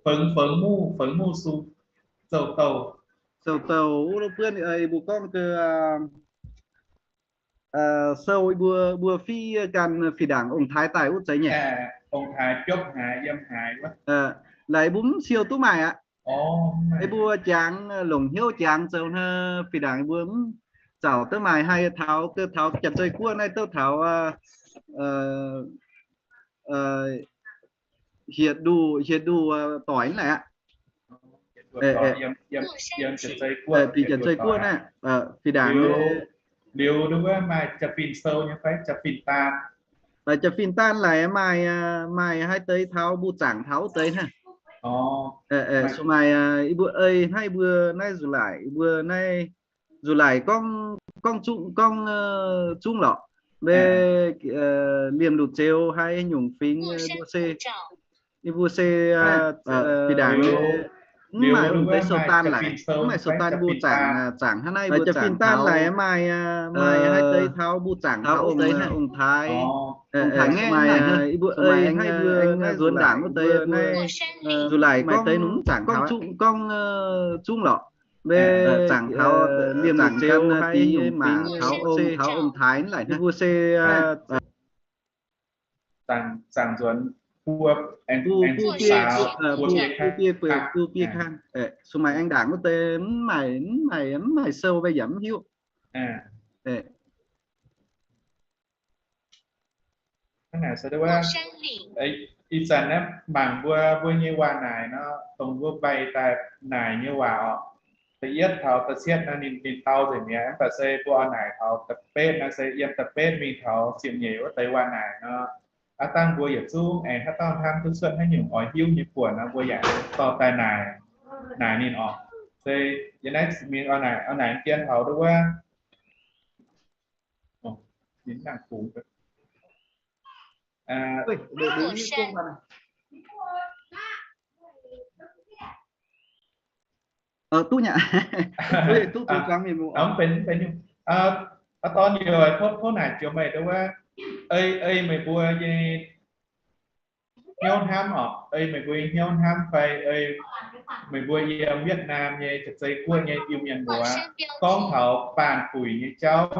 Fengx, fengx muv, fengx muv sung zouv douh. Zouv douh wuov buonv, mbuo gorngv ge, sou mbuo, mbuo fiv ganh fih ndaangc ong-taaix daaih wuov zeiz nyei. Ong-taaix biopv haaix, yiem haaix wuov. Laaix mbuo mv siou duqv maaih aqv. Mbuo jangx, longc hnyouv jangx zoux naaiv fih ndaangc mbuo mv zauc duqv maaih. Haih taux, taux Janx-Zei Guoqv naaiv douh taux hietc nduqc, hietc nduqc doic naaiv aqv. Dingc Janx-Zei Guoqv naaiv, fih ndaangc liuz, liuz wuov maaih jaa-fin sou nyei fai jaa-fin daan? Jaa-fin daan laaix maaih, maaih haaix deix taux mbuo zaangc taux wuov deix hnangv. Maaih, yie mbuo ei hnangv yie mbuo naaiv nzuqc laaic, yie mbuo naaiv nzuqc laaic gorngv, gorngv zungv, gorngv zungv lorqc. Mbe, liemh luc zeux haaix nyungc fingx, yie mbuo se, yie mbuo se fih ndaangc mv maaih ong-taaix sou daan laaix, mv maaih sou daan mbuo zaangc, zaangc hnangv naaiv mbuo jaa-fin daan laaix maaih, maaih haaix deix taux mbuo zaangc taux ong-taaix, ong-taaix ngaeqv maaih, yie mbuo ei hnangv yie mbuo nzuonx ndaangc wuov deix naaiv nzuqc laaic gorngv deix nungc mv zaangc taux, gorngv zungv lorqc. Mbe zaangc taux, liemh luc zeux haaix nyungc fingx taux ong, taux ong-taaix naaiv laaix, yie mbuo se zaangc nzuonx buo, buo, buo biei kang, buo biei kang. Sung maaih aengx ndaangc wuov deix mv maaih, mv maaih, mv maaih sou mbe yaac mv hiuv. Ih zanc naaiv mangc mbuo, mbuo nyei waac naaic nor, dongh mbuo mbaih daaih naaic nyei waac oc. Da'yietv taux da'cietv naaiv ninh, ninh dau nzengc mi'aqv. Mv baac se mbuo oix naaic taux da'betv naaiv se yiem da'betv mingh taux ziepc nyeic wuov deix waac naaic nor, aav dangh mbuo yietc zungv aengx haaix dauh hnamv duqv cuotv haaix nyungc oix hiuv nyei buonc nor, mbuo yaac dorh daaih naaic, naaic ninh oc. Se yie naaiv mingh oix naaic, oix naaic dien taux duqv wuov, ninh nangc kungx. Duqv nyei. Mv benx, mv benx nyungc. Aa, dorn youz tov naaic joux meih duqv wuov, ei, ei meih mbuo nyei hnyouv hnamv oc, ei meih mbuo nyei hnyouv hnamv fai ei meih mbuo yiem Yietc Naamh nyei, Janx-Zei Guoqv nyei Iu-Mienh muoz gorngv taux baanh buic nyei jauv,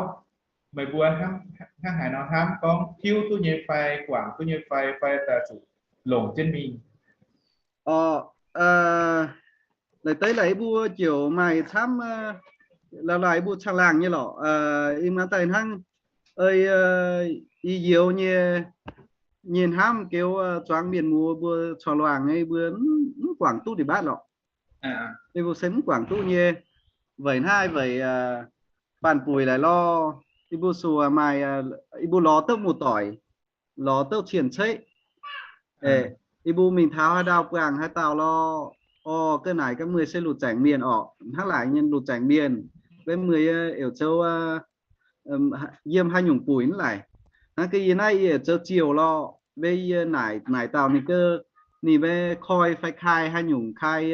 meih mbuo hnangv haaix nor hnamv, gorngv tiuv duqv nyei fai, guangc duqv nyei fai, fai daaih zuqc longc jienv mingh? Orqc, laaix deix laaix yie mbuo ziouc maaih camv, laaix laaix yie mbuo caangh laangh nyei lorqc. Ih muonz daaih hnangv ei, i youz nyei, nyei hnamv geux zuangx mienh muoz mbuo corc luangc nyei, mbuo mv guangc duqv ndie mbatv lorqc. Yie mbuo se mv guangc duqv nyei. Weic hnangv weic baanh buic laaix lorh, yie mbuo suo maaih, yie mbuo lorz duqv muoz-doic, lorz duqv cien-ceqv. Yie mbuo mingh taux haaix ndau buangh haaix dauh lorh, orqc, ga'naaic ga'mueiz se luc zaengc mienh orqc, hnangv laaic nyei luc zaengc mienh, mbe mueiz oix zoux yiem haaix nyungc buic hnangv laaic. Hnangv ga'yie naaiv yie oix zoux ziouc lorh, mbe yie naaic, naaic dauh ninh ga'naaiv mbe koi fai kai haaix nyungc, kai,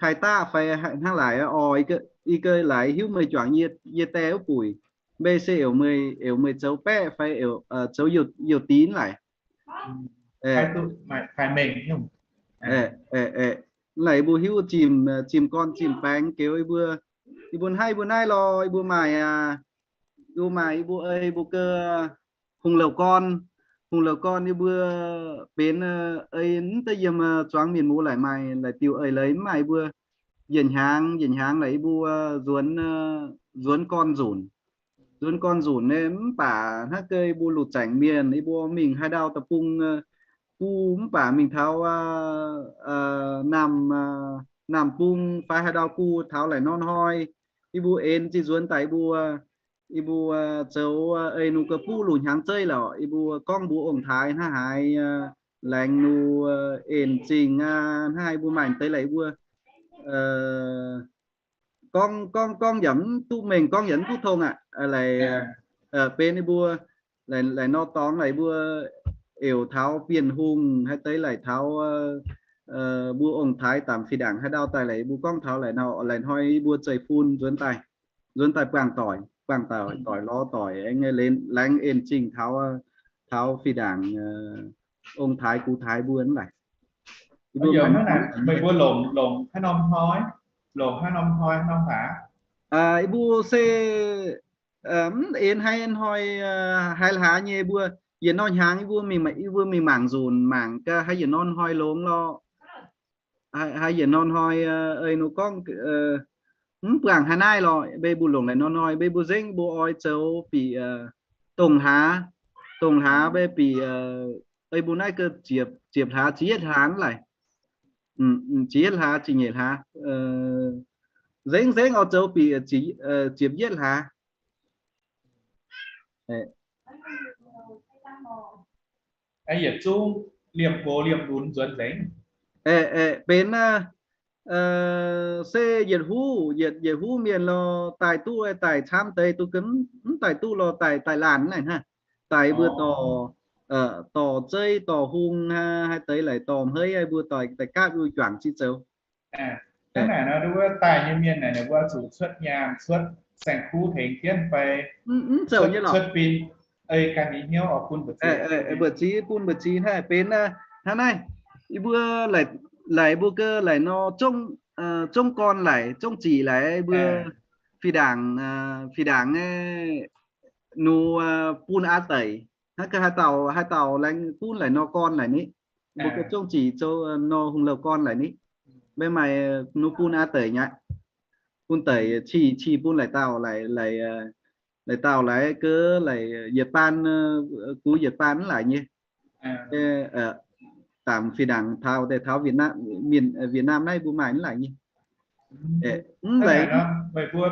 kai daqv fai hnangv laaic orqc. Yie ga'naaiv hiuv meih juangc yie, yie die wuov buic, mbe se oix meih, oix meih zoux baeqv fai zoux youh dix laaic. Laaic mbuo hiuv zimh, zimh gorn zimh baengx geux yie mbuo, yie mbuo hnaiv yie mbuo naaiv lorh, yie mbuo maaih, yie mbuo maaih, yie mbuo ei mbuo ga'hungh louh gorn, hungh louh gorn yie mbuo benx ei mv deix yiem zuangx mienh muoz laaix maaih laaix diuh eix leiz mv maaih, yie mbuo yietc hnyangx yietc hnyangx laaix yie mbuo nzuonx, nzuonx gorn nzunc. Nzuonx gorn nzunc nyei mv baac hnangv ga'naaiv yie mbuo luc zaengc mienh yie mbuo mingh haaix ndau deic-bung gu mv baac mingh taux naamh, naamh bung fai haaix ndau gu taux laaix nor hnoi, yie mbuo en zinh nzuonx daaih yie mbuo, yie mbuo zoux ei nungx ga'buv luc hnyangx zeiv lorqc, yie mbuo gorngv mbuox ong-taaix hnangv haaix, laengz nungx en zingh hnangv haaix, yie mbuo maaih deix laaix yie mbuo gorngv, gorngv, gorngv yaac mv duqv mengh, gorngv yaac mv duqv tong aqv. Laaix benx yie mbuo laaix nor dorngx laaix yie mbuo oix taux Bienh Hungh haaix deix laaix taux mbuo ong-taaix daaih fih ndaangc haaix ndau daaih laaix yie mbuo gorngv taux laaix hnoi yie mbuo zeiv-fun nzuonx daaih, nzuonx daaih buangh doic, buangh doic, doic lorz doic aengx laengz en zingh taux, taux fih ndaangc ong-taaix gux-taaix mbuo hnangv laaic. Yie mbuo meih mbuo longc, longc haaix norm hnoi, longc haaix norm hnoi, haaix norm hlaax? Yie mbuo se mv en haaix hnoi, haaix hlaax nyei mbuo, yietc norm hnyangx yie mbuo mingh, yie mbuo mingh mangc nzunc, mangc gaax haaix yietc norm hnoi longx lorqc. Haaix yietc norm hnoi ei nor gorngv mv buangh haaix naaiv lorqc, mbe mbuo longc laaix norm hnoi, mbe mbuo nzengc mbuo oix zoux bieqc dongh hlaax, dongh hlaax mbe bieqc ei mbuo naaiv ga'ziepc, ziepc hlaax, ziepc yietv hlaax laaix, ziepc yietv hlaax, ziepc nyeic hlaax, nzengc nzengc oix zoux bieqc ziepc yietv hlaax. Yietc zungv liemh gox liemh lunx nzuonx nzengc. Benx se yietc huv, yietc, yietc huv mienh lorh daaih duqv daaih camv deix, duqv mv daaih duqv lorh daaih, daaih laanh naaic hnangv. Daaih mbuo dorh, dorh zeiv, dorh hung, haaix deix laaix dorh hmeiv mbuo dorh daaih gaatv mbuo juangc ziqv zoux. Hnangv naaic nor, wuov daaih nyei mienh naaic, ninh mbuo zuqc cuotv nyaanh, cuotv saeng-kuv tengx jienv fai mv zoux nyei lorqc, cuotv bin, ei ganh nyei hnyouv oix bun mbu'ziex, mbu'ziex, bun mbu'ziex hnangv. Benx hnangv naaiv, yie mbuo laaix, mbuo ga'laaix nor, zungv gorn laaix, zungv zic laaix, mbuo fih ndaangc, fih ndaangc nu bun aqv deix. Hnangv ga'haaix dauh, haaix dauh laengz gunv laaix nor gorn laaix ni, mbuo ga'zungv zic zoux nor hungh louh gorn laaix ni. Mbe maaih nu bun aqv deix nyei, bun deix qiex, qiex bun laaix dauh, laaix, laaix dauh laaix ga'laaix yietc baan, gux yietc baan mv laaix nyei. Dangc fih ndaangc taux deix taux Việt Nam, Việt Nam naaiv mbuo maaih mv laaix nyei. Mv laaix, meih mbuo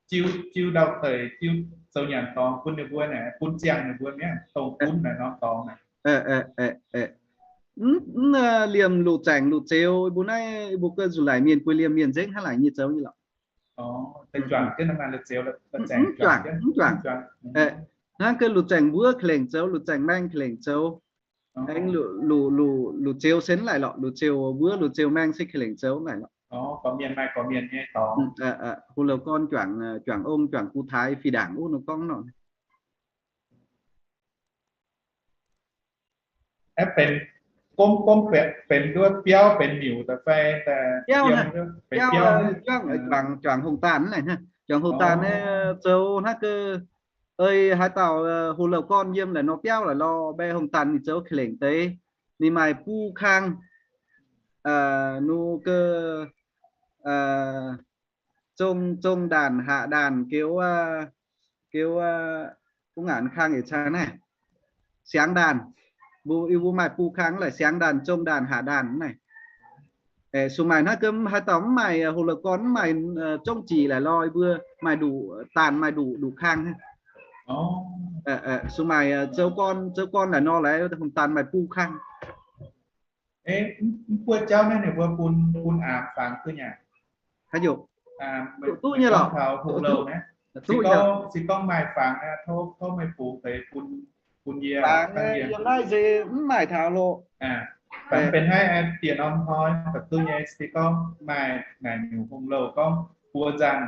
jiu, jiu ndau-deic, jiu zoux nyanc dorngx bun ninh mbuo naaic, bun ziangh ninh mbuo mi'aqv, dongh gunv naaic norm dorngx naaic. Mv liemh luc zaengc luc zeux mbuo naaiv, mbuo ga'zuqc laic mienh bueix liemh mienh nzengc hnangv laaix nyei zoux nyei lorqc. Mv juangc. Hnangv ga'luc zaengc mbuov ka'lengc zoux, luc zaengc maeng ka'lengc zoux. Aengx luc, luc zeux se mv laaix lorqc, luc zeux mbuov luc zeux maeng se ka'lengc zoux mv laaix lorqc. Hungh louh gorn juangc, juangc ong juangc gu taaix fih ndaangc wuov nor gorngv nor. Aeqv, benx, gomv, gomv benx nduov biauv benx miuc daaih fai? Biauv, juangc, juangc hungh daanh naaic, juangc hungh daanh naaiv zoux hnangv ga'ei haaix dauh hungh louh gorn yiem laaix nor biauv laaix lorh, mbaeqc hungh daanh ninh zoux ka'lengc deix, ninh maaih buv kang, nu ga'zong, zong ndaanh, haac ndaanh, geux, geux, gunv ngaanc kang eix caa naaiv, siangx ndaanh. Mbuo, mbuo maaih buv kang laaix siangx ndaanh, zong ndaanh, haac ndaanh naaic. Suc maaic hnangv ga'haaix dauh mv maaih hungh louh gorn, mv maaih zong zic laaix lorh, mbuo maaih nduqc daanh, maaih nduqc, nduqc kang. Suc maaic zoux gorn, zoux gorn laaix nor laaix hungh daanh maaih buv kang. Mv buov jauv naaiv ninh mbuo bun, bun aamx fangx duqv nyei? Haaix nyungc? Duqv nyei lorqc. Se gorngv, se gorngv maaih fangx, tov, tov meih bungx deix bun, bun yie. Fangx yiem naaiv se mv maaih taux loh. Benx hnangv diex norm hnoi baac duqv nyei. Se gorngv maaih naaic nyungc hungh louh gorngv buo nzangh,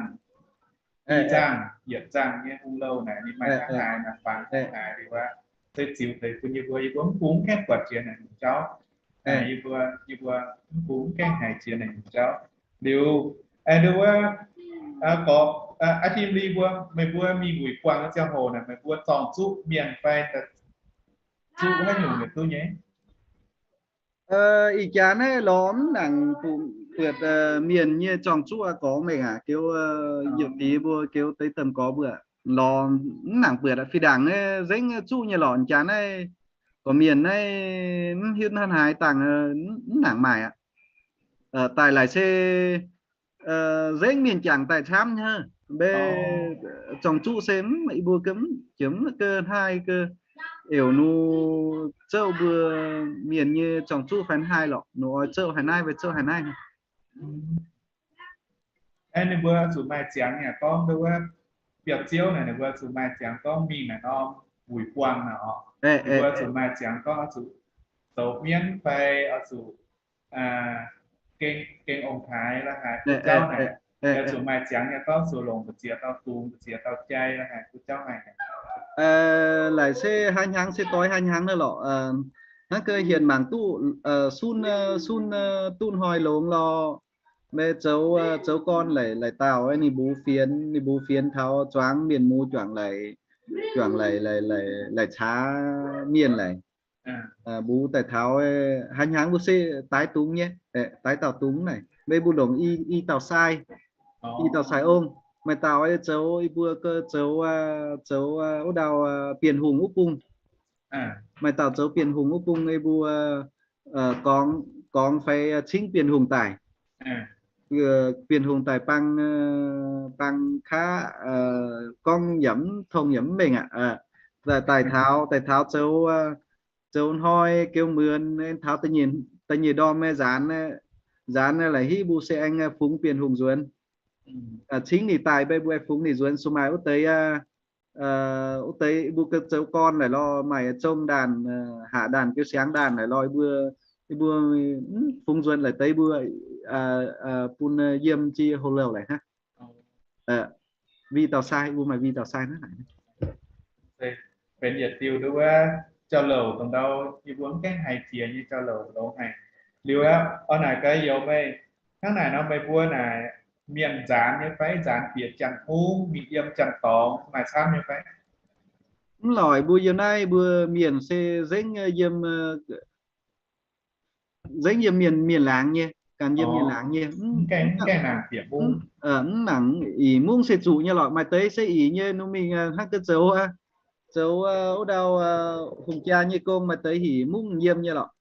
i nzangh, yietc nzangh nyei hungh louh naaic, ninh maaih hnangv haaix naaic, fangx hnangv haaix liuz aqv, se ziux deix bun yie mbuo, yie mbuo mv bungx gaengh buatc jiex naaic nyungc jauv. Yie mbuo, yie mbuo mv bungx gaengh haiz jiex naaic nyungc jauv. Liuz, wuov, gorqv, aa, Tim Li mbuo, meih mbuo mingh wuic buangh nyei ziangh hoc naaic, meih mbuo zorng zuqv mienh fai zuqv haaix nyungc yietc duqv nyei? Ih jaax naaiv lorz mv nangc buatc mienh nyei zorng zuqv aqv, gorngv mengh aqv, geux yietc deix mbuo geux deix domh gorx mbuo lorz mv nangc buatc aqv. Fih ndaangc naaiv nzengc zuqv nyei lorqc. Jaax naaiv gorqv mienh naaiv mv hiuv hnangv haaix dangh mv nangc maaih aqv. Daaih laaix se nzengc mienh jangc daaih camv nyei. Mbe zorng zuqv se mv, yie mbuo ga'mv jiex mv ga'naaiv ga'euc nu zouv mbuo mienh nyei zorng zuqv fai hnangv haaix lorqc, nu oix zouv haaix naaiv fai zouv haaix naaiv. Ninh mbuo zuqc maaih ziangx yaac gorngv wuov biauv-ziouv naaic, ninh mbuo zuqc maaih ziangx gorngv mingh naaic norm wuic buangh naaic oc. Ninh mbuo zuqc maaih ziangx gorngv oix zuqc zoux mienv fai oix zuqc gengh, gengh ong-taaix la'haaix, zuqc maaih ziangx yaac gorngv zuqc longc mbu'ziex dauh dungz, mbu'ziex dauh jai la'haaix, duqv jauv haic. Laaic se haaix hnyangx se doix haaix hnyangx naaiv lorqc. Hnangv gau hienx mangc duqv, sun, sun duqv hnoi longx lorqc. Meih zoux, zoux gorn laic, laic dauh ninh mbuo fienx, ninh mbuo fienx taux zuangx mienh mbuo juangc laic, juangc laic, laic caax mienh laic. Mbuo daaih taux haaix hnyangx mbuo se daix dungz nyei, daix dauh dungz naaic. Meih mbuo longc i dauh sai, i dauh sai ong. Maaih dauh zoux, yie mbuo zoux, zoux wuov dauh Bienh Hungh wuov bung. Maaih dauh zoux Bienh Hungh wuov bung, yie mbuo gorngv, gorngv fai cingv Bienh Hungh daaih. Bienh Hungh daaih bang, bang kaav gorngv yaac mv tong yaac mv mengh aqv. Daaih taux, daaih taux zoux, zoux hnoi geu muonz taux da'nyeic ndorm nzaanx, nzaanx laic hitv mbuo se aengx fungx Bienh Hungh nzuonx. Cingv ninh daaih mbuo fungx ninh nzuonx, suv maaih wuov deix, wuov deix mbuo zoux gorn laic lorh, maaih zong ndaanh, haac ndaanh, geu siangx ndaanh laic lorh, mbuo, mbuo fungx nzuonx laic deix mbuo bun yiem jiex houc louh laic hnangv. Vih dauh sai, mbuo maaih vih dauh sai hnangv naaic. Benx yietc diuh nduov wuov jauv-louc dongh ndau yie mbuo mv gaengh haiz jiex nyei jauv-louc longx haic. Liuz aqv, oix naaic gaax youz meih, hnangv naaic nor meih mbuo naaic mienh nzaanx nyei fai? Nzaanx bieqc janx-hungh mingh yiem janx-dorngx maaih camv nyei fai? Mv lorqc, mbuo yiem naaiv mbuo mienh se nzengc yiem, nzengc yiem mienh, mienh laangz nyei, ganh yiem mienh laangz nyei. Mv nangc ih mungv se zuqc nyei lorqc. Maaih deix se ih nyei, nungx mingh hnangv ga'zoux, zoux wuov dauh hungh jaa nyei gong, maaih deix hih mungv yiem nyei lorqc.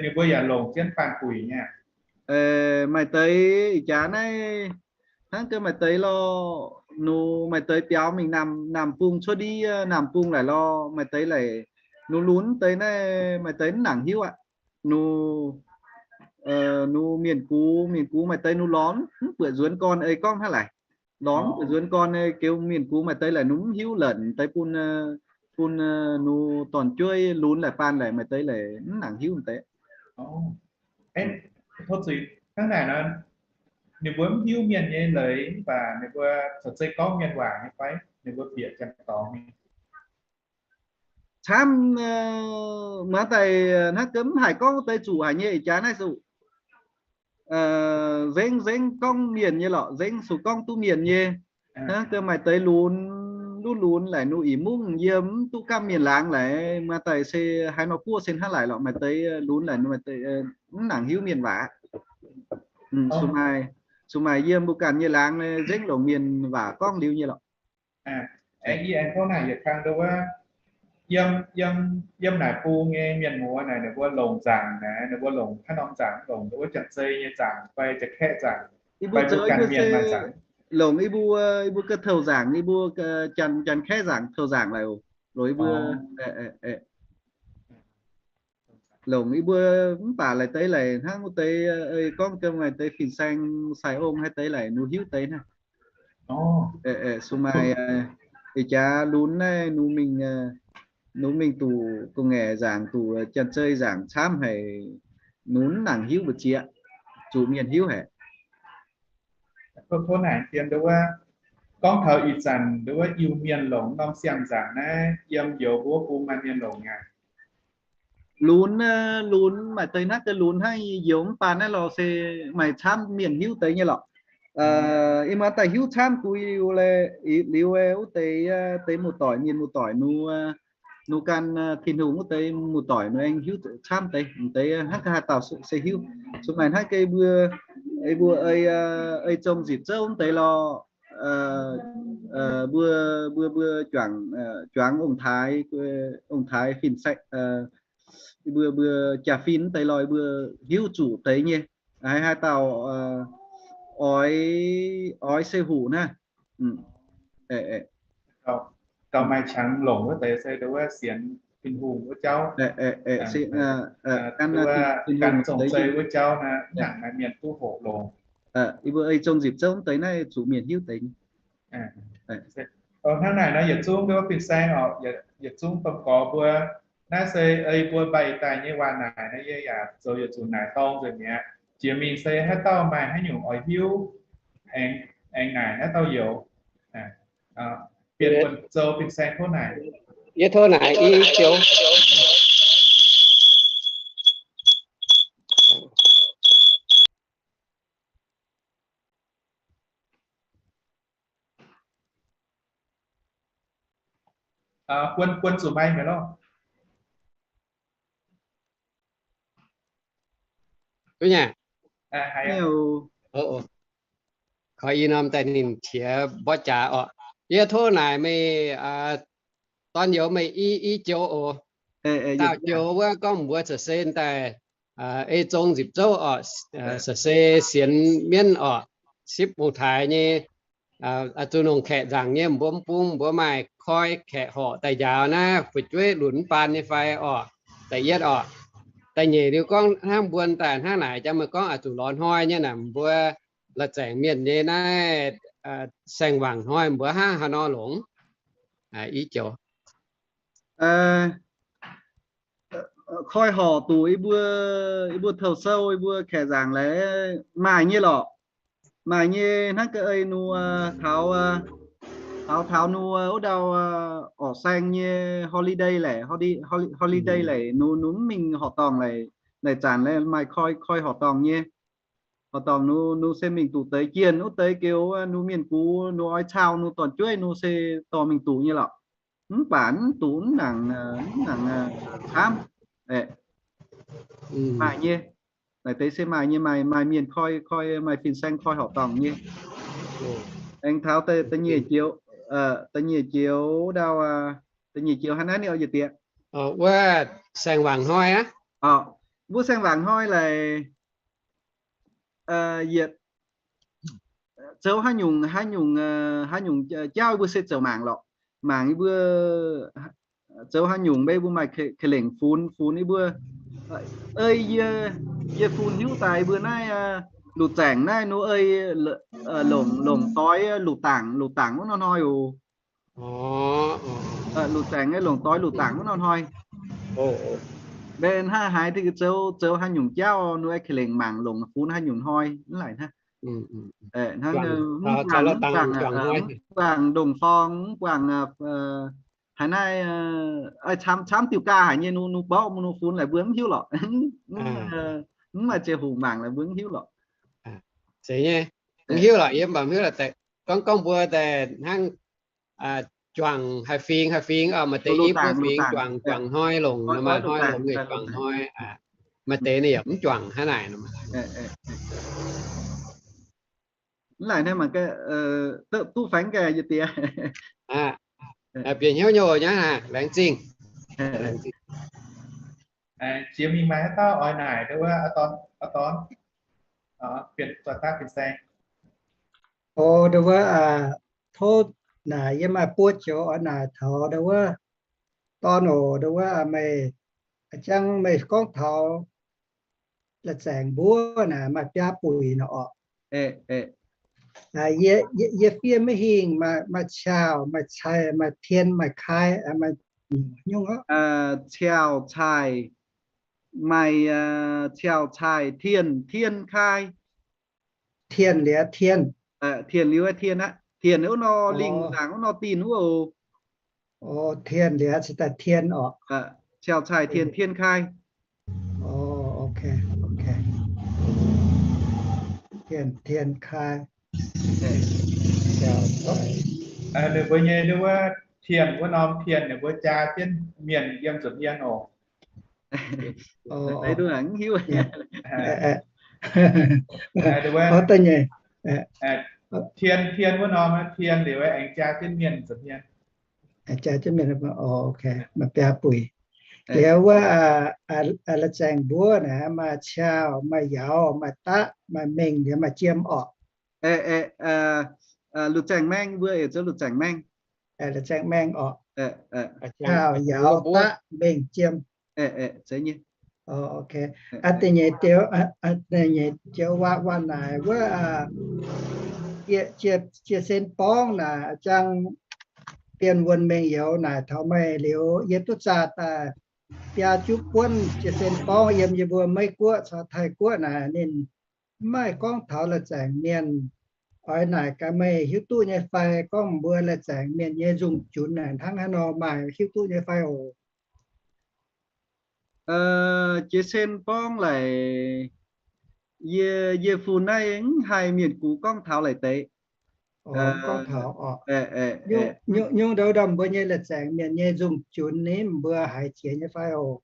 Ninh mbuo yaac longc jienv baanh guix nyei. Maaih deix ih jaax naaiv hnangv ga'maah maaih deix lorqc, nungx maaih deix biaux mingh naamh, naamh bung cuotv ndiev naamh bung laic lorqc, maaih deix laic nungx lunx deix naaiv maaih deix mv nangc hiuv aqv. Nungx, nungx mienh gux, mienh gux maaih deix nungx lorz mv buatc nzuonx gorn ei gorngv hnangv laic. Lorz mv buatc nzuonx gorn ei geux mienh gux maaih deix laic nungx mv hiuv lorqc, deix bun, bun nungx dorn-jueiv lunx laic baan laic maaih deix laic mv nangc hiuv deix. Tov zuiz, hnangv naaic nor, ninh mbuo mv hiuv mienh nyei leiz mv baac ninh mbuo corc zeiz gorngv mienh waac nyei fai ninh mbuo bieqc janx-dorngx nyei? Camv, muoz daaih hnangv ga'mv haih gorngv deix zuqc haic nyei ih jaax naaiv zuqc. Nzengc nzengc gorngv mienh nyei lorqc, nzengc zuqc gorngv duqv mienh nyei. Hnangv ga'maaih deix lunx, luv lunx laic nungx ih mungv yiem mv duqv gamh mienh laangz laic, muoz daaih se haaix nor guoqv se hnangv laic lorqc, maaih deix lunx laic mv nangc hiuv mienh waac. Zuqc maaih yiem mbuo ganh nyei laangz nzengc longc mienh waac gorngv liuz nyei lorqc. Aengx yie aengx gorngv naaic yietc kang nduov wuov, yiem, yiem, yiem naaic bung nyei mienh muoz naaic ninh mbuo longc nzaangc naaic, ninh mbuo longc haaix norm nzaangc? Longc nduov wuov janx-zei nyei nzaangc fai janx-kaeqv nzaangc? Yie mbuo zoux yie mbuo se longc yie mbuo, yie mbuo ga'touh nzaangc, yie mbuo janx, janx-kaeqv nzaangc, touh nzaangc laic oc. Longc yie mbuo, longc yie mbuo mv baac laic deix laic hnangv wuov deix, gorngv ga'maaih deix fin-saeng sai ong haaix deix laic nungx hiuv deix naaiv. Suv maaih ih jaax lunx naaiv nungx mingh, nungx mingh duqv gu'nguaaic nzaangc, duqv janx-zei nzaangc camv haic, nungx mv nangc hiuv mbu'ziex, zuqc mienh hiuv haic. Tov naaic dien nduov wuov, gorngv taux ih zanc nduov wuov Iu-Mienh longc norm siang-nzaangc naaiv yiem youz mbuo bung maaih mienh longc aqv? Lunx, lunx maaih deix hnangv ga'lunx hnangv youz mv baac naaiv lorqc se maaih camv mienh hiuv deix nyei lorqc. Ih muonz daaih hiuv camv guix liuz, liuz wuov deix, deix muoz-doic, mienh muoz-doic nungx, nungx gan Tin-Hungh wuov deix muoz-doic nungx aengx hiuv camv deix, deix hnangv ga'haaix dauh se hiuv. Zuqc maaih hnangv ga'mbuo, mbuo ei, ei zong nzipc zouv wuov deix lorqc. Mbuo, mbuo, mbuo juangc, juangc ong-taaix, ong-taaix fin-saeng, mbuo, mbuo jaa-fin wuov deix lorqc, mbuo hiuv zuqc deix nyei. Haaix, haaix dauh oix, oix se hoqc naaiv. Gauh maaih qangx longc wuov deix se nduov wuov sienx Tin-Hungh wuov jauv, gan zong-zei wuov jauv naaiv, mv nangc maaih mienh duqv hoqc longc. Yie mbuo ei zong nzipc zouv deix naaiv zuqc mienh hiuv deix. Hnangv naaic nor yietc zungv nduov fin-saeng oc, yietc zungv domh gorx mbuo, naaiv se ei mbuo mbaih daaih nyei waac naaic naaiv, yie yaac zoux yietc zungv naaic dorng nzengc mi'aqv. Jiex mingh se haaix dauh maaih haaix nyungc oix hiuv, aengx naaic naaiv dauh youz. Bienh Wuonh Zou fin-saeng tov naaic. Yie tov naaic i joux. Buon, buon zuqc maaih mi'aqv lorqc. Duqv nyei. Koi i norm daaih ninh qiex mborqv jaax orqc. Yie tov naaic meih dorn youz meih i, i joux oc. Daauh joux wuov gorngv mbuox za'sen daaih ei zong nzipc zouv orqc, za'sen sienx mienv orqc, sipv mungh taaix nyei, zuqc nongc kaeqv nzaangc nyei mbuo mv bung mbuo maaih koi kaeqv horqc daaih njaaux naaiv fu'jueiv lunc mv baan nyei fai orqc. Da'yietv orqc. Da'nyeic liuz gorngv hnangv mbuo daaih hnangv naaic jang meih gorngv oix zuqc lorz hnoi nyei naaic mbuo la'zaengc mienh nyei naaiv saeng-wangc hnoi mbuo hnangv haaix nor longc. I joux koi horc duqc yie mbuo, yie mbuo touh sou, yie mbuo kaeqv nzaangc laaix maaih nyei lorqc. Maaih nyei hnangv ga'ei nu, taux, taux, taux nu wuov ndau orqc saeng nyei holiday laic, holiday laic nu, nu mv mingh horqc dorngh laic, laic zanc laaix maaih koi, koi horqc dorngh nyei. Horqc dorngh nu, nu se mingh duqc deix jienh wuov deix geux, nu mienh gux nu oix cau nu dorn-jueiv nu se dorh mingh duqc nyei lorqc. Mv baac mv duqv mv nangc, mv nangc camv. Maaih nyei. Naaic deix se maaih nyei, maaih, maaih mienh koi, koi, maaih fin-saeng koi horqc dorngh nyei. Aengx taux da'nyeic joux, da'nyeic joux ndau, da'nyeic joux haaix naaiv ninh oix yietc dieqc? Wuov saeng-wangc hnoi aqv. Mbuo saeng-wangc hnoi laaix yietc zoux haaix nyungc, haaix nyungc, haaix nyungc jauv yie mbuo se zoux mangc lorqc. Mangc yie mbuo zoux haaix nyungc mbe mbuo maaih ka'lengc funx, funx yie mbuo. Ei yie, yie funx hiuv daaih yie mbuo naaiv Luc Zaengc naaiv nu ei longc, longc doix Luc Dangc, Luc Dangc wuov nor hnoi oc. Luc Zaengc longc doix Luc Dangc wuov nor hnoi. Mbe hnangv haaix zoux, zoux haaix nyungc jauv nu ei ka'lengc mangc longc funx haaix nyungc hnoi hnangv. Mv buangh ndongc forng, mv buangh haaix naaiv, camv, camv diuh gaax haic nyei nu, nu mborqv nu funx laaix mbuo mv hiuv lorqc. Mv maaih ziangh hoc mangc laaix mbuo mv hiuv lorqc. Zeiz nyei, mv hiuv lorqc, yie mv baac mv hiuv lorqc. Gorngv, gorngv mbuo daaih hnangv juangc haaix fingx haaix fingx, maaih deix i buo fingx juangc, juangc hnoi longc, maaih hnoi longc juangc hnoi. Maaih deix ninh yaac mv juangc hnangv naaic. Mv laaic hnangv mangc gaax, duqv faix gaax yietc diex. Bieqc hnyouv nyei aqv, laengz zingh. Jiex mingh maaih haaix dauh oix naaic wuov, dorn, dorn, bienh, dorn daav bienh saeng. O, ndau wuov, tov naaic yie maaih buo joux oix naaic taux ndau wuov dorn oc. Ndau wuov meih, jang meih gorngv taux la'zaengc mbuov naaic maaih biaa buic nor orqc. Yie, yie fiev maiv hingh, maaih ciaauh, maaih caih, maaih tien, maaih kai, maaih nyungc, nyungc orqc. Ciaauh, caih, maaih ciaauh, caih, tien, tien, kai. Tien liuz tien. Tien liuz tien aqv. Tien wuov nor lingh nzaangc wuov nor dinh wuov oc. Tien liuz se daaih tien orqc. Ciaauh, caih, tien, tien, kai. Tien, tien, kai. Ninh mbuo nyei wuov tien wuov norm tien ninh mbuo jaa jienv mienh yiem nzuonx hmien oc. Tien, tien wuov norm tien liuz aengx jaa jienv mienh nzuonx hmien. Jaa jienv mienh, maaih biaa buic. Liuz wuov la'zaengc mbuov naaic maaih ciaauh, maaih yauz, maaih daqv, maaih mengh, liuz maaih jiem orqc. La'zaengc maeng, mbuo eix zoux la'zaengc maeng. La'zaengc maeng orqc. Ciaauh, yauz, daqv, mengh, jiem. Da'nyeic joux, da'nyeic joux waac naaic wuov, jiex sen borngv naaic, jang Bienh Wuonh Mengh Youz naaic taux meih liuz, yie duqv zaah daaih biaa juqv buonv jiex sen borngv yiem yie mbuo Meiv Guoqv caux Taiv Guoqv naaic, ninh mv maaih gorngv taux la'zaengc mienh. Oix naaic gaax meih hiuv duqv nyei fai, gorngv mbuo la'zaengc mienh nyei nzungh junc naaic hnangv haaix nor, maaih hiuv duqv nyei fai oc? Jiex sen borngv laic, yie, yie funx naaiv mv haih mienh gux gorngv taux laic deix. Gorngv taux oc, nyungc ndau ndau mbuo nyei la'zaengc mienh nyei nzungh junc ni mbuo haiz jiex nyei fai oc?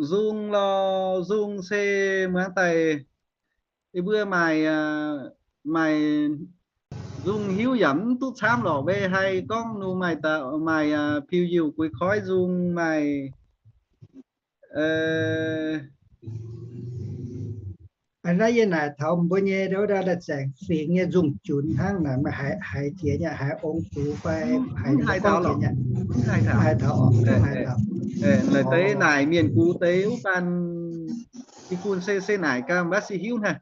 Nzung lorh, nzung se muangx daaih, yie mbuo maaih, maaih nzung hiuv yaac mv duqv camv lorqc. Weic haih gorngv nor maaih, maaih piu-yiuh guix koiv nzung maaih. Naaiv yie naaic taux mbuo nyei ndau ndau la'zaengc fingx nyei nzungh junc hnangv naaic, meih haiz jiex nyei, haiz ong-gux fai haiz gorngv jiex nyei? Haiz taux, haiz taux. Naaic deix naaic mienh gux deix wuov ganh, Tin-Hungh se, se naaic ganh mv baac se hiuv hnangv.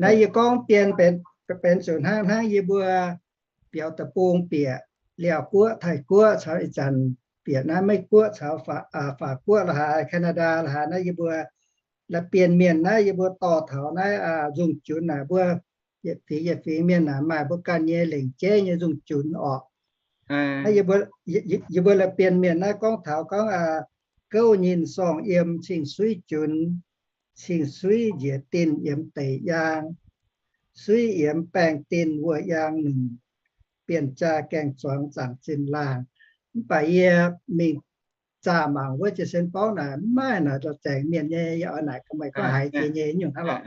Naaiv yie gorngv dien benx zuqc hnangv, hnangv yie mbuo biaux deic-bung bieqc Laauv Guoqv, Taiv Guoqv caux ih zanc bieqc naaiv Meiv Guoqv caux Faatv Guoqv la'haaix, Canada la'haaix, naaiv yie mbuo la'bienh mienh naaiv yie mbuo dorh taux naaiv nzungh junc naaic mbuo yietc fingx yietc fingx mienh naaic maaih mbuo ganh nyei lengc jeiv nyei nzungh junc orqc. Naaiv yie mbuo la'bienh mienh naaiv gorngv taux gorngv gouv nyinh sorng yiem cing-suiv junc, cing-suiv njiec dinh yiem deic yaang, suiv yiem baengh dinh wuov yaang nungc, bienh jaa gaeng-zuangx zaangc zinh laangh. Mv baac yie mingh zaah mangc wuov jiez sin borngv naaic mv maaih naaic la'zaengc mienh nyei. Yie oix naaic gaax meih gorngv haiz jiex nyei nyungc hnangv lorqc.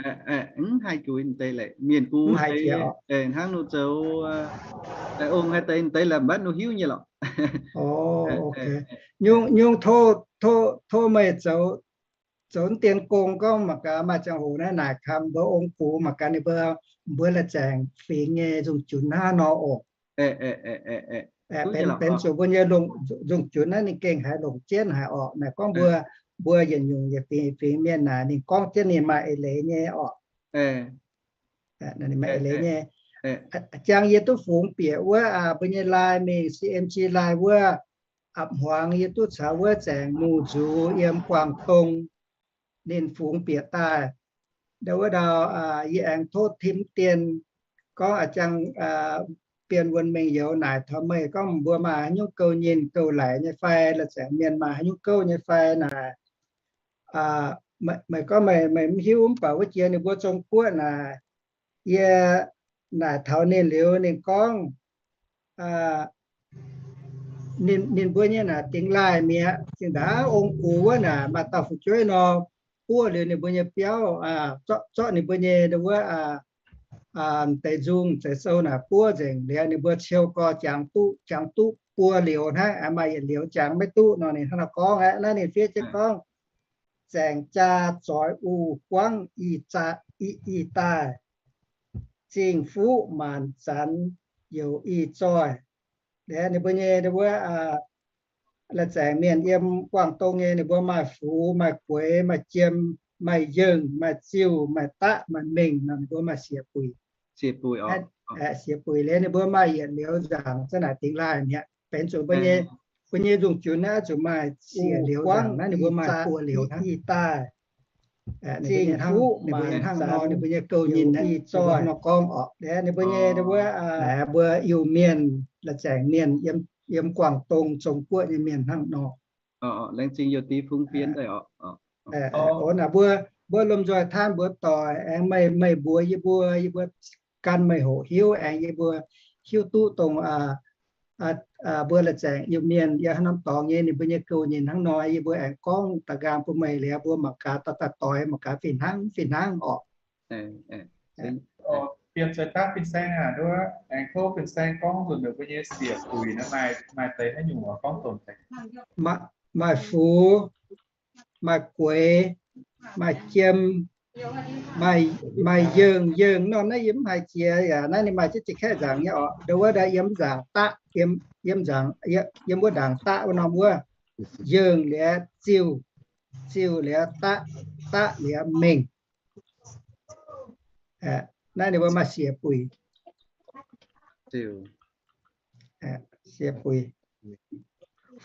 Mv haih juix deix, mienh gux hnangv nor zoux, ong haaix deix deix la'mbatv nor hiuv nyei lorqc. Nyungc, nyungc tov, tov meih zoux, zoux dien gong gorngv mangc gaax maaih ziangh hoc naaiv naaic kamx mbuo ong-gux mangc gaax ninh mbuo, mbuo la'zaengc fingx nyei nzungh junc hnangv nor oc. Benx zuqc mbuo nyei nzungh junc naaiv ninh gengh haiz longc jienv haic orqc. Naaic gorngv mbuo, mbuo yietc nyungc yietc fingx, fingx mienh naaic ninh gorngv jienv ninh maaih eix leiz nyei orqc. Maaih eix leiz nyei. Jangx yie duqv fungx bieqc wuov mbuo nyei line mingh, C M G line wuov, a'hmuangx yie duqv caux wuov zaengc muh nzuqc yiem Guangv Dong, ninh fungx bieqc daaih. Ndau wuov ndau, yie aengx tov tim dien gorngv a'jang, bienh wuonh mengh youz naaic taux meih gorngv mbuo maaih haaix nyungc gouv nyinh gouv laic nyei fai, la'zaengc mienh maaih haaix nyungc gouv nyei fai naaic. Meih gorngv meih, meih mv hiuv mv baac wuov jiex ninh mbuo Zong Guoqv naaic, yie naaic taux ninh liuz ninh gorngv, ninh, ninh mbuo nyei naaic dingx laaih mi'aqv. Zinh ndaangc ong-gux wuov naaic maaih dauh fu'jueiv nor, buov liuz ninh mbuo nyei biauv, zorqv, zorqv ninh mbuo nyei wuov deix nzung zeix sou naaic buov nzengc liuz ninh mbuo ciou gorx jangx duqv, jangx duqv buo liuz hnangv, maaih yietc liuz jangx maiv duqv nor ninh hnangv nor gorngv aqv. Naaiv ninh fiev jienv gorngv, zaengc jaa zoix uv guangv i, i daaih, zingh fuqv maanc zanc youc i zoih. Liuz ninh mbuo nyei wuov la'zaengc mienh yiem Guangv Dong nyei ninh mbuo maaih fux, maaih gueix, maaih jiem, maaih yengh, maaih ziuh, maaih daqv, maaih mengh nor ninh mbuo maaih siex buic. Siex buic liuz ninh mbuo maaih yietc liuz nzaangc za'naaic dingx laaih mi'aqv. Benx zuqc mbuo nyei, mbuo nyei nzungh junc naaiv zuqc maaih siex liuz nzaangc naaiv ninh mbuo maaih buo liuz hnangv. I daaih, zingh fuqv maanc zanc ninh mbuo nyei gouv nyinh naaiv i zoih nor gorngv orqc. Liuz ninh mbuo nyei wuov, mbuo Iu-Mienh, la'zaengc mienh yiem Guangv Dong, Zong Guoqv nyei mienh hnangv nor. Laengz zingh youh deix fungx fien daaih orqc. Mbuo, mbuo lomh nzoih tangv mbuo doic aengx meih, meih mbuox yie mbuo, yie mbuo gan meih hoqc hiuv aengx yie mbuo hiuv duqv dongh mbuo la'zaengc Iu-Mienh yiem haaix norm dorngx nyei ninh mbuo nyei gouv nyinh hnangv nor, yie mbuo aengx gorngv da'nqaang bun meih liuz mbuo mangc gaax, daaih daaih doix mangc gaax fih hnangv, fih hnangv orqc. Bienh zoux daav fin-saeng aqv, aengx tov fin-saeng gorngv nzunc ninh mbuo nyei siex buic naaiv maaih deix haaix nyungc gorngv dongh, maaih fux, maaih gueix, maaih jiem, maaih yengh. Yengh norm naaiv yie mv haiz jiex yaac naaiv ninh maaih jienv jiex kaeqv nzaangc nyei orqc. Ndau wuov ndau yiem nzaangc daqv, yiem nzaangc, yiem wuov ndaangc daqv wuov norm wuov, yengh liuz ziuh, ziuh liuz daqv, daqv liuz mengh. Naaiv ninh mbuo maaih siex buic. Siex buic.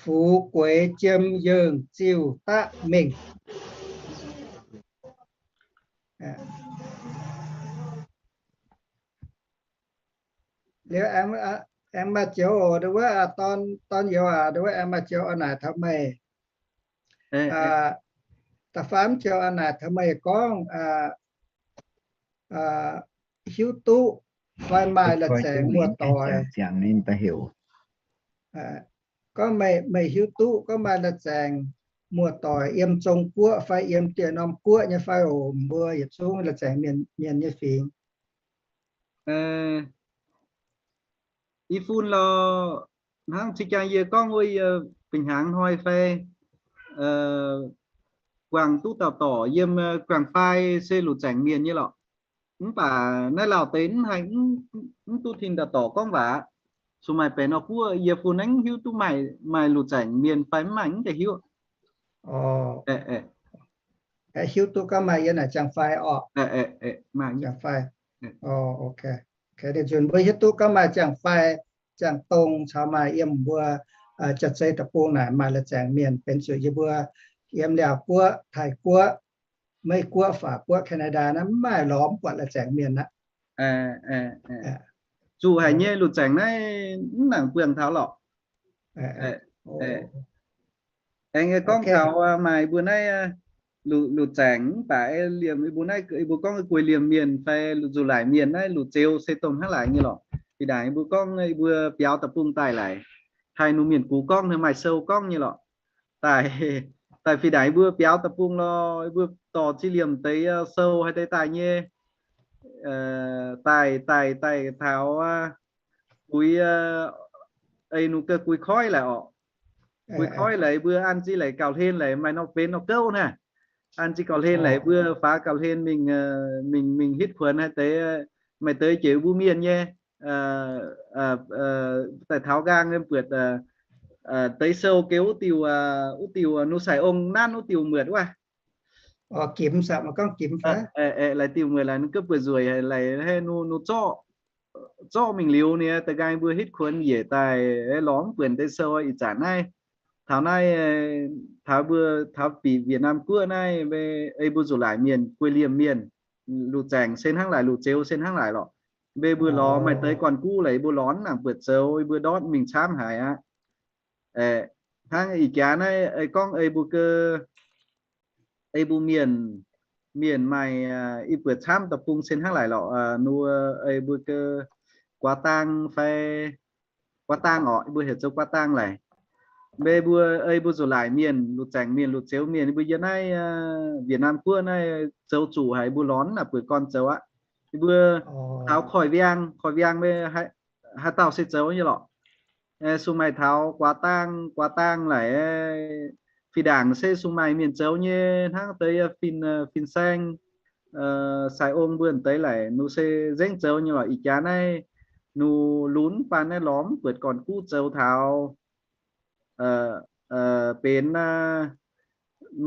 Fux, gueix, jiem, yengh, ziuh, daqv, mengh. Liuz aengx maaih joux oc, ndau wuov dorn, dorn youz aac, ndau wuov aengx maaih joux oix naaic taux meih. Da'faam joux oix naaic taux meih gorngv hiuv duqv fai maaih la'zaengc muoz-doic ziangx ninh daaih heuc. Gorngv meih, meih hiuv duqv gorngv maaih la'zaengc muoz-doic yiem Zong-Guoqv fai yiem dieh norm guoqv nyei fai oc, mbuo yietc zungv la'zaengc mienh, mienh nyei fingx. I fun lorh, hnangv zinh jangx yie gorngv wuov, yie bih hnyangx hnoi fai guangc duqv dauh dorc yiem guangc fai se luc zaengc mienh nyei lorqc. Mv baac naaiv lauh deix mv haih, mv duqv tin dauh dorc gorngv waac. Zuqc maaih benx nor guoqv yie fun aengx hiuv duqv maaih, maaih luc zaengc mienh fai mv maaih mv deix hiuv. Hiuv duqv gorngv maaih yiem naaic ziangh fai orqc. Ziangh fai. Ninh nzunc mbuo hiuv duqv gorngv maaih ziangh fai, ziangh dongh caux maaih yiem mbuo Jaav-Zei Deic-Bung naaic maaih la'zaengc mienh, benx zuqc yie mbuo yiem Laauv Guoqv, Taiv Guoqv, Meiv Guoqv, Faac Guoqv, Canada naaiv mv maaih lorz mv buatc la'zaengc mienh aqv. Zuqc haic nyei luc zaengc naaiv mv nangc buangh taux lorqc. Aengx gorngv taux maaih mbuo naaiv luc zaengc mv baac liemh mbuo naaiv, mbuo gorngv guei liemh mienh fai nzuqc laaic mienh naaiv luc zeux se dongh hnangv laaic nyei lorqc. Fih ndaangc mbuo gorngv mbuo biaux deic-bung daaih laaix, haih nungx mienh gux gorngv, maaih sou gorngv nyei lorqc. Daaih, daaih fih ndaangc mbuo biaux deic-bung lorh, mbuo dorh zinh liemh deix sou haaix deix daaih nyei, daaih, daaih, daaih taux guix, ei nungx ga'guix koiv laaix orqc. Guix koiv laaix mbuo an zinh laaix gauh hlen laaix maaih nor benx nor gouv naaiv. An zinh gauh hlen laaix mbuo faaux gauh hlen mingh, mingh, mingh hitv kuonx haaix deix, maaih deix jiex mbuo mienh nyei daaih taux nqaang buatc deix sou geu wuov diuh, wuov diuh nungx sai ong nanv wuov diuh muotc wuov. Gimx, gorngv gimx, laaix diuh muotc laaix nungx ga'buoz nzueic laaix, nungx zorqv, zorqv mingh liuz nyei da'nqaang mbuo hitv kuonx njiec daaih lorz mv buonc deix sou ih zanc naaiv. Taux naaiv, taux mbuo, taux bieqc Việt Nam guoqv naaiv, ei mbuo nzuqc laaic mienh, guei liemh mienh, luc zaengc se hnangv laaic, luc zeux se hnangv laaic lorqc. Mbe mbuo lorz maaih deix gorn-guv laaix mbuo lorz nangc buatc zoux, mbuo ndortv mingh camv haic aqv. Hnangv ih jaax naaiv ei gorngv ei mbuo ga'naaiv, ei mbuo mienh, mienh maaih i buoc camv deic-bung se hnangv laaic lorqc. Nor ei mbuo ga'naaiv guaav dang fai guaav dang orqc, mbuo heuc zoux guaav dang laaix. Mbe mbuo ei mbuo nzuqc laaic mienh, luc zaengc mienh, luc zeux mienh, mbuo yiem naaiv Việt Nam guoqv naaiv zoux zuqc haic, mbuo lorz nangc buatc gorn zoux aqv. Mbuo taux koiv-wiang, koiv-wiang mbe haaix dauh se zoux nyei lorqc. Sung maaih taux guaav dang, guaav dang laaix, fih ndaangc se sung maaih mienh zoux nyei hnangv deix fin, fin-saeng, sai ong mbuo deix laaix nor se nzengc zoux nyei lorqc. Ih jaax naaiv nor lunx baan naaiv lorz mv buatc gorn-guv zoux taux benx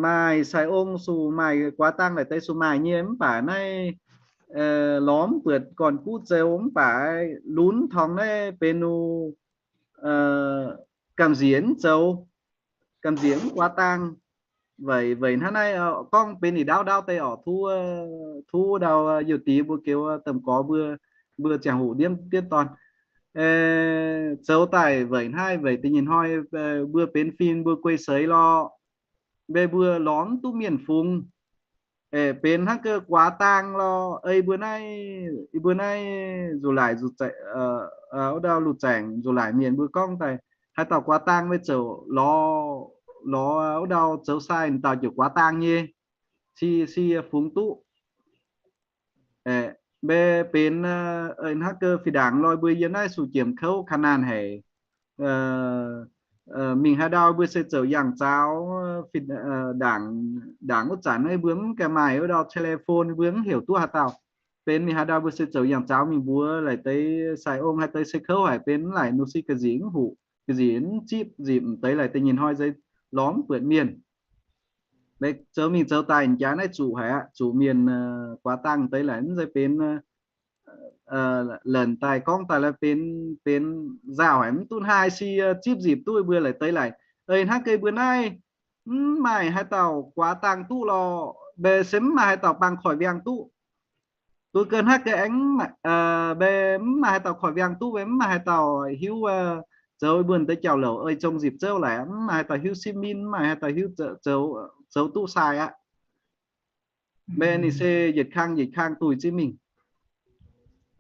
maaih sai ong sung maaih guaav dang laaix deix sung maaih nyei mv baac naaiv lorz mv buatc gorn-guv zoux mv baac lunx tong naaiv benx nor gamh nziex mv zoux, gamh nziex mv guaav dang. Weic, weic hnangv naaiv gorngv benx ninh ndaauv ndaauv deix orqc, tov ndau youh diex mbuo geux domh gorx mbuo, mbuo ziangh hoc ndiemv diemv dorn zoux daaih weic hnangv weic da'nyeic hnoi mbuo benx fin mbuo guei seix lorqc. Mbe mbuo lorz mv duqv mienh fungx, benx hnangv ga'guaav dang lorqc. Ei mbuo naaiv, mbuo naaiv nzuqc laaic, wuov ndau luc zaengc nzuqc laaic mienh mbuo gorngv daaih haaix dauh guaav dang mbe zoux lorz, lorz wuov ndau zoux sai dauh ziouc guaav dang nyei, se, se fungx duqv. Mbe benx hnangv ga'fih ndaangc lorqc, mbuo yiem naaiv suc jiemc kouv ka'naanh haic. Mingh haaix ndau mbuo se zoux yangh zaux, ndaangc, ndaangc wuov zanc naaiv mbuo mv gaengh maaih wuov ndau telephone, mbuo mv heuc duqv haaix dauh. Benx mingh haaix ndau mbuo se zoux yangh zaux mingh mbuox laaix deix sai ong haaix deix se kouv haic, benx mv laaic nor se ga'nziex mv huqc, ga'nziex mv zipv, nzipc deix laaix da'nyeic hnoi nzeix lorz mv buatc mienh. Zoux mingh zoux daaih jaax naaiv zuqc haic aqv, zuqc mienh guaav dang deix laaix mv zeiz benx la'nc daaih gorngv daaih la'benx, benx nzauh haic, mv duqv hnangv se zipv nzipc duqv mbuo laaix deix laaix. Ei hnangv ga'naaiv mbuo naaiv mv maaih haaix dauh guaav dang duqv lorqc, mbe se mv maaih haaix dauh bang koiv-wiang duqv. Duqv ga'naaiv ga'aengx mbe mv maaih haaix dauh koiv-wiang duqv, mbe mv maaih haaix dauh hiuv zoux mbuo deix jauv-louc ei zong nzipc zouv laaix, mv maaih haaix dauh hiuv sipv minv, mv maaih haaix dauh hiuv zoux duqv sai aqv. Mbe ninh se yietc kang yietc kang duih ziex mingh.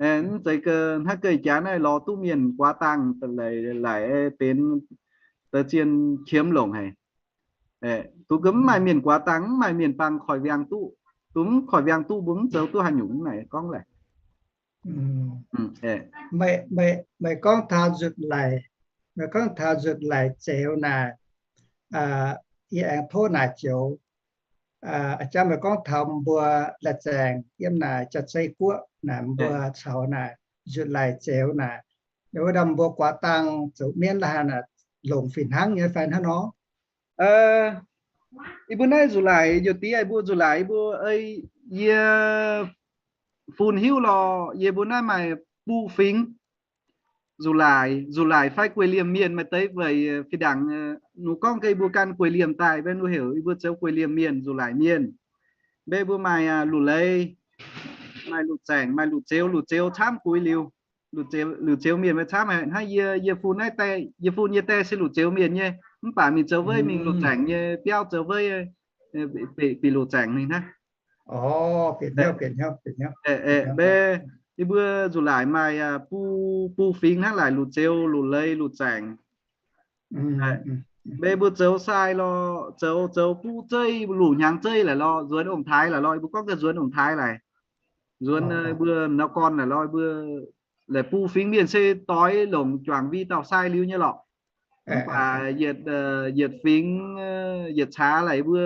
Mv zeiz hnangv ga'jaax naaiv lorz duqv mienh guaax dangh laic benx deix zien qiemx longc haic. Duqv ga'mv maaih mienh guaax dangh, mv maaih mienh bang koiv-wiangh duqv. Duqv mv koiv-wiangh duqv, mbuo mv zoux duqv haaix nyungc naaic gorngv laic. Meih gorngv taux nzutc laic, meih gorngv taux nzutc laic zeux naaic, yie aengx tov naaic joux, a'jang meih gorngv taux mbuo la'zaengc yiem naaic Janx-Zei Guoqv naaic mbuo caux naaic nzutc laic zeux naaic, wuov ndamv mbuo guaax dangh zoux mienv la'haaix naaic, longc fih hnangv nyei fai hnangv nor? Yie mbuo naaiv nzutc laic, youc diex mbuo nzutc laic, yie mbuo, ei, yie fun hiuv lorh, yie mbuo naaiv maaih buo fingx nzutc laic, nzutc laic fai gueic liemh mienh maaih deix weic fih ndaangc, nu gorngv ga'mv mbuo ganh gueic liemh daaih, mbe nu heuc yie mbuo zoux gueic liemh mienh, nzutc laic mienh. Mbe mbuo maaih luc leiz, maaih luc zaengc, maaih luc zeux. Luc zeux camv guix liuz, luc zeux mienh maaih camv haic. Hnangv yie, yie fun naaiv, yie fun yie die se luc zeux mienh nyei, mv baac mingh zoux weiv, mingh luc zaengc nyei biauv zoux weiv, bieqc luc zaengc mingh hnangv. Mbe yie mbuo nzutc laic maaih buo, buo fingx hnangv laic, luc zeux, luc leiz, luc zaengc. Mbe mbuo zoux sai lorh, zoux, zoux buv zeiv, luc hnyangx zeiv laic lorh, nzuonx ong-taaix laic lorh, yie mbuo gorngv ga'nzuonx ong-taaix laic, nzuonx mbuo nor gorn laic lorh, mbuo laic buo fingx mienh se doix longc juangc vi dauh sai liuz nyei lorqc. Mv baac yietc, yietc fingx, yietc caax laic mbuo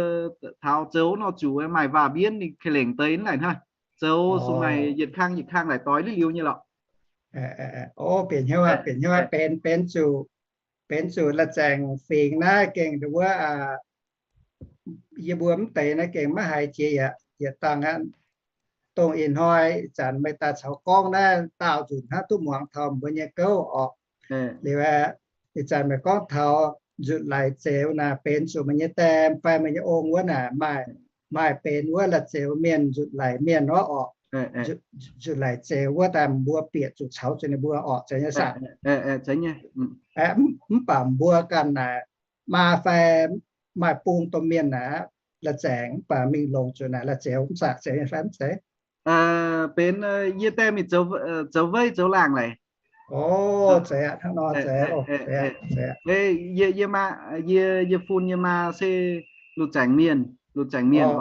taux zoux nor zuqc maaih waac-mbienv ninh ka'lengc deix laic hnangv. Zoux suc maaih yietc kang yietc kang laic doix liuz liuz nyei lorqc. Ov, bieqc hnyouv, bieqc hnyouv, benx, benx zuqc, benx zuqc la'zaengc fingx naaiv gengh nduov wuov, yie mbuo mv deix naaiv gengh maiv haiz jiex yaac yietc dangh aqv. Dongh ih hnoi ih zanc meih daaih caux gorngv naaiv daauh nzunc hnangv duqv muangx taux mbuo nyei gouv orqc. Liuz aqv, ih zanc meih gorngv taux nzutc laic zeux naaic benx zuqc meih nyei die fai meih nyei ong wuov naaic maaih, maaih benx wuov la'zeux mienh, nzutc laic mienh wuov orqc. Nzutc laic zeux wuov daaih mbuo bieqc zuqc caux zuqc ninh mbuo orqc, zeiz nyei saah? Mv baac mbuo ganh naaic maa fai maaih bung domh mienh naaic la'zaengc mv baac mingh longc zuqc naaic la'zeux mv saah, zeiz nyei fai mv zeiz? Benx yie die mingh zoux weiv zoux laangh laic. Zeiz aqv, hnangv nor zeiz. Yie, yie fun yie maa se luc zaengc mienh, luc zaengc mienh.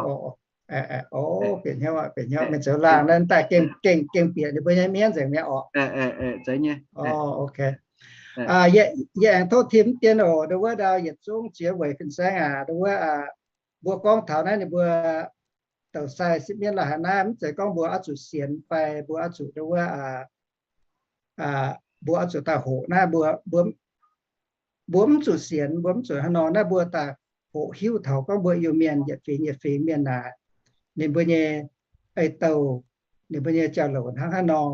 Bieqc hnyouv, bieqc hnyouv, mingh zoux laangh naaiv daaih gengh, gengh bieqc ninh mbuo nyei mienv nzengc mi'aqv orqc. Zeiz nyei. Yie aengx tov tim dien oc, nduov wuov ndau yietc zungv ziex weic fin-saeng aac, nduov wuov, mbuo gorngv taux naaiv ninh mbuo douc sai sipv mienv la'haaix naaiv, mv zeiz gorngv mbuo oix zuqc sienx fai mbuo oix zuqc nduov wuov, mbuo oix zuqc daaih hoqc naaiv, mbuo, mbuo mv zuqc sienx, mbuo mv zuqc hnangv nor, naaiv mbuo daaih hoqc hiuv taux gorngv mbuo Iu-Mienh yietc fingx yietc fingx mienh naaic, ninh mbuo nyei ei-douh, ninh mbuo nyei jauv-louc hnangv haaix nor.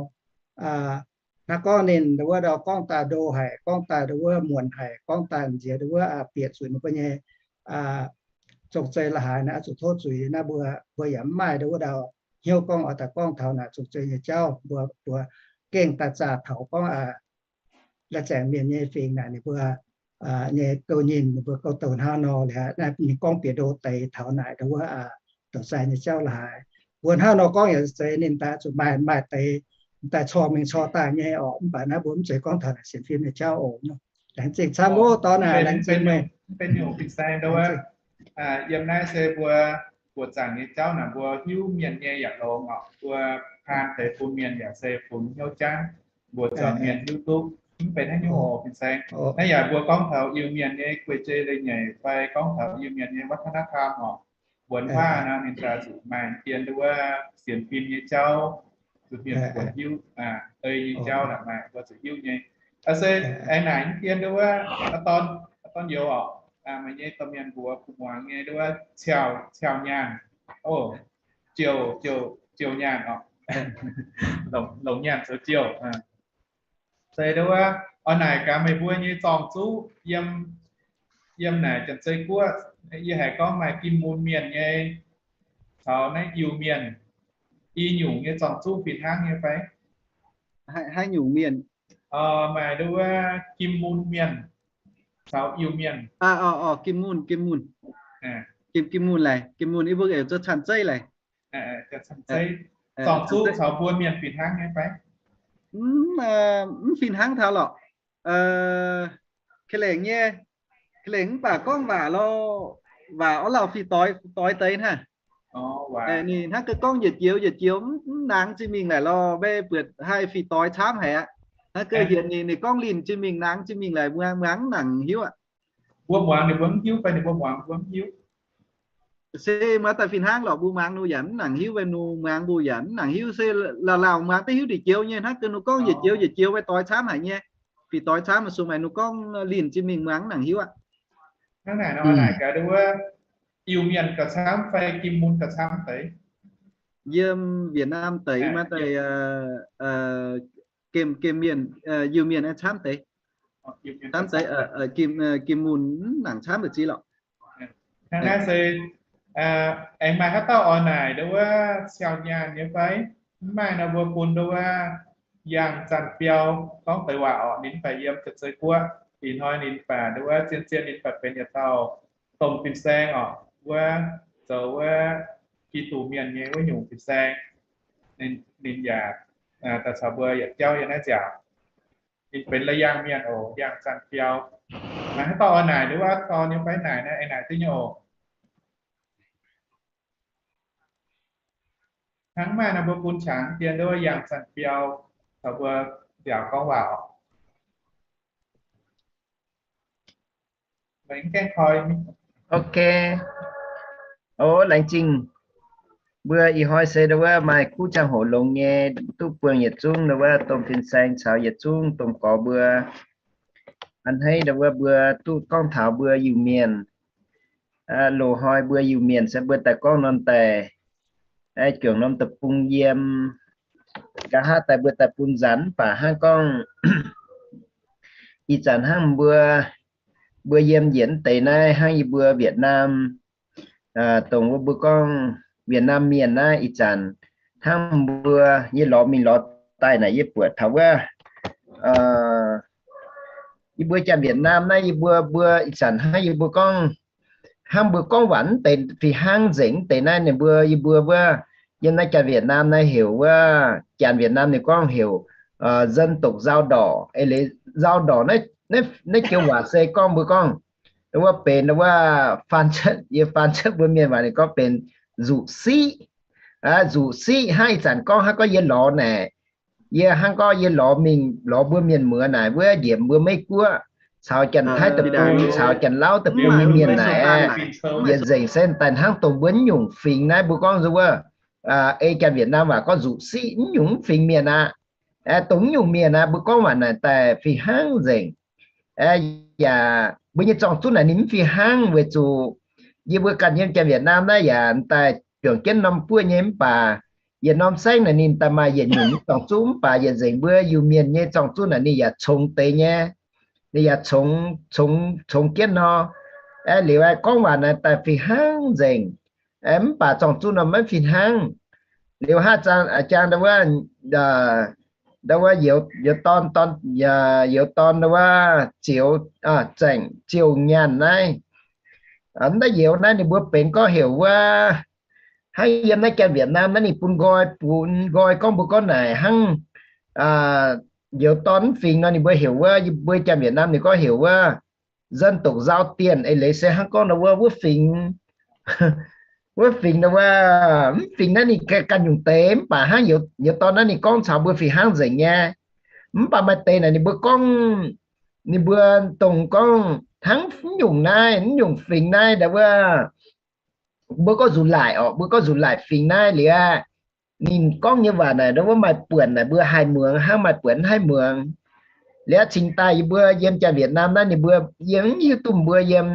Hnangv gorngv ninh nduov wuov ndau gorngv daaih ndo haic, gorngv daaih nduov wuov muonc haic, gorngv daaih nziex nduov wuov bieqc zuqc ninh mbuo nyei zong-zei la'haaix naaic, oix zuqc tov zuiz naaiv mbuo, mbuo yaac mv maaih nduov wuov ndau hnyouv gorngv oix daaih gorngv taux naaic zong-zei nyei jauv. Mbuo mbuox gengh daaih zaah taux gorngv la'zaengc mienh nyei fingx naaic ninh mbuo nyei gouv nyinh, ninh mbuo gouv douh hnangv nor liuz, naaiv ninh gorngv bieqc ndo deix taux naaic nduov wuov douc sai nyei jauv la'haaix. Mbuo hnangv nor gorngv yaac zeiz, ninh daaih zuqc maaih, maaih deix daaih corc mingh corc daaih nyei orqc. Mv baac naaiv mbuo mv zeiz gorngv taux naaic sienx fim nyei jauv oc. Laengz zingh camv oc, dorh naaic laengz zingh meih. Mv benx nyungc fin-saeng nduov wuov. Yiem naaiv se mbuo buoqc zaangc nyei jauv naaic mbuo hiuv mienh nyei yaac longx orqc. Mbuo kaan deix bun mienh yaac se funx hnyouv jangv, mbuoqc zaangc mienh hiuv duqv. Mv benx haaix nyungc oc fin-saeng. Naaiv yaac mbuo gorngv taux Iu-Mienh nyei guei-jei leiz-nyeic fai gorngv taux Iu-Mienh nyei วัฒนธรรม orqc. Buonc huaav nor ninh daaih zuqc maaih dien nduov wuov sienx fim nyei jauv, zuqc mienh buonc hiuv ei nyei jauv naaic maaih mbuo zuqc hiuv nyei. Se aengx naaic dien nduov wuov, dorn youz orqc, meih nyei dorh mienh mbuox kuv muangx nyei nduov wuov ciauh, ciauh nyaanh, o, jiouh, jiouh nyaanh orqc, longc nyaanh zoux jiouh. Se nduov wuov, oix naaic gaax meih mbuo nyei zorng-zuqv yiem, yiem naaic Janx-Zei Guoqv, yie haiz gorngv maaih Gim Mun Mienh nyei caux naaiv Iu-Mienh, i nyungc nyei zorng-zuqv fih hnangv nyei fai? Haaix nyungc mienh? Maaih nduov wuov Gim Mun Mienh caux Iu-Mienh. Gim Mun, Gim Mun. Gim, Gim Mun laic, Gim Mun yie mbuo heuc zoux Canh Zeiv laic. Zorng-zuqv caux mbuo mienh fih hnangv nyei fai? Mv, mv fih hnangv taux lorqc. Ka'lengc nyei, ka'lengc mv baac gorngv waac lorh, waac orv lauh fih doix, doix deix hnangv. Ninh hnangv gau gorngv yietc joux yietc joux mv nangx zingh mingh laic lorh, mbe buatc haih fih doix camv haic aqv. Hnangv gau hienx ninh, ninh gorngv linh zingh mingh nangx zingh mingh laic, muangx, muangx mv nangc hiuv aqv. Mbuo muangx ninh mbuo mv hiuv fai ninh mbuo muangx mbuo mv hiuv? Se muangx daaih fih hnangv lorqc, mbuo muangx ninh yaac mv nangc hiuv, fai ninh muangx mbuo yaac mv nangc hiuv. Se lauh lauh muangx daaih hiuv ndeic joux nyei, hnangv gau ninh gorngv yietc joux yietc joux mbe doix camv haic nyei. Fih doix camv, sung maaih ninh gorngv linh zingh mingh muangx mv nangc hiuv aqv. Hnangv naaic nor, naaic gaax wuov, Iu-Mienh gauh camv fai Gim-Mun gauh camv deix? Yiem Việt Nam deix maiv deix, Gim, Gim-Mienh, Iu-Mienh camv deix. Camv deix, Gim-Mun mv nangc camv deix ziqv lorqc. Hnangv naaiv se aengx maaih haaix dauh oix naaic ndau wuov siau nyaanh nyei fai? Mv maaih nor mbuo bun ndau wuov Yangh Zanc Biau gorngv deix waac orqc. Ninh mv baac yiem Janx-Zei Guoqv. Ih hnoi ninh mv baac ndau wuov zien-zien ninh mv baac benx yietc dauh domh fin-saeng orqc, wuov zoux wuov Giduc mienh nyei wuov nyungc fin-saeng. Ninh yaac daaih caux mbuo yietc jauv yiem naaiv nziaauc. Ninh benx Lai Yangh mienh oc, Yangh Zanc Biau. Maaih haaix dauh oix naaic ndau wuov dorn nyei fai? Naaic naaiv aengx naaic duqv nyei oc. Hnangv maaih nor mbuo bun qangx dien ndau wuov Yangh Zanc Biau caux mbuo nziaauc gorngv waac oc. Ok. O, laengz zingh. Mbuo ih hnoi se ndau wuov maaih kuv ziangh hoc longx nyei, duqv buangh yietc zungv ndau wuov domh fin-saeng caux yietc zungv domh gorx mbuo. A'hneiv ndau wuov mbuo duqv gorngv taux mbuo Iu-Mienh. Loz-hnoi mbuo Iu-Mienh se mbuo daaih gorngv norm daaih, juangc norm deic-bung yiem, nqa'haav daaih mbuo daaih bun nzanc, mv baac hnangv gorngv ih zanc hnangv mbuo, mbuo yiem yietc deix naaiv hnangv yie mbuo Việt Nam, dongh wuov mbuo gorngv Việt Nam mienh naaiv ih zanc hnangv mbuo, yie lorz mingh lorz daaih naaic yie buatc taux wuov, yie mbuo Janx-Việt Nam naaiv yie mbuo, mbuo ih zanc hnangv yie mbuo gorngv, hnangv mbuo gorngv waac mv deix fih hnangv nzengc mv deix naaiv ninh mbuo, yie mbuo wuov, yiem naaiv Janx-Việt Nam naaiv heuc wuov, Janx-Việt Nam ninh gorngv heuc dân tộc Dao Đỏ, eix leiz Dao Đỏ naaiv joux waac se gorngv mbuo gorngv wuov benx wuov, faan cuotv, yie faan cuotv mbuo mienh waac ninh gorngv benx nzuqc siqv. Nzuqc siqv hnangv ih zanc gorngv, hnangv gorngv yie lorz naaic, yie hnangv gorngv yie lorz mingh lorz mbuo mienh muoz naaic wuov njiec mbuo Meiv Guoqv caux Janx-Taiv deic-bung caux Janx-Lauv deic-bung nyei mienh naaic, yietc nzengc se daaih hnangv dongh mbuo nyungc fingx naaiv mbuo gorngv nzunc wuov, ei Janx-Việt Nam waac gorngv nzuqc siqv, mv nyungc mv fingx mienh aqv. Dongh mv nyungc mienh aqv, mbuo gorngv waac naaic daaih fih hnangv nzengc. Yaac mbuo nyei zorng-zuqv naaic ninh mv fih hnangv weic zuqc yie mbuo ganh yiem Janx-Việt Nam naaiv yaac daaih juangc jienv norm buoqv nyei mv baac yietc norm saengv naaic ninh daaih maaih yietc nyungc zorng-zuqv mv baac yietc nzengc mbuo Iu-Mienh nyei zorng-zuqv naaic ninh yaac congx deix nyei. Ninh yaac congx, congx jienv nor. Liuz gorngv waac naaic daaih fih hnangv nzengc. Mv baac zorng-zuqv nor maiv fih hnangv. Liuz hnangv jang ndau wuov, ndau wuov youz dorn, youz dorn ndau wuov Ziouc, Zaengc Ziouc Nyaanh naaiv. Naaiv youz naaiv ninh mbuo benx gorngv heuc wuov, hnangv yiem naaiv Janx-Việt Nam naaiv ninh bun nqoi, bun nqoi gorngv mbuo gorngv naaic hnangv youz dorn mv fingx nor ninh mbuo heuc wuov, yie mbuo Janx-Việt Nam ninh gorngv heuc wuov dân tộc Dao Tiền, eix leiz se hnangv gorngv ndau wuov, wuov fingx, wuov fingx ndau wuov, mv fingx naaiv ninh ganh nyungc deix mv baac hnangv youz dorn naaiv ninh gorngv caux mbuo fih hnangv nzengc nyei. Mv baac maaih deix naaic ninh mbuo gorngv, ninh mbuo dongh gorngv hnangv mv nyungc naaiv, mv nyungc fingx naaiv ndau wuov, mbuo gorngv nzuqc laaic orqc, mbuo gorngv nzuqc laaic fingx naaiv liuz aqv, ninh gorngv nyei waac naaic ndau wuov maaih buonc naaic mbuo haih muangx, hnangv maaih buonc mv haih muangx. Liuz aqv cingx daaih yie mbuo yiem Janx-Việt Nam naaiv ninh mbuo, yie mv hiuv duqv mbuo yiem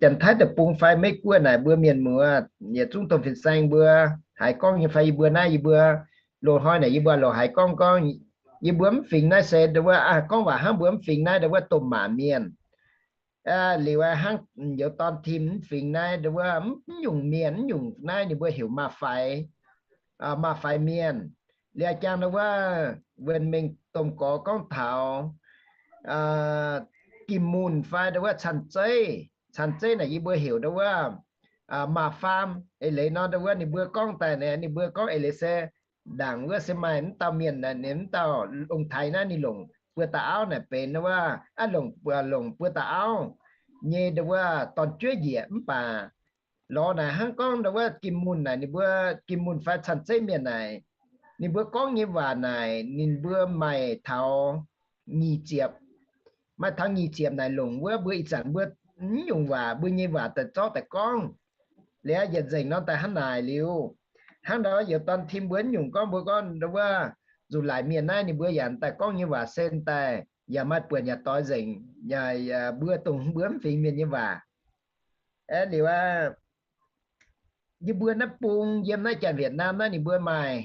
Janx-Taiv deic-bung fai Meiv Guoqv naaic mbuo mienh muoz yietc zungv domh fin-saeng mbuo haiz gorngv nyei fai yie mbuo naaiv yie mbuo loz-hnoi naaic yie mbuo loz haiz gorngv gorngv yie mbuo mv fingx naaiv se ndau wuov gorngv waac hnangv mbuo mv fingx naaiv ndau wuov domh maac mienh. Liuz aqv hnangv youz dorn tim mv fingx naaiv ndau wuov mv nyungc mienh, mv nyungc naaiv ninh mbuo heuc maa-faix, maa-faix mienh. Liuz jang ndau wuov wuonh mengh domh gorx gorngv taux gim-mun fai ndau wuov canh zeiv, canh zeiv naaic yie mbuo heuc ndau wuov maa-faam. Eix leiz nor ndau wuov ninh mbuo gorngv daaih naaic ninh mbuo gorngv eix leiz se ndaangc wuov se maaih mv dauh mienh, ninh mv dauh ong-taaix naaiv ninh longc buo dauh auv naaic benx wuov, aav, longc, longc buo dauh auv nyei nduov wuov dorn-jueiv njiec mv baac lorz naaic hnangv gorngv nduov wuov gim munh naaic ninh mbuo, gim munh fai caan zeiv mienh naaic, ninh mbuo gorngv nyei waac naaic ninh mbuo maaih taux nyic ziepc. Maaih taux nyic ziepc naaic longc wuov mbuo ih zanc mbuo mv nyungc waac, mbuo nyei waac daaih zorqv daaih gorngv. Liuz yietc nzengc nor daaih hnangv naaic liuz, hnangv nor youz dorn tim mbuo mv nyungc gorngv mbuo gorngv nduov wuov nzuqc laaic mienh naaiv ninh mbuo yaac daaih gorngv nyei waac se daaih yaac maaih buonc yaac doix nzengc, mbuo dongh mbuo mv fingx mienh nyei waac. Aeqv, liuz aqv, yie mbuo naaiv bung yiem naaiv Janx-Wietc^naam naaiv ninh mbuo maaih,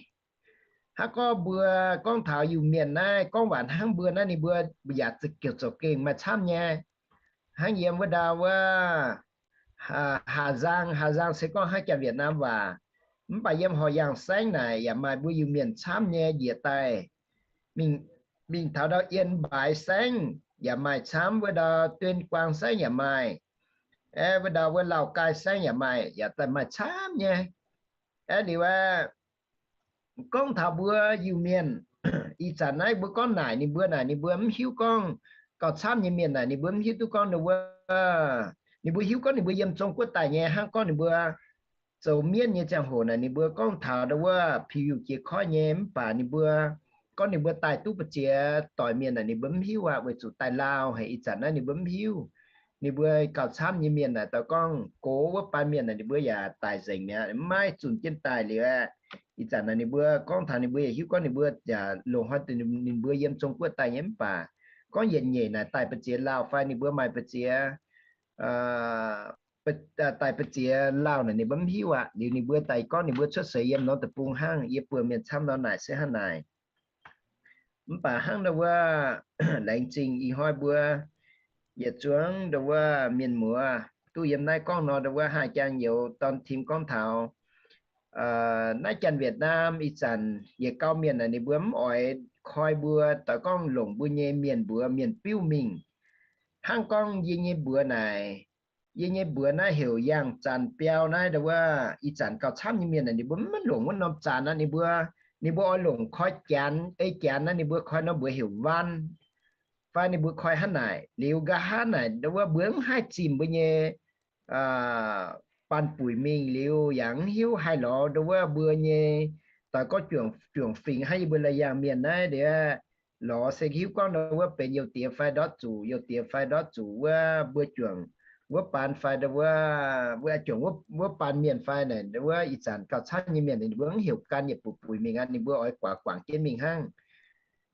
hnangv gorngv mbuo gorngv taux Iu-Mienh naaiv gorngv waac hnangv mbuo naaiv ninh mbuo yaac ziouc zoux gengh maaih camv nyei. Hnangv yiem wuov ndau wuov Hà Giang, Hà Giang se gorngv hnangv Janx-Wietc^naam waac. Mv baac yiem Horh Yang saengv naaic yaac maaih mbuo Iu-Mienh camv nyei njiec daaih. Mingh, mingh taux ndau Yên Bái saengv yaac maaih camv, wuov ndau Tuyên Quang saengv yaac maaih, aeqv, wuov ndau wuov Lào Cai saengv yaac maaih, yaac daaih maaih camv nyei. Aeqv, liuz aqv, gorngv taux mbuo Iu-Mienh, ih zanc naaiv mbuo gorngv naaic ninh mbuo naaic ninh mbuo mv hiuv gorngv, gauh camv nyei mienh naaic ninh mbuo mv hiuv duqv gorngv nduov wuov, ninh mbuo hiuv gorngv ninh mbuo yiem Zong Guoqv daaih nyei hnangv gorngv ninh mbuo zoux mienv nyei ziangh hoc naaic ninh mbuo gorngv taux nduov wuov piu yuh jiex koiv nyei mv baac ninh mbuo gorngv ninh mbuo daaih duqv mbu'ziex doic mienh naaic ninh mbuo mv hiuv aqv, weic zuqc daaih Laauh haic ih zanc naaiv ninh mbuo mv hiuv. Ninh mbuo gauh camv nyei mienh naaic daaih gorngv gox wuov baan mienh naaic ninh mbuo yaac daic nzengc mi'aqv, mv maaih zunc jienv daaih liuz aqv. Ih zanc naaic ninh mbuo gorngv taux ninh mbuo yaac hiuv gorngv ninh mbuo yaac longc hnoi ninh mbuo yiem Zong Guoqv daaih nyei mv baac gorngv yietc nyeic naaic daaih mbu'ziex Laauh fai ninh mbuo maaih mbu'ziex daaih mbu'ziex Laauh naaic ninh mbuo mv hiuv aqv. Liuz ninh mbuo daaih gorngv ninh mbuo cuotv seix yiem norm deic-bung hnangv, yie buoz mienh camv nor naaic se hnangv naaic. Mv baac hnangv nduov wuov, laengz zingh ih hnoi mbuo yietc zungv nduov wuov mienh muoz duqv yiem naaiv gorngv nor nduov wuov haih jangx youz dorn tim gorngv taux naaiv Janx-Wietc^naam ih zanc yietc gau mienh naaic ninh mbuo mv oix koi mbuo doix gorngv longc mbuo nyei mienh mbuox mienh biuv mingh. Hnangv gorngv yie nyei mbuox naaic, yie nyei mbuox naaiv heuc Yangh Zanc Biau naaiv nduov wuov, ih zanc gauh camv nyei mienh naaic ninh mbuo mv longc wuov norm zanc aqv. Ninh mbuo, ninh mbuo oix longc koi Janx, ei Janx naaiv ninh mbuo koi nor mbuox heuc Van, fai ninh mbuo koi hnangv naaic. Liuz nqa'haav naaic nduov wuov mbuo mv haih zimh mbuo nyei baanh buic mingh liuz yaac mv hiuv haih lorz nduov wuov mbuo nyei doix gorngv juangc fingx hnangv yie mbuo la'yangh mienh naaiv liuz lorz se hiuv gorngv nduov wuov benx youh diex fai ndortv zuqc, youh diex fai ndortv zuqc wuov mbuo juangc wuov baan fai nduov wuov, wuov juangc wuov baan mienh fai naaic nduov wuov ih zanc gauh camv nyei mienh ninh mbuo mv heuc gan yietc buic buic mingh aqv. Ninh mbuo oix guangc guangc jienv mingh hnangv.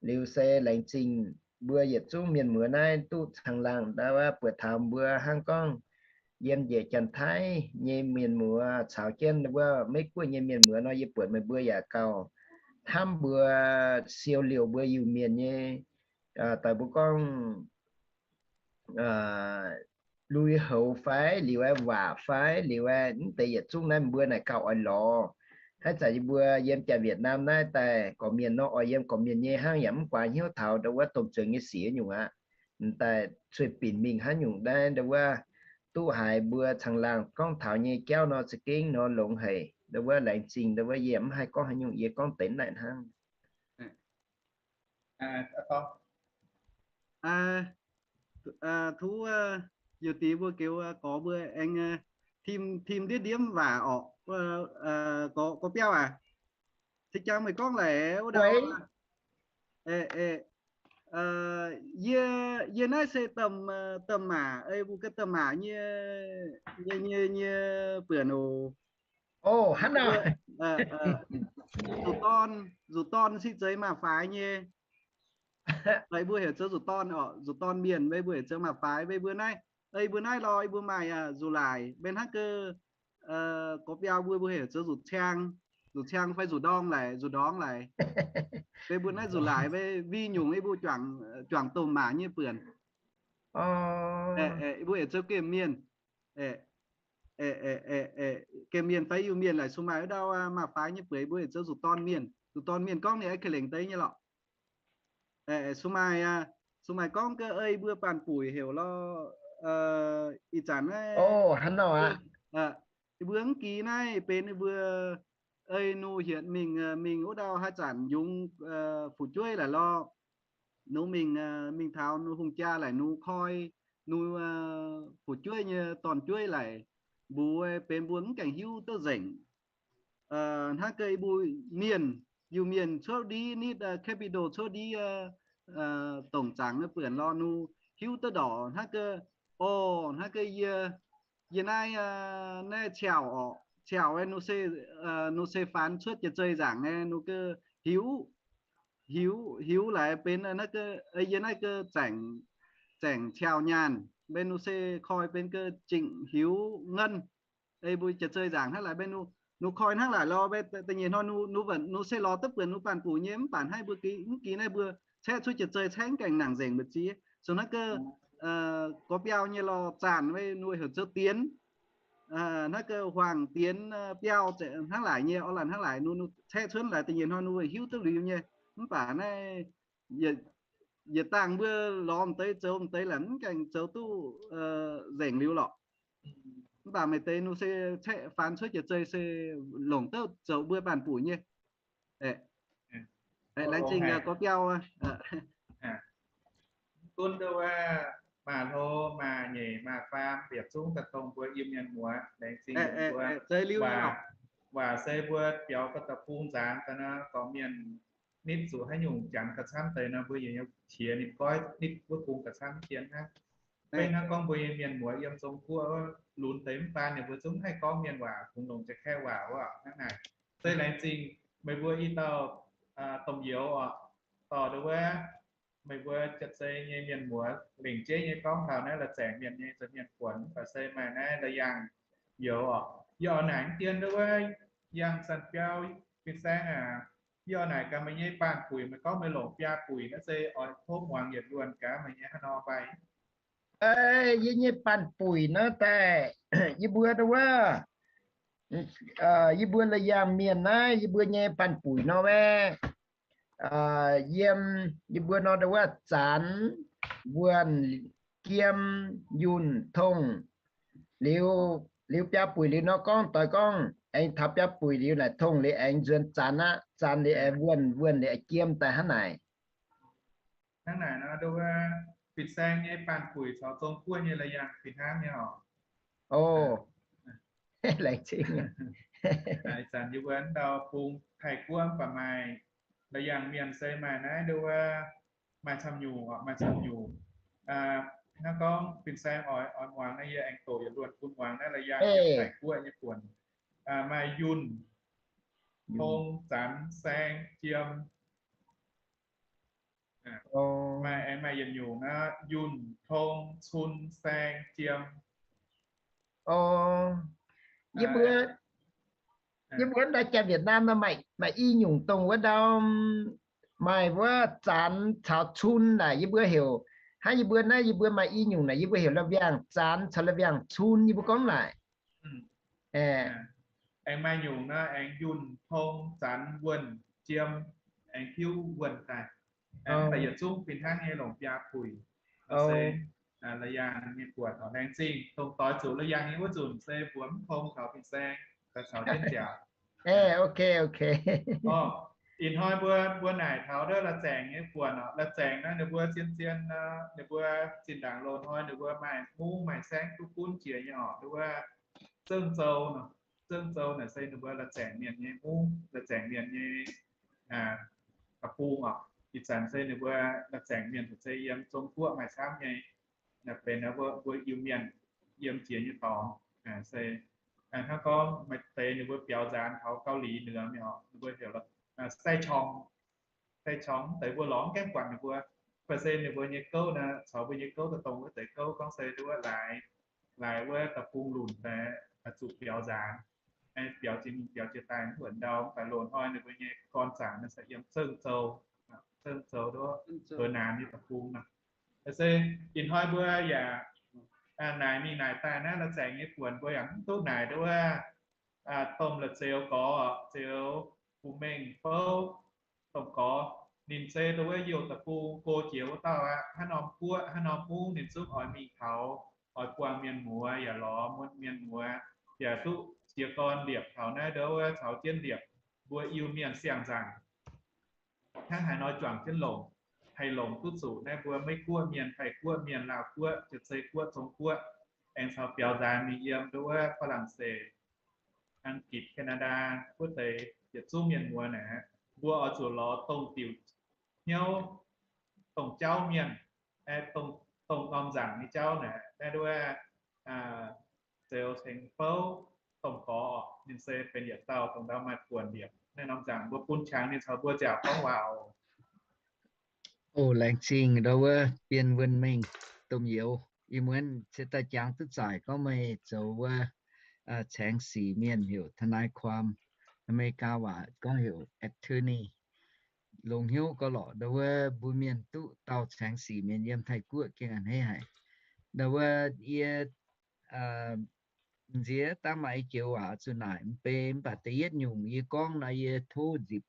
Liuz se laengz zingh mbuo yietc zungv mienh muoz naaiv duqv caangh laangh nduov wuov buatc taux mbuo hnangv gorngv yiem njiec Janx-Taiv nyei mienh muoz caux jienv wuov Meiv-Guoqv nyei mienh muoz nor, yie buatc meih mbuo yaac gauh hnamv mbuo siou liouc mbuo Iu-Mienh nyei, daaih mbuo gorngv lui-houx fai liuz aeqv, waac fai liuz aeqv, mv deix yietc zungv naaiv mbuo naaic gauh oix lorz. Haaix zanc yie mbuo yiem Janx-Wietc^naam naaiv daaih gorqv-mienh nor, oix yiem gorqv-mienh nyei hnangv yaac mv guaax hnyouv taux nduov wuov domh zueiz nyei sic nyungc aqv. M'daaih cueiv binc mingh hnangv nyungc naaiv nduov wuov duqv haiz mbuo caangh laangh gorngv taux nyei jauv nor za'gengh nor longx haic. Nduov wuov laengz zingh nduov wuov yie mv haih gorngv haaix nyungc, yie gorngv deix naaic hnangv. Tov youh diex mbuo goux gorx mbuo aengx tim, tim ndiev ndiemv waac orqc. Gorx biauv aac, se jang meih gorngv laic wuov dauh. Yie, yie naaiv se Domh Maac, ei mbuo ganh Domh Maac nyei, nyei, nyei, nyei buonc oc. Zuqc dorn, zuqc dorn se zeiz maa-faix nyei. Ei mbuo heuc zoux zuqc dorn orqc, zuqc dorn mienh, ei mbuo heuc zoux maa-faix. Ei mbuo naaiv, ei mbuo naaiv lorh, ei mbuo maaih zuqc laaic, mbenc hnangv gau gorx biauv mbuo, mbuo heuc zoux zuqc ciang, zuqc ciang fai zuqc ndorng laic, zuqc ndorngx laic. Ei mbuo naaiv zuqc laaic, mbuo nyungc ei mbuo juangc domh maac nyei buonc. Mbuo heuc zoux gemh mienh. Gemh mienh fai Iu-Mienh laic, sung maaih wuov ndau maa-faix nyei bueix mbuo heuc zoux zuqc dorn mienh. Zuqc dorn mienh gorngv ninh aengx ka'lengc deix nyei lorqc. Sung maaih, sung maaih gorngv ga'ei mbuo baanh buic heuc lorqc. Ih zanc naaiv, mbuo mv gix naaiv benx mbuo ei nu hietc mingh, mingh wuov ndau haaix zanc yungz fu'jueiv laic lorqc. Nu mingh, mingh taux nu hungh jaa laic nu koi nu fu'jueiv nyei dorn-jueiv laic, mbuox benx mbuo mv gaengh hiuv duqv nzengc. Hnangv ga'naaiv mbuo mienh, Iu-Mienh cuotv ndiev nitv capital cuotv ndiev dongc zaangc naaiv buonc lorqc, nu hiuv duqv ndorqc hnangv ga'naaiv, o, hnangv ga'naaiv yie, yie naaiv, naaiv ciauh orqc, ciauh nu se, nu se faanx cuotv jiex zei nzaangc nyei, nu ga'naaiv hiuv, hiuv, hiuv laaix benx naaiv ga'naaiv, yie naaiv ga'naaiv zaengc, zaengc ciauh nyaanh, mbenc nu se koi benx ga'naaiv zingh hiuv nganv. Ei mbuo jiex zei nzaangc hnangv laaix mbenc nu, nu koi hnangv laaix lorqc, mbenc da'nyeic hnoi nu, nu se lorz duqv buonc nu baanh buic nyei, mv baac hnangv mbuo ga'naaiv, mv ga'naaiv mbuo caeqv cuotv jiex zei caeqv gaengh nangc nzengc mbu'ziex. Sou hnangv ga'naaiv gorx biauv nyei lorz zaanc mbenc nu heuc zoux dienx, hnangv ga'naaiv huaang dienx biauv hnangv laaix nyei, orv laanh hnangv laaix nu, nu caeqv cuotv laaix da'nyeic hnoi nu hiuv duqv liuz nyei. Mv baac naaiv yietc dangh mbuo lorz m'deix zoux m'deix laaix mv gaengh zoux duqv nzengc liuz lorqc. Mv baac meih deix nu se caeqv faanx cuotv jiex zei se longc duqv zoux mbuo baanh buic nyei. Laengz zingh gorx biauv. Gunv duqv wuov maaih hlo maaih nyeic maaih faam yietc zungv daaih dongh mbuo Iu-Mienh muoz, laengz zingh mbuo. Waac se mbuo biaux ga'da'bung nzaanx daaih nor, gorqv-mienh nitv zuqc haaix nyungc janx ga'camv deix nor, mbuo yaac qiex ninh goiv nitv wuov bung ga'camv jienv hnangv. Beiv naaiv gorngv mbuo nyei mienh muoz yiem Zong-Guoqv lunx deix mv baan ninh mbuo zungv haih gorngv mienh waac, kungx longc jaa-kaeqv waac wuov hnangv naaic. Se laengz zingh meih mbuo i dauh domh youz oc, dorh nduov wuov meih mbuo jaav-zei nyei mienh muoz lengc jeiv nyei gorngv taux naaiv la'zaengc mienh nyei nza'hmien buonc, mv baac se maaih naaiv la'yaangh youz oc. Yie oix naaic dien nduov wuov yangh Zanc Biauv fin-saeng aac, yie oix naaic gaax meih nyei baanh buic, meih gorngv meih longc biaa buic naaiv se oix tov muangx yietc luonh gaax meih nyei haaix nor mbaih. Yie nyei baanh buic nor daaih, yie mbuo nduov wuov, yie mbuo la'yaangh mienh naaiv yie mbuo nyei baanh buic nor wuov, yiem yie mbuo nor nduov wuov Zanx, Wuonh, Jiem, Yunh, Tongh. Liuz, liuz biaa buic liuz nor gorngv doix gorngv aengx taux biaa buic liuz naaic Tongh liuz aengx nzuonx Zanx aqv, Zanx liuz aengx Wuonh, Wuonh liuz aengx Jiem daaih hnangv naaic. Hnangv naaic nor, nduov wuov fin-saeng nyei baanh buic caux Zong-Guoqv nyei la'yaangh fih hnangv nyei oc. O, laengz zingh. Ih zanc yie mbuo ndau bung Taiv-Guoqv mv baac maaih la'yaangh mienh se maaih naaiv nduov wuov maaih camv nyungc, maaih camv nyungc. Hnangv gorngv fin-saeng oix, oix muangx naaiv yie aengx doqc yietc luonh bun muangx naaiv la'yaangh yiem Taiv-Guoqv nyei buonc. Maaih Yunh, Tong, Zanx, Saeng, Jiem. Maaih, maaih yietc nyungc aqv, Yunh, Tong, Cun, Saeng, Jiem. Yie mbuo, yie mbuo ndau Janx-Vietnam nor maaih i nyungc dongh wuov ndau, maaih wuov Zanx caux Cun naaic yie mbuo heuc, hnangv yie mbuo naaiv yie mbuo maaih i nyungc naaic yie mbuo heuc la'viangh Zanx caux la'viangh Cun yie mbuo gorngv naaic. Aengx maaih nyungc nor aengx Yunh, Tong, Zanx, Wuonh, Jiem, aengx hiuv Wuonh daaih. Aengx daaih yietc zungv fih hnangv nyei longc biaa buic. Se la'yaangh nyei buonc oc. Laengz zingh dongh doix zuqc la'yaangh nyei wuov nzunc se mbuo mv tong taux fin-saeng, daaih caux jienv nziaauc. Ih hnoi mbuo, mbuo naaic taux ndau la'zaengc nyei buonc oc. La'zaengc naaiv ninh mbuo zien-zien, ninh mbuo zinh ndaangc loz-hnoi ninh mbuo maaih mungv maaih saengv duqv gunv jiex nyei oc. Ninh mbuo Zengv Zou, Zengv Zou naaic se ninh mbuo la'zaengc mienh nyei mungv, la'zaengc mienh nyei deic-bung oc. Ih zanc se ninh mbuo la'zaengc mienh se yiem Zong-Guoqv maaih camv nyei. Naaiv benx mbuo Iu-Mienh yiem jiex nyei dorngx. Se hnangv gorngv maaih deix ninh mbuo biaux nzaanx taux Gau Lih Nduov mingh oc, ninh mbuo heuc sai-qorngx. Sai-qorngx deix mbuo lorz mv gaengh buatc ninh mbuo. Mv baac se ninh mbuo nyei gouv naaiv caux mbuo nyei gouv daaih dongh wuov deix gouv gorngv se nduov wuov laaix, laaix wuov deic-bung lunc daaih zuqc biaux nzaanx. Biaux jiex mingh biaux jiex daaih mv buatc ndau, mv baac loz-hnoi ninh mbuo nyei gorn zaangc naaiv se yiem Zengv Zou, Zengv Zou nduov Hee Naanc nyei deic-bung nor. Se ih hnoi mbuo yaac naaic mingh naaic daaih naaiv la'zaengc nyei buonc mbuo yaac mv duqv naaic nduov wuov domh la'zeux gorx, zeux Bu Mengh Fouv, domh gorx. Ninh se nduov wuov youh deic-bung go jiex wuov dauh aqv. Haaix norm guoqv haaix norm mungv ninh zungv oix mingh taux, oix buangh mienh muoz yaac lorz mienh muoz, yaac duqv jiez gorn liepc taux naaiv nduov wuov caux jienv liepc. mbuo Iu-Mienh siang-nzangc hnangv haaix nor juangc jienv longc, haih longc duqv zuqc naaiv mbuo Meiv Guoqv mienh, Taiv Guoqv mienh, Laauh Guoqv, Jiex Zei Guoqv, Zong Guoqv, aengx caux biaux nzaanx mingh yiem ndau wuov Faa^lan^seix, An^gitc, Kaa^naa^ndaa, wuov deix yietc zungv mienh muoz naaic, mbuo oix zuqc lorz dongh diuc hnyouv, dongh jauv mienh, dongh norm nzaangc nyei jauv naaic, naaiv ndau wuov Zeux Ceng Fouv, Domh Gorx, ninh se benx yietc dauh dongh ndau maaih buonc liepc naaiv norm nzaangc, mbuo bun qangx ninh caux mbuo nziaauc gorngv waac oc. O, laengz zingh ndau wuov Bienh Wuonh Mengh, domh youz. Ih muonz ciex daaih jangx duqv zaaic gorngv meih zoux wuov caengx sic mienh heuc ทนายความ, America waac gorngv heuc attorney. Longx hnyouv gauh lorqc ndau wuov mbuo mienh duqv dauh caengx sic mienh yiem Taiv Guoqv gengh a'hneiv haic. Ndau wuov yie nziex dangh maaih i joux waac zuqc naaic mv bei, mv baac da'yietv nyungc yie gorngv nor yie tov nzipc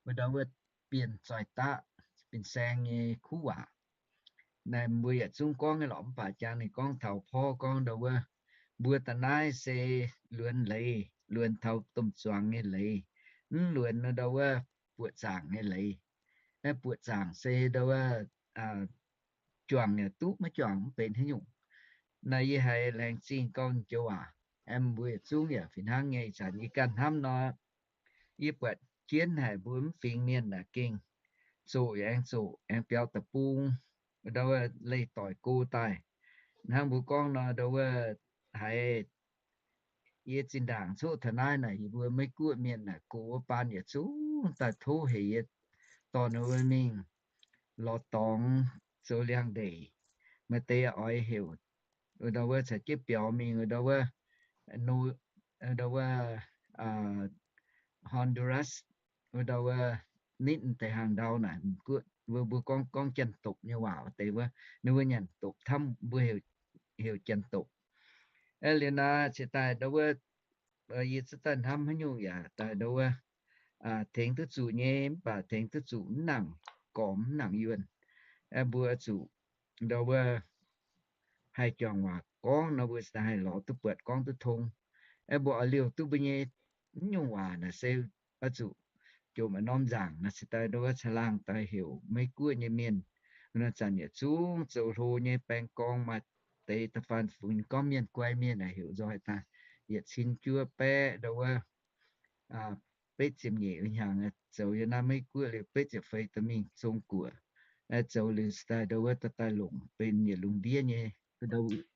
wuov ndau wuov bienh zoih daqv fin-saeng nyei kuv waac. Naaiv mbuo yietc zungv gorngv nyei lorqc, mv baac jangx ninh gorngv taux porv gorngv ndau wuov mbuo da'naaiv se luonx leiz, luonx taux domh zuangx nyei leiz, mv luonx ndau wuov buoqc zaangc nyei leiz. Naaiv buoqc zaangc se ndau wuov juangc yaac duqv, maiv juangc mv benx haaix nyungc. Naaiv yie haiz laengz zingh gauh joux waac, mbuo yietc zungv yaac fih hnangv nyei. Ih zanc yie ganh hnamv nor, yie buatc jienv haic mbuo mv fingx mienh naaic gengh zoqc yaac aengx zoqc, aengx biaux deic-bung, ndau wuov leih doic go daaih. Hnangv mbuo gorngv nor, ndau wuov haiz yie zinh ndaangc coqv taux naaiv naaic, yie mbuo Meiv Guoqv mienh naaic gox wuov baan yietc zungv daaih tov heuc yie dorh ninh mbuo mingh lorz dorngx zoux liangx-ndeic. Maaih deix oix heuc ndau wuov caux jienv biaux mingh ndau wuov, ndau wuov Honduras, ndau wuov nitv deix hnaangx ndau naaic, mbuo gorngv, gorngv janx-dopc nyei waac deix wuov, ninh mbuo nyanc dopc camv, mbuo heuc janx-dopc. Liuz naaic ciex daaih ndau wuov yie zungv daaih hnamv haaix nyungc yaac daaih ndau wuov tengx duqv zuqc nyei, mv baac tengx duqv zuqc mv nangc gormx mv nangc yuonh. Mbuo zuqc ndau wuov haih juangc waac gorngv nor, mbuo haih lorz duqv buatc gorngv duqv tong. Mbuo oix liouh duqv mbuo nyei mv nyungc waac naaic se oix zuqc jomc norm nzaangc naaic se daaih ndau wuov caangh laangh daaih heuc Meiv Guoqv nyei mienh. Nor zanc yietc zungv zoux hlo nyei baeng gorngv maaih deix da'faanh fungx gorngv mienh guai mienh naaic heuc nzoih daaih yietc cin juov baeqv ndau wuov betv ziepc nyeic hnyangx zoux yiem naaiv Meiv Guoqv liuz betv ziepc feix daaih mingh Zong-Guoqv. Zoux liuz daaih ndau wuov daaih daaih longc benx yietc lungh ndiev nyei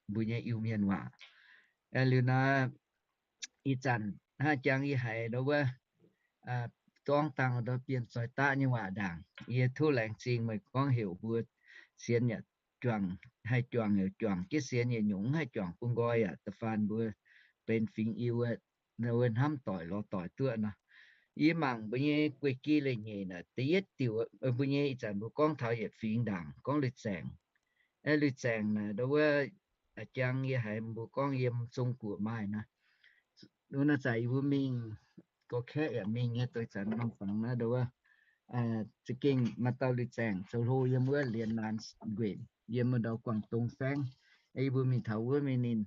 mbuo nyei Iu-Mienh waac. Liuz naaiv ih zanc hnangv jangx yie haiz ndau wuov gorngv dangh ndau bienh zoih daqv nyei waac ndaangc, yie tov laengz zingh meih gorngv heuc mbuo sienx yaac juangc, haih juangc heuc juangc jienv sienx yietc nyungc, haih juangc bun nqoi yaac da'faanh mbuo benx fingx Iu wuov hnamv doic lorz doic duqv nor. Yie mangc mbuo nyei guei-gi leiz-nyeic naaic da'yietv diuc, mbuo nyei ih zanc mbuo gorngv taux yietc fingx ndaangc gorngv Lui Zaengc. Lui Zaengc naaic ndau wuov jangx yie haiz mbuo gorngv yiem Zong-Guoqv maaih nor, wuov naaiv zanc yie mbuo mingh gorx-kaeqv yaac mingh nyei, doix zanc norm fangx naaiv ndau wuov za'gengh maaih dauh Lui Zaengc zoux hlo yiem wuov Lienx Laanh Nquenc yiem ndau Guangv Dong Saengv. Yie mbuo mingh taux wuov mingh ninh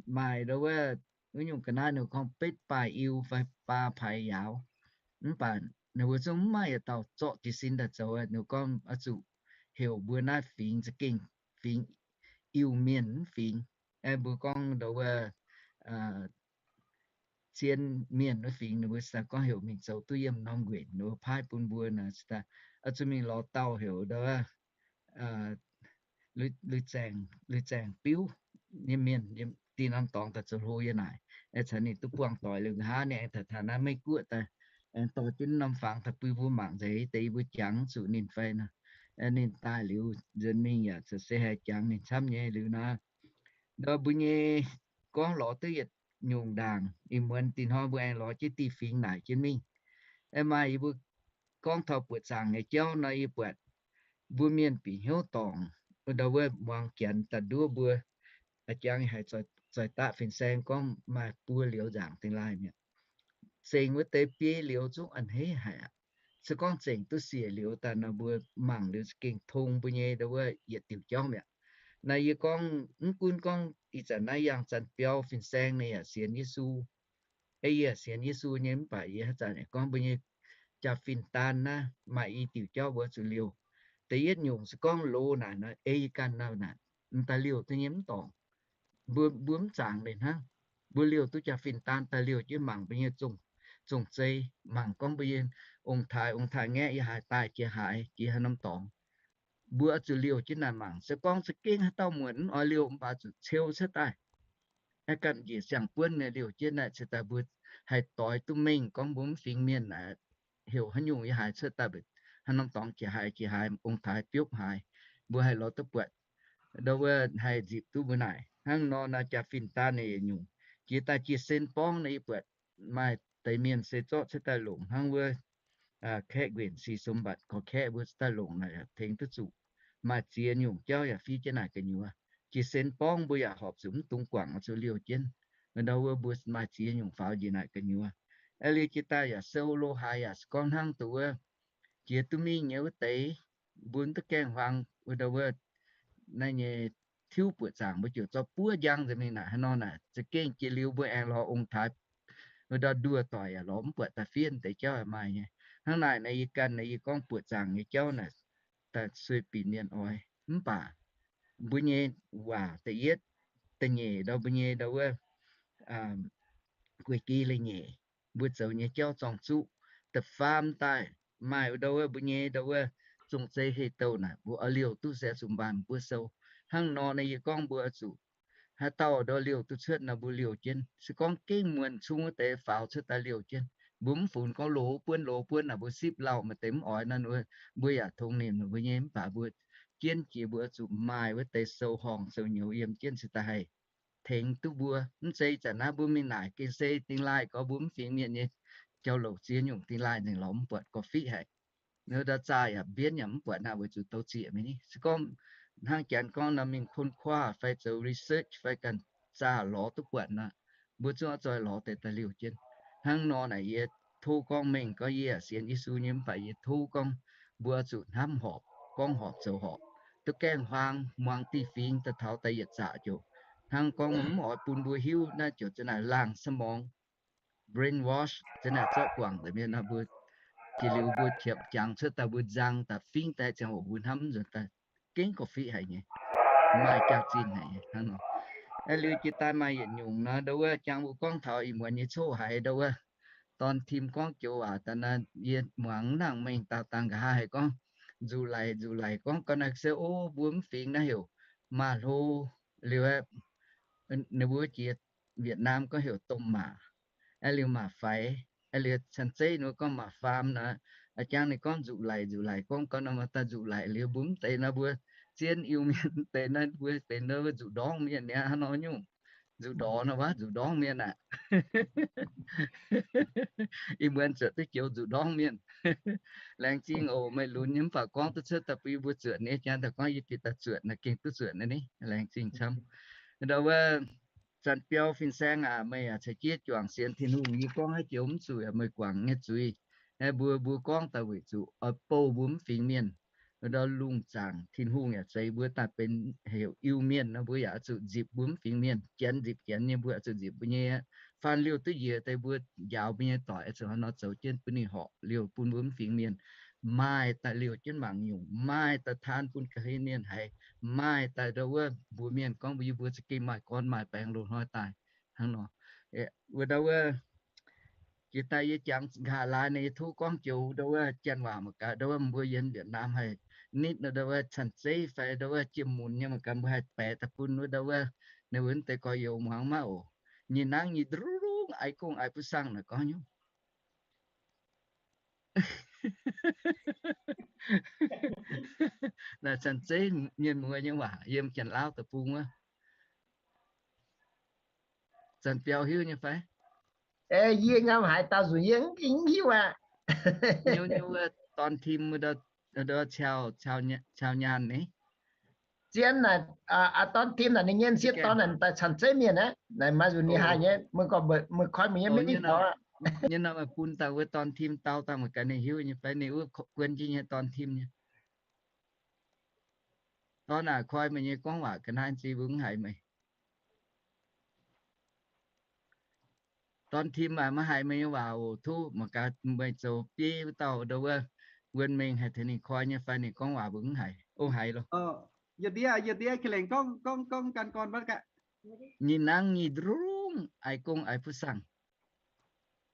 maaih ndau wuov, wuov nyungc ga'naaiv ninh gorngv betv baaih Iu fai baa paaix yaauc. Mv baac ninh mbuo zungv mv maaih yietc dauh zorqv jiez sin daaih zoux. Ninh gorngv oix zuqc heuc mbuo naaiv fingx za'gengh fingx Iu-Mienh wuov fingx. Mbuo gorngv ndau wuov zien mienh wuov fingx, ninh mbuo se gorngv heuc mingh zoux duqv yiem norm nquenc, ninh mbuo paaiv bun mbuo naaic, oix zuqc mingh lorz dauh heuc ndau wuov Lui Zaengc, Lui Zaengc biuv nyei mienh yiem dinh norm dorngx daaih zoux hlo yie naaic. Caux ninh duqv buangh doic liuz nqa'haav ninh aengx taux taux naaiv Meiv Guoqv daaih, aengx dorh jienv norm fangx daaih bun mbuo mangc nzengc, deix yie mbuo jangx zuqc ninh fai nor. Ninh daaih liuz nzuonx mingh yaac se haiz jangx ninh camv nyei liuz naaiv. Ndau mbuo nyei gorngv lorz duqv yietc nyungc ndaangc, ih muonz dinh hnoi mbuo aengx lorz jienv diuh fingx naaic jienv mingh. Aengx maaih yie mbuo gorngv taux buoqc zaangc nyei jauv nor, yie buatc mbuo mienh bieqc hnyouv dorngc, ndau wuov muangx Janx daaih nduov mbuo, jangx haiz zoih daqv fin-saeng gorngv maaih buo liuz nzaangc dingh laaih mi'aqv. Zengc wuov deix biei liuz zungv a'hneiv haic aqv. Se gorngv zengc duqv siec liuz daaih nor, mbuo mangc liuz za'gengh tong mbuo nyei ndau wuov yietc diuc jauv mi'aqv. Naaiv yie gorngv mv gunv gorngv ih zanc naaiv yangh zanc biauv fin-saeng ninh yaac sienx Yesu. ei yie sienx Yesu nyei, mv baac yie haaix zanc gorngv mbuo nyei jaa-fin daan naaiv maaih i diuc jauv mbuo zuqc liouh. Da'yietv nyungc se gorngv loz naaic nor, ei yie ganh nor naaic, m'daaih liouh duqv nyei mv dorngc. Mbuo, mbuo mv zaangc ninh hnangv. Mbuo liouh duqv jaa-fin daan daaih liouh jienv mangc mbuo nyei zong-zei, mangc gorngv mbuo nyei ong-taaix, ong-taaix ngaeqv yiem haaix daaih, jiex haaix, jiex haaix norm dorngx. Mbuo oix zuqc liouh jienv naaic mangc. Se gorngv za'gengh haaix dauh muonc mv oix liouh, mv baac zuqc ceu cuotv daaih. Aeqv, ganh njiec siang-buonv nyei liouh jienv naaic, ceix daaih mbuo haih doix duqv mengh gorngv mbuo mv fingx mienh naaic heuc haaix nyungc yiem haaix cuotv daaih, haaix norm dorngx jiex haaix, jiex haaix, ong-taaix biopv haaix, mbuo haih lorz duqv buatc. Ndau wuov haih nzipc duqv mbuo naaic. Hnangv nor naaic jaa-fin daan naaic yietc nyungc jiex daaih jiex sen borngv naaic yie buatc maaih deix mienh se zorqv cuotv daaih longc hnangv wuov kaeqv nquenc si sum mbatc gorx-kaeqv mbuo cuotv daaih longc naaic yaac tengx duqv zuqc. Maaih ziex nyungc jauv yaac fiev jienv naaic gu'nyuoz. Jiex sen borngv mbuo yaac horpc zuqc mv dungx guangc oix zuqc liouh jienv. Ndau wuov mbuo maaih ziex nyungc faaux njiec naaic gu'nyuoz. Aeqv, liuz jiex daaih yaac sou lo haaix yaac se gorngv hnangv dongh wuov jiex duqv mingh nyei wuov deix, mbuo mv duqv gaengh huaang wuov ndau wuov naaiv nyei tiuv buoqc zaangc mbuo ziouc zorqv buov njang nzengc mingh naaic. Haaix nor naaic za'gengh jiex liuz mbuo aengx lorz ong-taaix wuov ndau nduoh doic yaac lorz mv buatc daaih fiev deix jauv maaih nyei. Hnangv naaic naaic yie ganh naaic yie gorngv buoqc zaangc nyei jauv naaic daaih sueih binc mienh oix. Mv baac mbuo nyei waac da'yietv, da'nyeic ndau mbuo nyei ndau wuov guei-gi leiz-nyeic, mbuo zoux nyei jauv zorng-zuqv. Da'faam daaih maaih ndau wuov mbuo nyei ndau wuov zong-zei heh douh naaic mbuo oix liouh duqv se zuqc mbaanh mbuo sou. Hnangv nor naaic yie gorngv mbuo zuqc haaix dauh ndau liouh duqv cuotv nor mbuo liouh jienv. Se gorngv gengh muonc cung wuov deix faaux cuotv daaih liouh jienv. Mbuo mv funx gorngv loz buonv loz buonv naaic mbuo sipv lauh maaih deix mv oix nor, mbuo yaac tongx nimc mbuo nyei. Mv baac mbuo jienv jiex mbuo zuqc maaih wuov deix sou horngh sou nyouz yiem jienv cingx daaih haih tengx duqv mbuo. Mv zeiz zanc naaiv mbuo mingh naaic gengh se dingh laaih gorx mbuo mv fingx mienh nyei jauv-louc ziex nyungc dingh laaih nzengc lorz mv buatc gorqv-fiqv haic. Ndau zaah yaac mbienv yaac mv buatc naaic weic zuqc douz zieqc mingh ni. Se gorngv hnangv janx gorngv nor mingh kôn kuaah fai zoux research fai ganh zaah lorz duqv buatc nor, mbuo zungv oix zoih lorz deix daaih liouh jienv. Hnangv nor naaic yie tov gorngv mengh gorngv yie yaac sienx Yesu nyei, mv baac yie tov gorngv mbuo zuqc hnamv horpc, gorngv horpc zoux horpc, duqv gaengh huaang muangx diuh fingx daaih taux daaih yietc zaqc ziouc hnangv gorngv mv oix bun mbuo hiuv naaiv ziouc za'naaic laangh สมอง, brainwash, za'naaic zorqv guangc deix mienh nor mbuo jiex liuz mbuo qiemx jangx cuotv daaih mbuo nzang daaih fingx daaih ziangh hoc mbuo hnamv nzuonx daaih gengh gorqv-fiqv haic nyei, maaih jaax-zinh haic nyei hnangv nor. Aeqv, liuz jiex daaih maaih yietc nyungc nor ndau wuov jangx mbuo gorngv taux ih muonz nyei coqv haiz ndau wuov dorn tim gorngv joux waac daaih nor, yie muangx nangc mengh dauh dangh nqa'haav haic gorngv nzuqc laic nzuqc laic gorngv ga'naaiv se o mbuo mv fingx naaiv heuc maaz hlo, liuz ninh mbuo jiex Việt Nam gorngv heuc domh maac. Aeqv, liuz maac faix, aeqv, liuz canh zeiv ninh mbuo gorngv maac faam nor, a'jangv ninh gorngv nzuqc laic nzuqc laic gorngv ga'naaiv nor daaih nzuqc laic liuz mbuo mv deix nor mbuo zien Iu-Mienh mv deix naaiv mbuo benx nzuqc ndorngv mienh niaa hnangv nor nyungc. Nzuqc ndorngv nor wuov nzuqc ndorngv mienh aac. Ih muonz zuotc duqv joux nzuqc ndorngv mienh. Laengz zingh oc meih lunx nyei mv baac gorngv duqv cuotv daaih bun yie mbuo zuotc nyei, jangx daaih gorngv yie bieqc daaih zuotc naaic gengh duqv zuotc naaiv ni. Laengz zingh camv. Ndau wuov Zanc Biau Fin-Saeng aac, meih yaac ceix jienv juangc sienx Tin-Hungh. Yie gorngv haaix joux mv zuqc yaac meih guangc nyei zuiz. Aeqv, mbuo, mbuo gorngv daaih weic zuqc oix bouh mbuo mv fingx mienh. Ndau lungh zaangc Tin-Hungh yaac zeix mbuo daaih benx heuc Iu-Mienh nor, mbuo yaac oix zuqc nzipc mbuo mv fingx mienh. Janx nzipc janx nyei, mbuo oix zuqc nzipc mbuo nyei. Faan liouh duqv njiec deix mbuo njaaux mbuo nyei doic oix zuqc hnangv nor zoux jienv bun ninh horpc liouh bun mbuo mv fingx mienh. Maaih daaih liouh jienv mangc nyungc, maaih daaih taan bun ga'hlen mienh haiz, maaih daaih ndau wuov mbuox mienh gorngv mbuo, yie mbuo za'gengh maaih gorn maaih baengx loz-hnoi daaih hnangv nor. Wuov ndau wuov jiex daaih yie jangx nqa'haav laaix naaic yie tov gorngv joux ndau wuov janx waac mangc gaax, ndau wuov mbuo yiem Việt Nam haih nitv ndau wuov canh zeiv fai ndau wuov jiem munx nyei mangc gaax, mbuo haih baeqc daaih bun wuov ndau wuov ninh mbuo deix gorx-youz muangx maiv oc. Nyei nangv nyei ndrungv aiv gong aiv buv sang naaic gorngv nyungc. Naaic canh zeiv mienh muoz nyei waac yiem Janx-Lauv deic-bung wuov. Zanc Biau hiuv nyei fai? Yie ngam haaix dauh nzunc yie mv hiuv aqv. Nyei wuov dorn tim, cau nyaanh ni. Zien naaic, dorn tim naaic ninh nyei sieqv dorn naaic daaih canh zeiv mienh aqv. Naaic maaih nzunc ninh haih nyei, meih koi meih nyei mv hiuv. Nyei nor meih bun daaih wuov dorn tim dau daaih mangc gaax ninh hiuv nyei fai, ninh wuov guon jienv nyei dorn tim nyei. Dorn aac, koi meih nyei gorngv waac ga'naaiv nziex mbuo mv haiz meih. Dorn Tim aac, maiv haiz meih nyei waac oc. Tov mangc gaax meih zoux bieiv wuov dauh ndau wuov wuonx mengh haih tengx ninh koi nyei fai ninh gorngv waac mbuo mv haiz. O, haiz loh. Yietc ndiev, yietc ndiev Ka'lengc gorngv, gorngv, gorngv ganh gorn maiv gaax. Nyinh nangv nyinh ndungv aiz gong aiz buv saangh.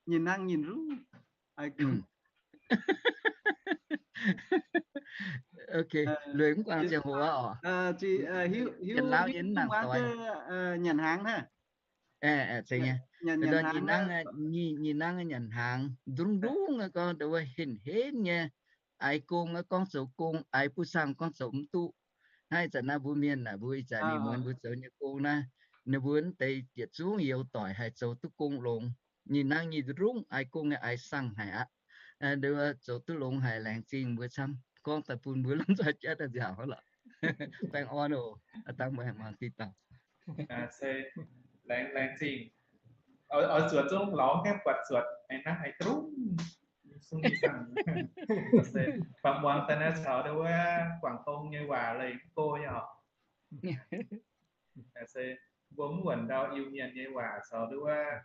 Nyinh nangv nyinh ndungv aiz gong. Ok, lueic mv guangc ziangh hoc oc. Hiuv, hiuv, hiuv, hiuv, hiuv, nyanc hnaangx hnangv. Nyinh nangv, nyinh nangv nyanc hnaangx ndungv ndungv gorngv ndau wuov henv henv nyei. Aiz gong gorngv zoux gong, aiz buv saangh gorngv zoux mv duqv. Hnangv ih zanc naaiv mbuo mienh naaic, mbuo ih zanc mingh muonz mbuo zoux nyei gong naaiv, ninh mbuo mv deix yietc zungv youz doic haih zoux duqv gong longx. Nyinh nangv nyinh ndungv aiz gong nyei aiz saangh haic aqv. Ndau wuov zoux duqv longx haic, laengz zingh mbuo camv. Gorngv daaih bun mbuo lomh nzoih jatv daaih nziaauc lorqc. Baengh orn oc, aa dangh mbuo haih muangx diqc dauh. Se laengz, laengz zingh. Oix zuotc zungv lorz gaengh buatc zuotc, aengx hnangv haaix dungv. Baac muangx daaih naaiv caux ndau wuov Guangv Dong nyei waac leih mv go nyei oc. Se mbuo mv wuonc ndau Iu-Mienh nyei waac caux ndau wuov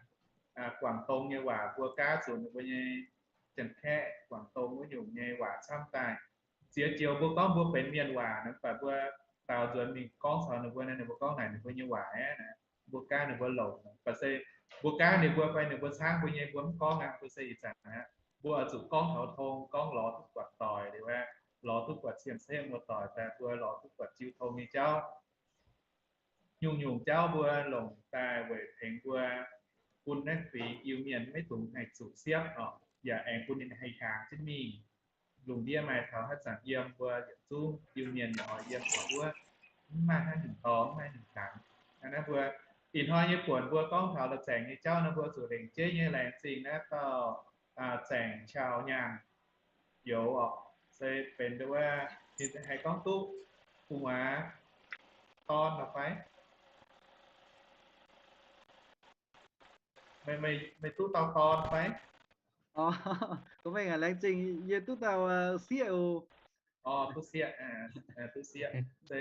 Guangv Dong nyei waac, mbuo gaav zuqc ninh mbuo nyei Janx-Kaeqv, Guangv Dong wuov nyungc nyei waac camv daaih. Ziex joux mbuo gorngv mbuo benx mienh waac nor, mv baac mbuo daaux nzuonx mingh gorngv caux ninh mbuo naaiv, ninh mbuo gorngv naaic ninh mbuo nyei waac aeqv, mbuo gaav ninh mbuo longc. Mv baac se mbuo gaav ninh mbuo fai ninh mbuo caangv mbuo nyei, mbuo mv gorngv aqv. Mbuo se ih zanc aqv, mbuo oix zuqc gorngv taux tong, gorngv lorz duqv buatc doic liuz aeqv, lorz duqv buatc cien-ceqv muoz-doic daaih, mbuo lorz duqv buatc jiu tong nyei jauv. Nyungc-nyungc jauv mbuo longc daaih weic tengx mbuo bun naaiv fingx Iu-Mienh maiv dungx haih zuqc siepv oc, yaac aengx bun ninh haih hiaangx jienv mingh. Lungh ndiev maaih taux haaix zanc yiem mbuo yietc zungv Iu-Mienh yaac oix yiem taux wuov, mv maaih haaix nyungc dorngx, mv maaih nyungc hnaangx. Aa, naaiv mbuo ih hnoi nyei buonc mbuo gorngv taux la'zaengc nyei jauv nor, mbuo zuqc lengc jeiv nyei laengz zingh naaiv dauh zaengc Chaau Nyaanh youz oc. Se benx ndau wuov ninh haih gorngv duqv gu'nguaaz dorn nor fai? Meih, meih duqv dauh dorn fai? Gorngv mengh aac, laengz zingh, yie duqv dauh sieqv oc. Duqv sieqv, duqv sieqv. Se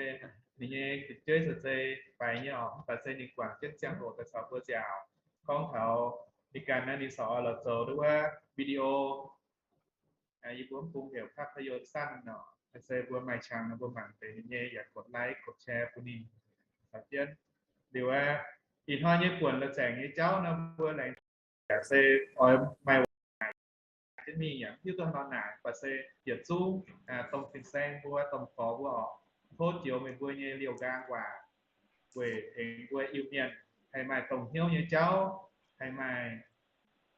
ninh nyei fu'jueiv se faix nyei oc, mv baac se ninh guangc jienv ziangh hoc daaih caux mbuo nziaauc gorngv taux ninh ganh naaiv ninh corc oix lorz zoux ndau wuov video. Yie mbuo mv bung heuc ภาพยนตร์สั้น nor, se mbuo maaih qangx nor mbuo mangc deix ninh nyei yaac กดไลค์ กดแชร์ bun ninh caux jienv. Liuz aqv, ih hnoi nyei buonc la'zaengc nyei jauv nor mbuo laengz se oix maaih waac jienv mingh yaac mv hiuv duqv nor naaic, mv baac se yietc zungv domh fin-saeng mbuo, domh gorx mbuo oc, tov joux meih mbuo nyei liouh nqaang waac weic tengx mbuo Iu-Mienh haih maaih dongh hnyouv nyei jauv, haih maaih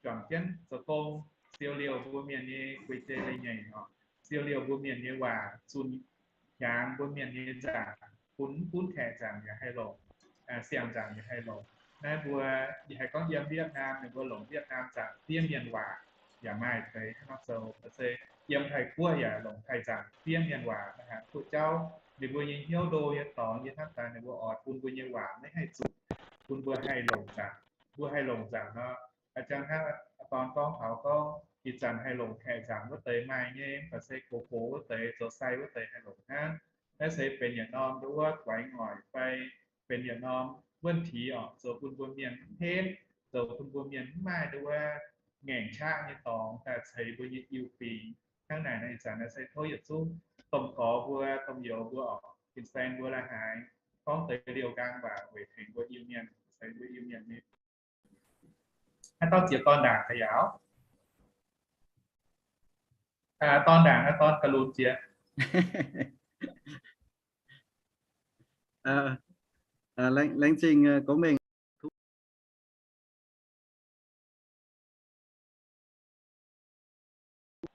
juangc jienv zoux gong, siou liouh mbuo mienh nyei guei-jei leiz-nyeic oc, siou liouh mbuo mienh nyei waac, zunh hiaangx mbuo mienh nyei nzaangc, bun mv gunv Kaeqv nzaangc yaac haih longc, siang nzaangc yaac haih longc. Naaiv mbuo yaac haih gorngv yiem Vietnam ninh mbuo longc Vietnam nzaangc fiev mienh waac yaac maaih deix hnangv nor zoux. Se yiem Taiv-Guoqv yaac longc Taiv nzaangc fiev mienh waac. Naaiv haaix guoqv jauv ninh mbuo nyei hnyouv ndo nyei dorngx yie hnamv daaih ninh mbuo oix bun mbuo nyei waac maiv haih zuqc, bun mbuo haih longc nzaangc. Mbuo haih longc nzaangc nor, a'jang hnangv dorn gorngv taux gorngv ih zanc haih longc Kaeqv nzaangc wuov deix maaih nyei, mv baac se gox gox wuov deix, zoux sai wuov deix haih longc hnangv. Naaiv se benx yietc norm ndau wuov guaix ngoic fai benx yietc norm 问题 oc, zoux bun mbuo mienh mv henv, zoux bun mbuo mienh mv maaih ndau wuov ngaengc qaqv nyei dorngx daaih ceix mbuo nyei Iu-Mienh fingx. Hnangv naaic nor ih zanc naaiv se tov yietc zungv domh gorx mbuo, domh youz mbuo oc, fin-saeng mbuo la'haaix gorngv deix liouh nqaang waac weic tengx mbuo Iu-Mienh, ceix mbuo Iu-Mienh nyei. Haaix dauh ziex dorn ndaangc daaih yaac, dorn ndaangc, haaix dorn ga'lunx ziex. Laengz zingh gorngv mengh,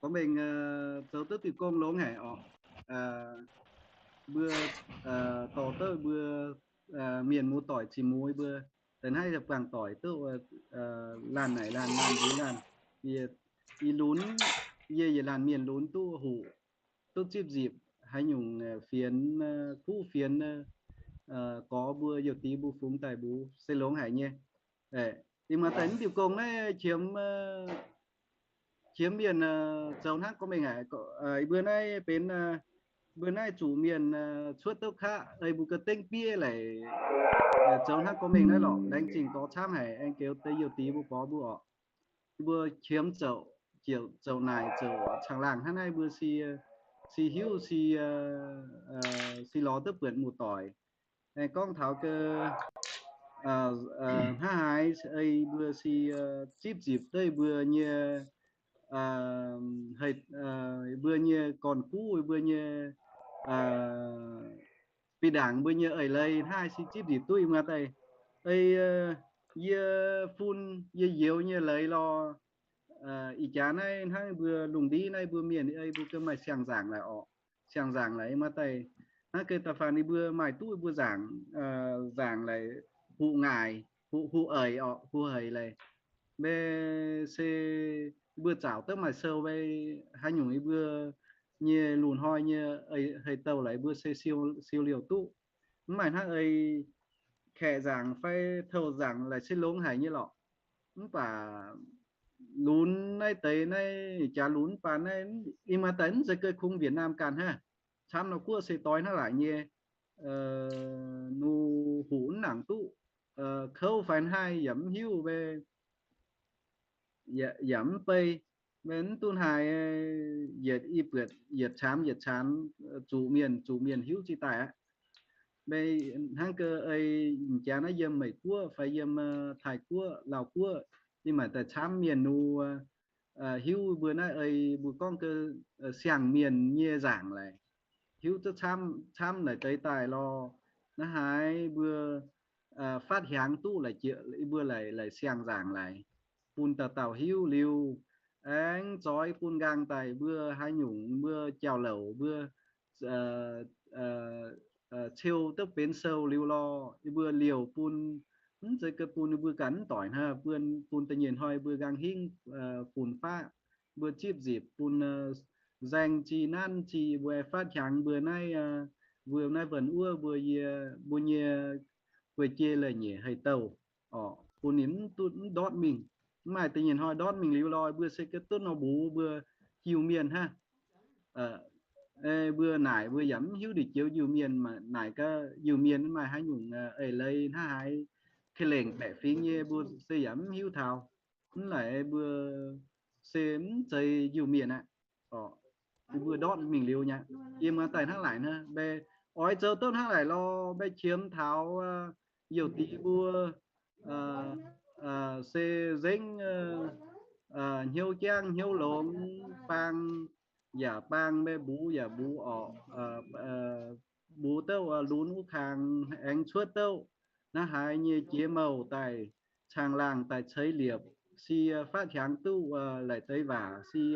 gorngv mengh zoux duqv diuh gong longx haic oc. Mbuo dorh duqv mbuo mienh muoz-doic cin-muoz mbuo da'naaiv buangh doic duqv laanh naaic laanh, laanh nziex laanh. Yie lunx, yie yietc laanh mienh lunx duqv hoqc, duqv zipv nzipc haaix nyungc fienx, kuv fienx, gorx mbuo youh dix mbuo fungx daaih mbuo se longx haic nyei. Ih muonz daaih mv diuh gong naaiv qiemx, qiemx mienh zoux hnangv gorngv mengh haic. Yie mbuo naaiv benx Mbuo naaiv zuqc mienh cuotv duqv kaqv, ei mbuo ga'dengv biev laic zoux hnangv gorngv mengh naaiv lorqc. Laengz zingh gorx camv haic, aengx goux deix youh dix mbuo gorx mbuo orqc. Mbuo qiemx zouc, ziouc zouc naaic zouc caangh laangh hnangv naaiv mbuo si, si hiuv si, si lorz duqv buonc muoz-doic. Aengx gorngv taux ga'naaiv haaix ei mbuo si zipv nzipc duqv mbuo nyei, mbuo nyei gorn-guv, mbuo nyei bih ndaangc, mbuo nyei eix leiz hnangv haaix si zipv nzipc duqv muoz daaih. Ei yie fun yie youz nyei leiz lorh, ih jaax naaiv hnangv mbuo lungh ndiev naaiv mbuo mienh ei mbuo ga'maaih siang-nzaangc laic orqc. Siang-nzaangc laic muoz daaih, hnangv ga'naaiv da'faanh ninh mbuo maaih duqv mbuo nzaangc, nzaangc laic, huqc ngaaic, huqc, huqc eix orqc, huqc heix laic. Mbe se mbuo zaauc duqv maaih sou mbe, haaix nyungc yie mbuo nyei lungh hnoi nyei hei douh laic mbuo se siou, siou liouh duqv. Mv maaih hnangv ei kaeqv nzaangc fai touh nzaangc laic se longx haic nyei lorqc. Mv baac lunx naaiv deix naaiv jaax lunx baan naaiv, ih muoz daaih mv zeiz ga'kungx Việt Nam ganh hnangv. Camv nor guoqv se doix hnangv laaic nyei, nu huqc mv nangc duqv, kouv fai hnangv haaix yaac mv hiuv mbe, yaac mv bei. Mbe mv duqv haaix, yietc i buatc yietc caanx yietc caanx, zuqc mienh zuqc mienh hiuv ziqc daaih aqv. Mbe hnangv ga'naaiv ei jaax naaiv yiem Meiv Guoqv fai yiem Taiv Guoqv, Laauv Guoqv, yie maaih daaih camv mienh nu hiuv mbuo naaiv ei mbuo gorngv ga'naaiv siang-mienh nyei nzaangc laic, hiuv duqv camv laic deix daaih lorh. Naaiv haaix mbuo faatv hiaangx duqv laic, mbuo laic, laic siang-nzaangc laic, bun dauh dauh hiuv liuz, aengx zoix bun nqaang daaih mbuo haaix nyungc mbuo jauv-louc mbuo ceu duqv benx sou liuz lorh, yie mbuo liouh bun, mv zeiz ga'bun yie mbuo ganh mv doic hnangv, bun da'nyeic hnoi mbuo nqaang hingv fun-faqv, mbuo zipv nzipc bun nzaeng zih nanv zih mbuo faatv hiaangx mbuo naaiv, mbuo naaiv mbuonx wuov mbuo yie, mbuo nyei guei jei leiz-nyeic hei douh orqc, bun ninh mv duqv mv ndortv mingh. Mv maaih da'nyeic hnoi ndortv mingh liuz lorh, mbuo se ga'duqv nor mbux mbuo Iu-Mienh hnangv. Mbuo naaic mbuo yaac mv hiuv ndeic joux Iu-Mienh, naaic ga'Iu-Mienh mv maaih haaix nyungc eix leiz hnangv haaix, ka'lengc baeqc fingx nyei mbuo se yaac mv hiuv taux. Mv laic mbuo se mv zeiz Iu-Mienh aqv. Mbuo ndortv mingh liuz nyei, yiem muoz daaih hnangv laaic nor, mbe oix zoux duqv hnangv laaic lorh, mbe qiemx taux youh dix mbuo se nzengc hnyouv jangv hnyouv longx, baang yaac baang, mbe mbux yaac mbux orqc, mbux douc lunx wuov kang aengx cuotv douc naaiv haaix nyei jiex mouh daaih, caangh laangh daaih ceix liepc, sie faatv hiaangx duqv laic deix waac, sie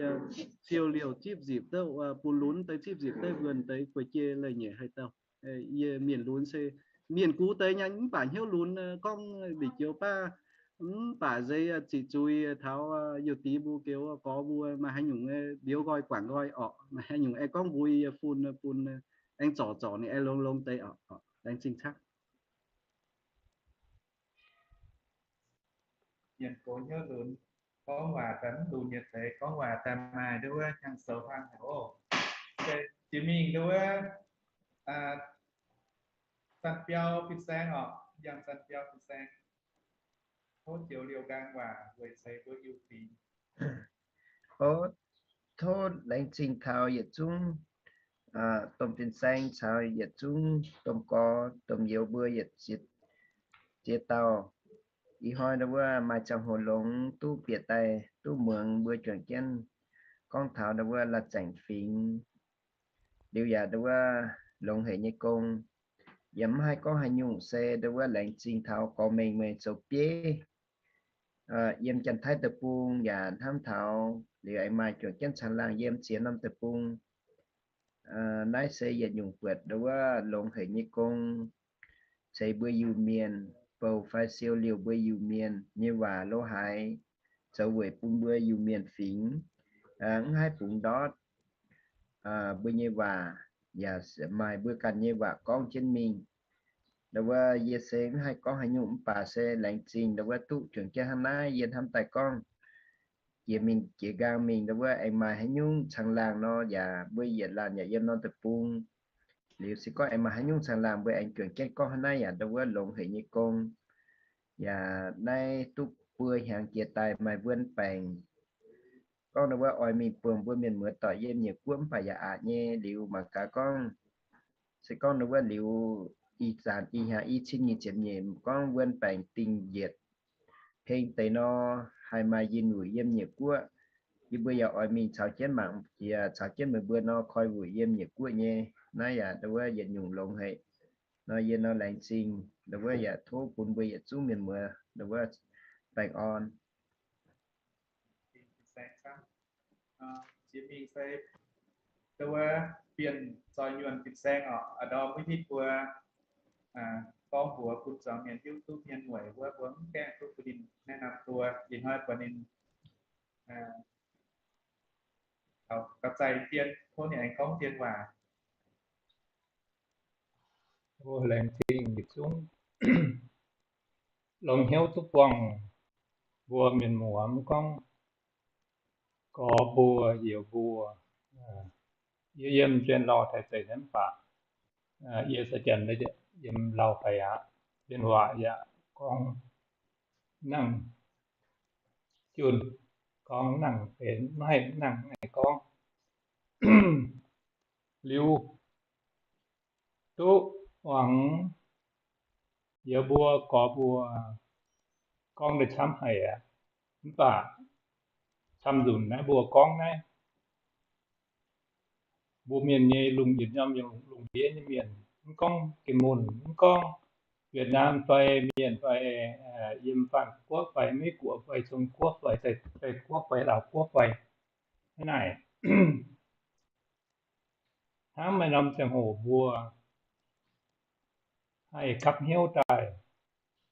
siou liouh zipv nzipc douc bun lunx deix zipv nzipc deix mbuo deix guei jei leiz-nyeic hei douh. Yie mienh lunx se mienh gux deix nyei mv baac hnyouv lunx gorngv ndeic joux baav mv baac nzeix ziqc zuiz taux youh dix mbuo goux gorx mbuo maaih haaix nyungc mbiauz nqoi guangc nqoi orqc, maaih haaix nyungc aengx gorngv mbuo yie fun bun aengx zorc zorc ninh aengx longx longx deix orqc. Laengz zingh caqv. Mienh gox hnyouv lunx, gorngv waac daaih mv lunx nyei deix, gorngv waac daaih maaih nduov wuov hnyangx-soux hnangv haic oc. Jiex mingh nduov wuov Zanh Biau fin-saeng orqc, yangh Zanh Biau fin-saeng. Tov joux liouh nqaang waac weic ceix mbuo Iu-Mienh. Tov, tov laengz zingh taux yietc zungv domh fin-saeng caux yietc zungv domh gorx domh youz mbuo yietc ziex dauh. Ih hnoi nduov wuov maaih ziangh hoc longx duqv bieqc daaih duqv muangx mbuo juangc jienv gorngv taux nduov wuov la'zaengc fingx. Liuz yaac nduov wuov longx haic nyei gong. Yaac mv haih gorngv haaix nyungc se nduov wuov laengz zingh taux gorx mengh meih zoux bieiv yiem Janx-Taiv deic-bung yaac hnamv taux liuz aengx maaih juangc jienv caangh laangh yiem ziex norm deic-bung. Naaiv se yietc nyungc buatc nduov wuov longx haic nyei gong, ceix mbuo Iu-Mienh, bouh fai siou liouh mbuo Iu-Mienh nyei waac lo haaix, zoux weic bun mbuo Iu-Mienh fingx mv haih bungx ndortv mbuo nyei waac, yaac maaih mbuo ganh nyei waac gorngv jienv mingh. Nduov wuov yie se mv haih gorngv haaix nyungc mv baac se laengz zingh nduov wuov duqv juangc jienv hnangv naaiv yie hnamv daaih gorngv. jiex mingh jiex nqaang mingh ndau wuov aengx maaih haaix nyungc caangh laangh nor yaac mbuo yietc laanh yaac yiem norm deic-bung. Liuz se gorngv aengx maaih haaix nyungc caangh laangh mbuo aengx juangc jienv gorngv hnangv naaiv yaac ndau wuov longx haic nyei gong. Yaac naaiv duqv buo hnyangx jiex daaih maaih wuon baengc gorngv ndau wuov oix mingh buangh mbuo mienh muoz doic yiem Nyiec Guoqv mv baac yaac aqc nyei. Liuz mangc gaax gorngv se gorngv ndau wuov liuz ih zanc ih hnyangx i cin nyic ziepc nyeic gorngv wuon baengc dingh yietc heng deix nor, haih maaih yinh wuic yiem Nyiec Guoqv. Yie mbuo yaac oix mingh caux jienv mangc jiex caux jienv meih mbuo nor koi wuic yiem Nyiec Guoqv nyei. Naaiv yaac ndau wuov yietc nyungc longx haic nor, yie nor laengz zingh ndau wuov yaac tov bun mbuo yietc zungv mienh muoz ndau wuov baengh orn. Ndau wuov Bienh Zoih Nyuonh fin-saeng oc, a'ndorm mbuo hitv mbuo gorngv mbuox bun zuangx mienh hiuv duqv mienh mueic wuov, mbuo mv gaengh duqv bun ninh naaiv naamh duo, ih hnoi buatc ninh gauh zaih dien, tov ninh aengx gorngv dien waac. Laengz zingh yietc zungv longx hnyouv duqv buangh mbuo mienh muoz, mv gorngv gorx mbuo, youz mbuo. Yie yiem Janx-Lauh taaih zeic naaiv mv baac yie se Janx, yiem Lauh daic aqv. Mienh waac yaac gorngv nangh junh, gorngv nangh benx maiv haih nangh haih gorngv. Liuz duqv muangx youz mbuo gorx mbuo gorngv deix camv haic aqv. Mv baac camv nzunc naaiv mbuo gorngv naaiv, mbuo mienh nyei lungh, yietc norm lungh ndiev nyei mienh, mv gorngv Gen-Mun, mv gorngv Việt Nam fai mienh fai yiem Faan Guoqv fai Meiv Guoqv fai Zong Guoqv fai Taiv Guoqv fai Laauv Guoqv fai hnangv naaic. Hnangv maaih norm ziangh hoc mbuo haih gapv hnyouv daaih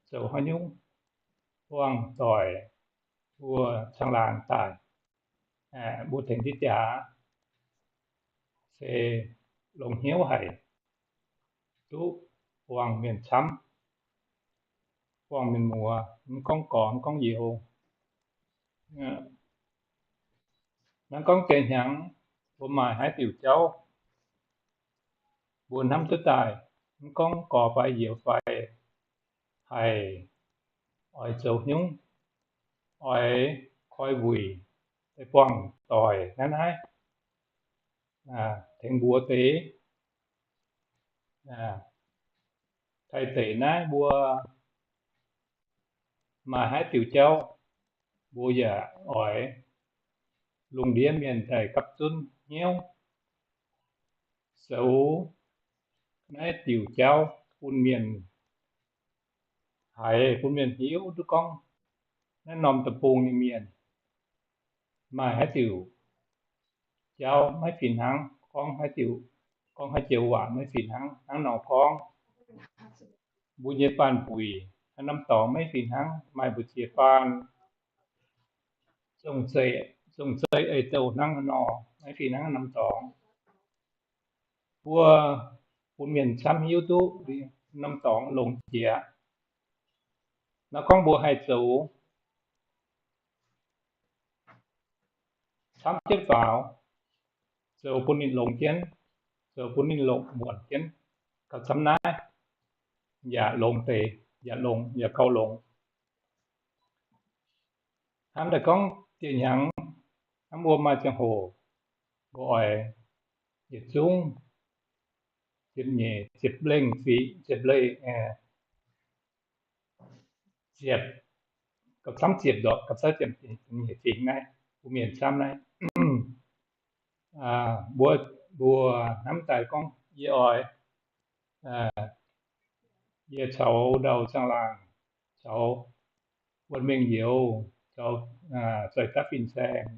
zoux haaix nyungc buangh doic mbuo caangh laangh daaih, mbuo tengx jienv jaax se longx hnyouv haic, duqv buangh mienh camv, buangh mienh muoz, mv gorngv gorx mv gorngv youz. Hnangv gorngv jiex hnyangx mbuo maaih haaix diuc jauv mbuo hnamv duqv daaih, mv gorngv gorx fai youz fai, haih oix zoux haaix nyungc, oix koi wuic daaih buangh doic naaiv naaiv, tengx mbuox deix, taaih deix naaiv mbuo maaih haaix diuc jauv mbuo yaac oix lungh ndiev mienh daaih gapv zunv hnyouv zoux naaiv diuc jauv bun mienh haiz, bun mienh hiuv duqv gorngv naaiv norm deic-bung nyei mienh maaih haaix diuc jauv maiv fih hnangv, gorngv haaix diuc, gorngv haaix joux waac maiv fih hnangv. Hnangv nor gorngv mbuo nyei baanh buic haaix norm dorngx maiv fih hnangv, maaih mbu'ziex baanh zong-zeiv, zong-zeiv ei-douh hnangv nor, maiv fih hnangv norm dorngx. Mbuo bun mienh camv hiuv duqv norm dorngx longx jiex. Nor gorngv mbuo haih zoux camv jienv faaux, zoux bun ninh longx jienv, zoux bun ninh longx muonc jienv, gauh camv naaiv yaac longx deix, yaac longx, yaac gauh longx. Hnamv daaih gorngv dieh hnyangx, hnamv mbuo maaih ziangh hoc mbuo oix yietc zungv ziepc nyeic, ziepc lengh fingx, ziepc lengh, ziepc, gapv camv ziepc ndorqc, gapv camv ziepc nyeic fingx naaiv, mbuo mienh camv naaiv. Mbuo, mbuo hnamv daaih gorngv yie oix, yie caux ndau caangh laangh, caux wuonh mengh youz, caux zoih daav fin-saeng,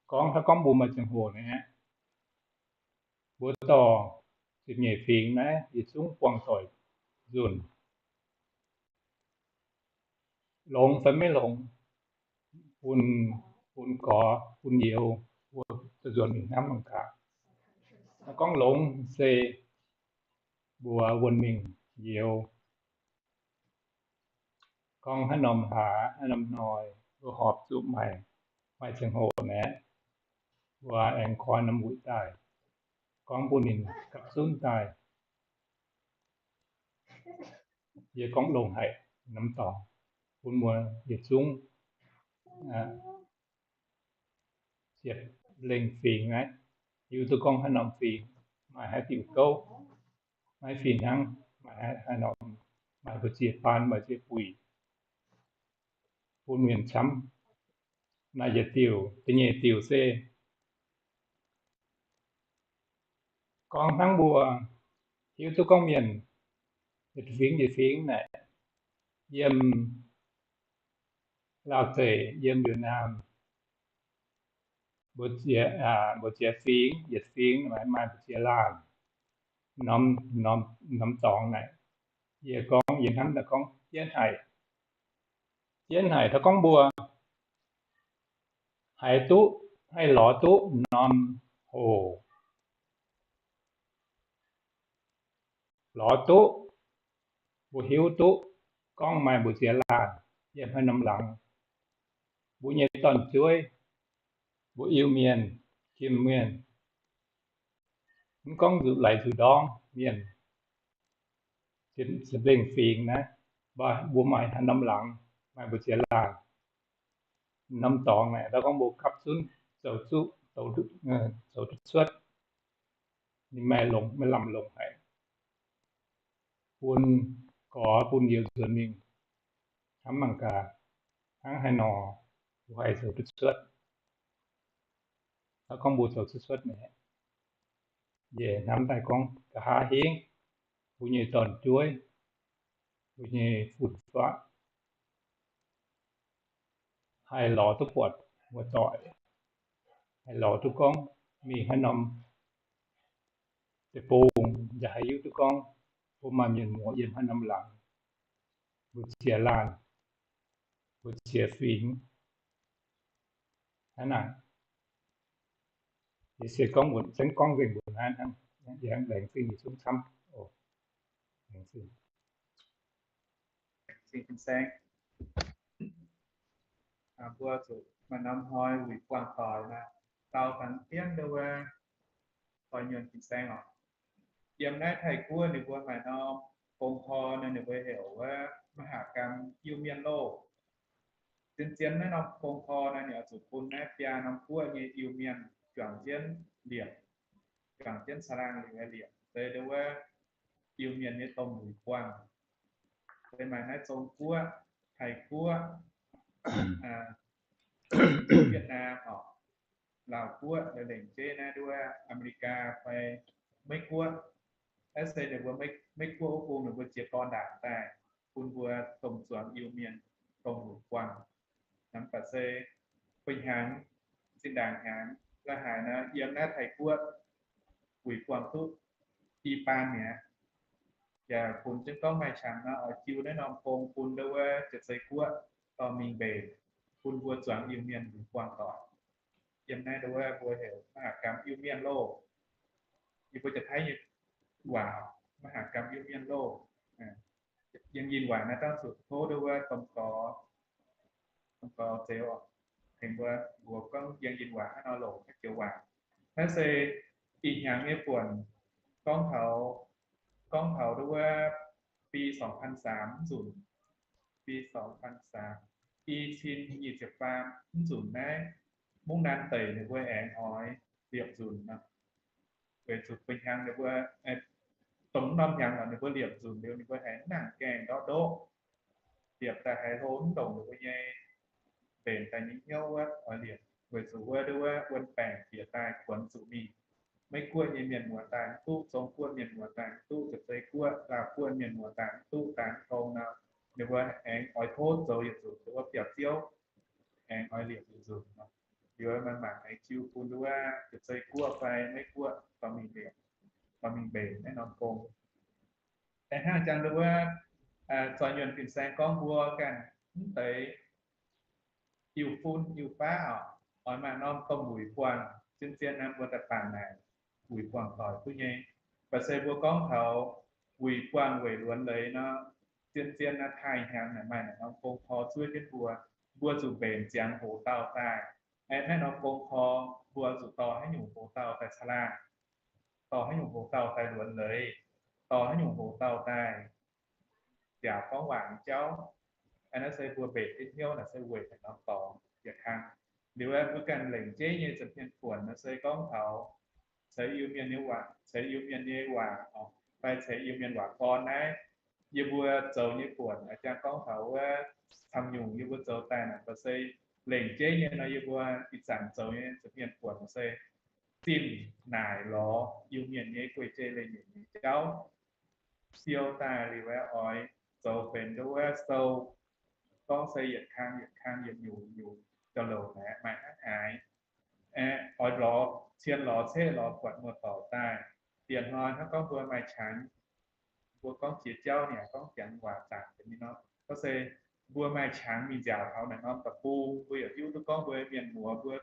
gorngv hnangv gorngv mbuo maaih ziangh hoc naaiv, mbuo dorh ziepc nyeic fingx naaiv yietc zungv buangh doic nzunc, longx fai maiv longx, bun, bun gorx bun youz mbuo zuqc nzuonx mingh hnamv mangc gaax. Gorngv longx se mbuox wuonh mingh youz, gorngv haaix norm hlaax haaix norm hnoi mbuo horpc zuqc maaih maaih ziangh hoc naaic, mbuo aengx koi norm wuic daaih, gorngv bun ninh gapv zunv daaih. Yie gorngv longx haic norm dorngx bun mbuo yietc zungv ziepc lengh fingx naaiv, hiuv duqv gorngv haaix norm fingx maaih haaix diuc gouv, maiv fih hnangv, maaih haaix norm, maaih mbu'ziex baan, maaih ziex buic, bun mienh camv. Naaiv yietc diuc. Da'nyeic diuc se gorngv hnangv mbuo hiuv duqv gorngv mienh yietc fingx yietc fingx naaic, yiem Laauh Zeic, yiem Yietc Naamh, mbu'ziex fingx, yietc fingx maaih mbu'ziex laanh. Norm dorngx naaic, yie gorngv, yie hnamv daaih gorngv jienv haic. Jienv haic, taux gorngv mbuo haih duqv, haih lorz duqv norm hoc, lorz duqv, mbuo hiuv duqv gorngv maaih mbu'ziex laanh yiem haaix norm laangz, mbuo nyei dorn-jueiv, mbuo Iu-Mienh, Kim-Mienh, mv gorngv laic nzuqc ndorm mienh, ziepc lengh fingx naaiv, mbuo maaih haaix norm laangz, maaih mbu'ziex laanh. Norm dorngx naaic, da'gorngv mbuo gapv zunv zoux zuqc, zoux duqv cuotv, ninh maaih longx, maaih lamh longx haic, bun gorx bun youz nzuonx mingh hnamv mangc gaax, hnangv haaix nor mbuo haih zoux duqv cuotv. Da'gorngv mbuo zoux duqv cuotv naaic, yie hnamv daaih gorngv nqa'haav hingv mbuo nyei dorn-jueiv, mbuo nyei fun-faqv haih lorz duqv buatc muoz-doic, haih lorz duqv gorngv mingh haaix norm deic-bung, yaac haih hiuv duqv gorngv mbuo maaih mienh muoz yiem haaix norm laangz, mbu'ziex laanh, mbu'ziex fingx. Hnangv naaic, yie se gorngv mbuox, se gorngv nzengc mbuox naaiv hnangv, yie laengz zingh yietc zungv camv. Laengz zingh. Mbuo zuqc maaih norm hnoi wuic buangh doic naaic, dau dangx jienv wuov, oix nyuonh fin-saeng oc. Yiem naaiv Taiv-Guoqv ninh mbuo maaih norm gong-tor naaic, ninh mbuo heuc wuov มหกรรม Iu-Mienh Loh. Zien-zien naaiv norm gong-tor naaic, ninh oix zuqc bun naaiv biaa norm guoqv nyei Iu-Mienh juangc jienv liepc, juangc jienv caangh laangh liepc, se wuov Iu-Mienh nyei domh wuic buangh. Se maaih naaiv Zong-Guoqv, Taiv-Guoqv, Yietc Naamh oc, Laauh Guoqv, lengc jeiv naaiv nduov Aa^me^li^gaa fai Meiv-Guoqv. Naaiv se ninh mbuo Meiv-Guoqv wuov bung ninh mbuo jiez gorn ndaangc daaih bun mbuo domh zuangx Iu-Mienh domh wuic buangh. Hnangv baac se fih hnyangx, zinh ndaangc hnyangx la'haaix nor, yiem naaiv Taiv-Guoqv wuic buangh duqv i baan mi'aqv. Yaac funx jienv gorngv maaih qangx nor, oix jiu naaiv norm gong bun nduov wuov Jiex Zei Guoqv dorh mingh mbenc, bun mbuo zuangx Iu-Mienh wuic buangh doic. Yiem naaiv nduov wuov mbuo heuc มหกรรม Iu-Mienh Loh. Yie mbuo Janx-Taiv nyei waac มหกรรม Iu-Mienh Loh. Yiem Iu-Mienh waac naaiv dangv zuqc tov nduov wuov domh gorx, domh gorx zeux tengx mbuo mbuox gorngv yiem Iu-Mienh waac hnangv nor longc haaix joux waac. Naaiv se ih hnyangx nyei buonc, gorngv taux, gorngv taux nduov wuov ปีสองพันสาม mv nzunc, ปีสองพันสาม, i cin nyic ziepc faam mv nzunc naaiv, Mungv Naanh Deic ninh mbuo aengx oix liepc nzunc nor. Weic zuqc fih hnyangx ninh mbuo, dongh norm hnyangx oc, ninh mbuo liepc nzunc liuz ninh mbuo aengx nangc gaengh ndortv ndoqv, liepc daaih haiz hlo mv ndongc ninh mbuo nyei mbenc daaih nyei hnyouv wuov oix liepc. Weic zuqc wuov nduov wuov wuon baengc bieqc daaih kuonx zuqc mingh. Meiv-Guoqv nyei mienh muoz daaih mv duqv, Zong-Guoqv mienh muoz daaih mv duqv, Jiex Zei Guoqv, Laauh Guoqv mienh muoz daaih mv duqv, daaih mv tong nor, ninh mbuo aengx oix tov zoux yietc nzunc nduov wuov biauv-ziouv, aengx oix liepc yietc nzunc nor. Liuz maaih mangc aengx jiu bun nduov wuov Jiex Zei Guoqv fai Meiv-Guoqv dorh mingh liepc, dorh mingh mbenc naaiv norm gong. Aengx hnangv jangx nduov wuov zoih nyuonh fin-saeng gorngv mbuo ganh mv deix Iu-fun Iu-faqv oc, oix maaih norm domh wuic buangh. Zien-zien naaiv mbuo daaih bangc naaic, wuic buangh doic duqv nyei. Baac se mbuo gorngv taux wuic buangh weic luonx leiz nor, zien-zien naaiv taaih hnyangx naaic maaih naaic norm gong-tor zuov jienv mbuo, mbuo zuqc mbenc ziangx hoc dauh daaih. Aeqv, naaiv norm gong kor mbuo zuqc dorh haaix nyungc hoc dauh daaih caangh laangh, dorh haaix nyungc hoc dauh daaih luonx leiz, dorh haaix nyungc hoc dauh daaih nziaauc gorngv waac nyei jauv. Aeqv, naaiv se mbuo mbenc jienv hnyouv naaic se weic naaiv norm dorngx yietc kang. Liuz aeqv, mbuo ganh lengc jeiv nyei za'hmien buonc naaic se gorngv taux ceix Iu-Mienh nyei waac, ceix Iu-Mienh nyei waac, fai ceix Iu-Mienh waac gorn naaiv, yie mbuo zoux nyei buonc, a'jang gorngv taux wuov camv nyungc yie mbuo zoux daaih naaic, mv baac se lengc jeiv nyei nor, yie mbuo ih zanc zoux nyei za'hmien buonc se zinh naaic lorz Iu-Mienh nyei guei-jei leiz-nyeic nyei jauv siou daaih liuz aeqv, oix zoux benx nduov wuov sou, gorngv se yietc kang yietc kang, yietc nyungc nyungc jauv-louc naaic maaih hnangv haaix. Aeqv, oix lorz cien lorz ceqv lorz buatc muoz-doic daaih. Dieh hnoi hnangv gorngv mbuo maaih qangx, mbuo gorngv jiex jauv niaa, gorngv jangx waac zaangc deix mingh nor, gorngv se mbuo maaih qangx mingh nziaauc taux naaic norm deic-bung, mbuo yaac hiuv duqv gorngv mbuo mienh muoz mbuo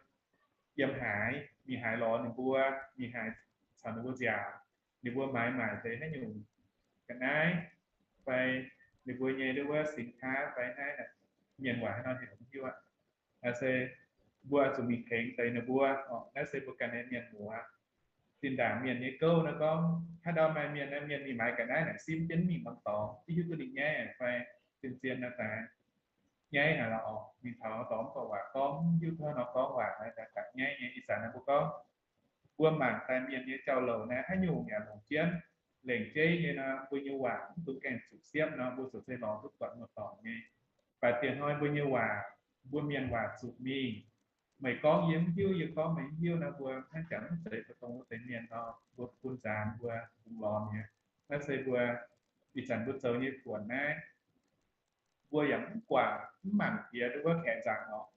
yiem haaix, mingh haaix lorz ninh mbuo, mingh haaix caux ninh mbuo nziaauc, ninh mbuo maaiz maaic deix haaix nyungc ga'naaiv, fai ninh mbuo nyei nduov wuov สินค้า fai naaiv, mienh waac haaix nor heuc mv hiuv aqv. Naaiv se mbuo zuqc mingh tengx deix ninh mbuo. Naaiv se mbuo ganh nyei mienh muoz. Zinh ndaangc mienh nyei gouv naaiv gorngv haaix ndau maaih mienh, mienh mingh maaiz ga'naaiv naaic simv jienv mingh norm dorngx, hiuv duqv ninh nyaiv fai zien-zien naaiv daaih nyaiv haic lorqc. Mingh taux norm dorngx mv buatc waac gorngv, hiuv duqv haaix nor gorngv waac naaiv daaih nyaiv nyei. Ih zanc naaiv mbuo gorngv mbuo mangc daaih mienh nyei jauv-louc naaiv haaix nyungc yaac longc jienv lengc jeiv nyei nor, mbuo nyei waac mv dungx gaengh zuqc siepv nor, mbuo zuqc se lorz duqv buatc muoz-doic nyei. Mv baac dieh hnoi mbuo nyei waac, mbuo mienh waac zuqc mingh, meih gorngv yie mv hiuv, yie gorngv meih mv hiuv nor, mbuo hnangv jangx mv zeiz dongh wuov deix mienh nor, mbuo bun nzaanx mbuo bungx lorz nyei. Naaiv se mbuo ih zanc mbuo zoux nyei buonc naaiv. Mbuo yaac mv guangc mv mangc jiex nduov wuov kaeqv nzaangc orqc,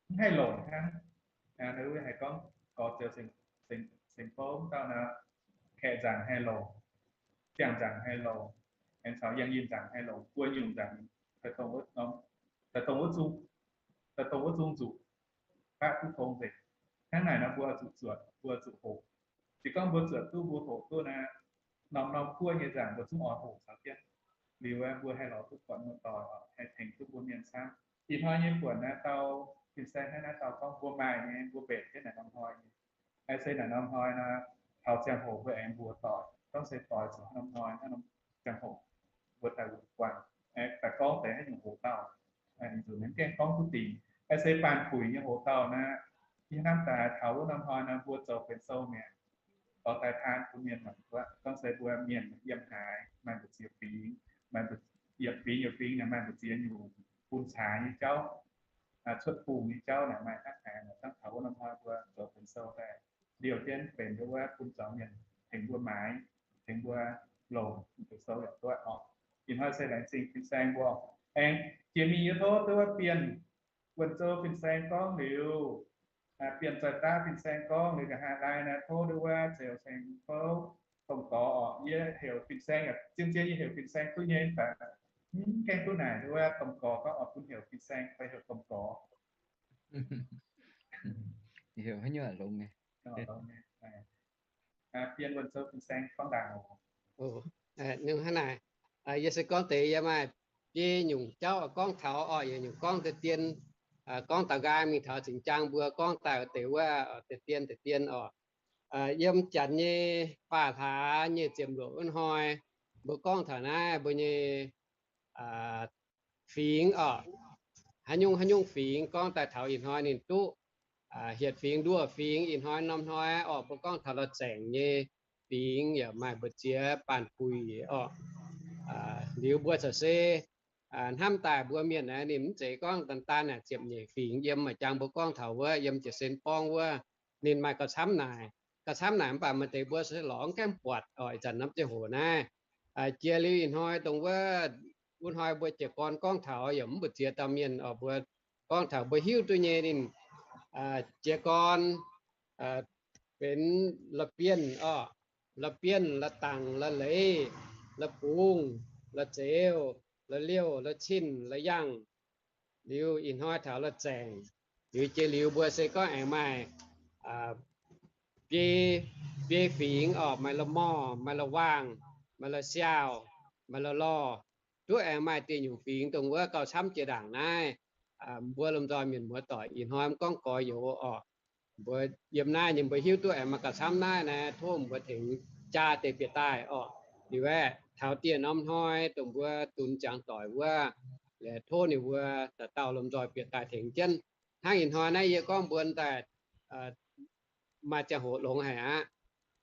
mv haih longc hnangv. Nduov haih gorngv gorx-ziou seng-bouv dauh nor, kaeqv nzaangc haih longc, ziangh nzaangc haih longc, aengx caux yangh yinh nzaangc haih longc, buo nyungc nzaangc, daaih dongh wuov zung, daaih dongh wuov zung zuqc baqv duqv tong nzengc. Hnangv naaic nor mbuo zuqc zuotc, mbuo zuqc hoqc. Se gorngv mbuo zuotc duqv, mbuo hoqc duqv naaiv, norm-norm guoqv nyei nzaangc mbuo zungv oix hoqc caux jienv. Liuz mbuo haih lorz duqv buatc muoz-doic, haih tengx duqv mbuo mienh camv. Ih hnoi nyei buonc naaiv dauh fin-saeng hnangv naaiv dauh gorngv mbuo maaih nyei, mbuo mbenc jienv naaic norm hnoi nyei. Aeqv, se naaic norm hnoi nor, taux ziangh hoc mbuo aengx mbuox doic, gorngv se doix zuqc norm hnoi, norm ziangh hoc mbuo daaih wuov guanh, aeqv, daaih gorngv deix haaix nyungc hoc dauh, zuqc mv gaengh gorngv duqv dingc. Aeqv, se baanh puix nyei hoc dauh naaiv, yie hnamv daaih taux wuov norm hnoi nor mbuo zoux benx sou mi'aqv. Dorh daaih taan bun mienh mangc wuov, gorngv se mbuo mienh yiem haaix, maaih mbu'ziex fingx, maaih yietc fingx yietc fingx naaic maaih mbu'ziex nyungc bun caaix nyei jauv, cuotv bungh nyei jauv naaic maaih hnangv haaix. Dangh taux wuov norm hnoi mbuo zoux benx sou daaih liouh jienv benx nduov wuov bun zuangx mienh tengx mbuo maaiz, tengx mbuo longc benx sou yaac duqv orqc. Ih hnoi se laengz zingh fin-saeng mbuo. Aengx jiex mingh yie tov nduov wuov Bienh Wuonh Zou fin-saeng gorngv liuz, Bienh Zoih Daav fin-saeng gorngv liuz, nqa'haav laai naaiv tov nduov wuov Zeux Saeng Fouv, Domh Gorx orqc. Yie heuc fin-saeng, zien-zien yie heuc fin-saeng duqv nyei, mv baac mv gaengh duqv naaic nduov wuov Domh Gorx gorngv oix bun heuc fin-saeng fai heuc Domh Gorx. Heuc haaix nyungc longx nyei. Bienh Wuonh Zou fin-saeng gorngv ndaangc oc. Hnangv naaic, yie se gorngv deix yie maaih biei nyungc jauv gorngv taux orqc, yietc nyungc gorngv deix dien, gorngv daux nqaang mingh taux zinh jaang mbuo gorngv daaih deix wuov deix dien deix dien orqc. Yiem janx nyei faah hlaax nyei ziepc luoqc wuov hnoi, mbuo gorngv taux naaiv mbuo nyei fingx orqc, haaix nyungc haaix nyungc fingx gorngv daaih taux ih hnoi ninh duqv hietc fingx nduov fingx. Ih hnoi norm hnoi orqc, mbuo gorngv taux la'zaengc nyei fingx yaac maaih mbu'ziex baanh puix orqc. Liuz mbuo caux se hnamv daaih mbuo mienh naaiv ninh mv zeiz gorngv daan daan naaic ziepc nyeic fingx yiem, maiv jangx mbuo gorngv taux wuov yiem Jiex Sen Borngv wuov, ninh maaih gauh camv naaic. Gauh camv naaic mv baac maaih deix mbuo se lorz mv gaengh buatc orqc. Ih zanc norm ziangh hoc naaiv jiex liuz ih hnoi dongh wuov, wuov hnoi mbuo jiez gorn gorngv taux yaac mv mbu'ziex dauh mienh orqc, mbuo gorngv taux mbuo hiuv duqv nyei ninh jiez gorn benx la'bienh orqc, la'bienh, la'dangc, la'leiz, la'bungz, la'zeux, la'liouh, la'cinh, la'yangh. Liuz ih hnoi taux la'zaengc. Liuz jiex liuz mbuo se gorngv aengx maaih biei, biei fingx orqc, maaih la'morh, maaih la'waangh, maaih la'siaauh, maaih la'lorh. Duqv aengx maaih dieh nyungc fingx dongh wuov gauh camv jiex ndaangc naaiv. mbuo lomh nzoih mienh muoz doic ih hnoi mv gorngv gorx-youz orqc, mbuo yiem naaiv nyei mbuo hiuv duqv aengx maaih gauh camv naaiv naaiv, tov mbuo tengx jaa deix bieqc daaih orqc. Liuz aeqv, taux dieh norm hnoi dongh mbuo dunx ziangx doic wuov, tov ninh mbuo dauh dauh lomh nzoih bieqc daaih tengx jienv. Hnangv ih hnoi naaiv yie gorngv mbuo daaih maaih ziangh hoc longx haic aqv.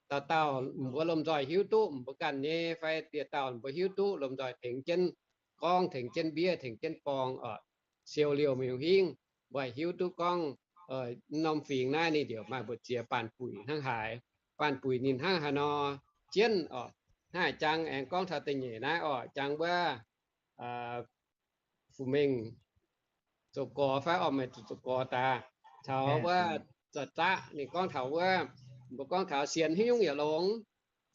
Dauh dauh mbuo lomh nzoih hiuv duqv mbuo ganh nyei fai dieh dauh mbuo hiuv duqv lomh nzoih tengx jienv gorngv, tengx jienv mbiev, tengx jienv borng orqc. Siou liouh mingh hingv, mbuo hiuv duqv gorngv norm fingx naaiv ninh ziouc maaih mbu'ziex baanh buic hnangv haaix, baanh buic ninh hnangv haaix nor jienv orqc. Hnangv jang aengx gorngv taux da'nyeic naaiv orqc, jang wuov Fu-Mengh zoux gorx fai orqc, meih zuqc zoux gorx daaih. Taux wuov Za'zaqv ninh gorngv taux wuov, mbuo gorngv taux sienx haaix nyungc yaac longx,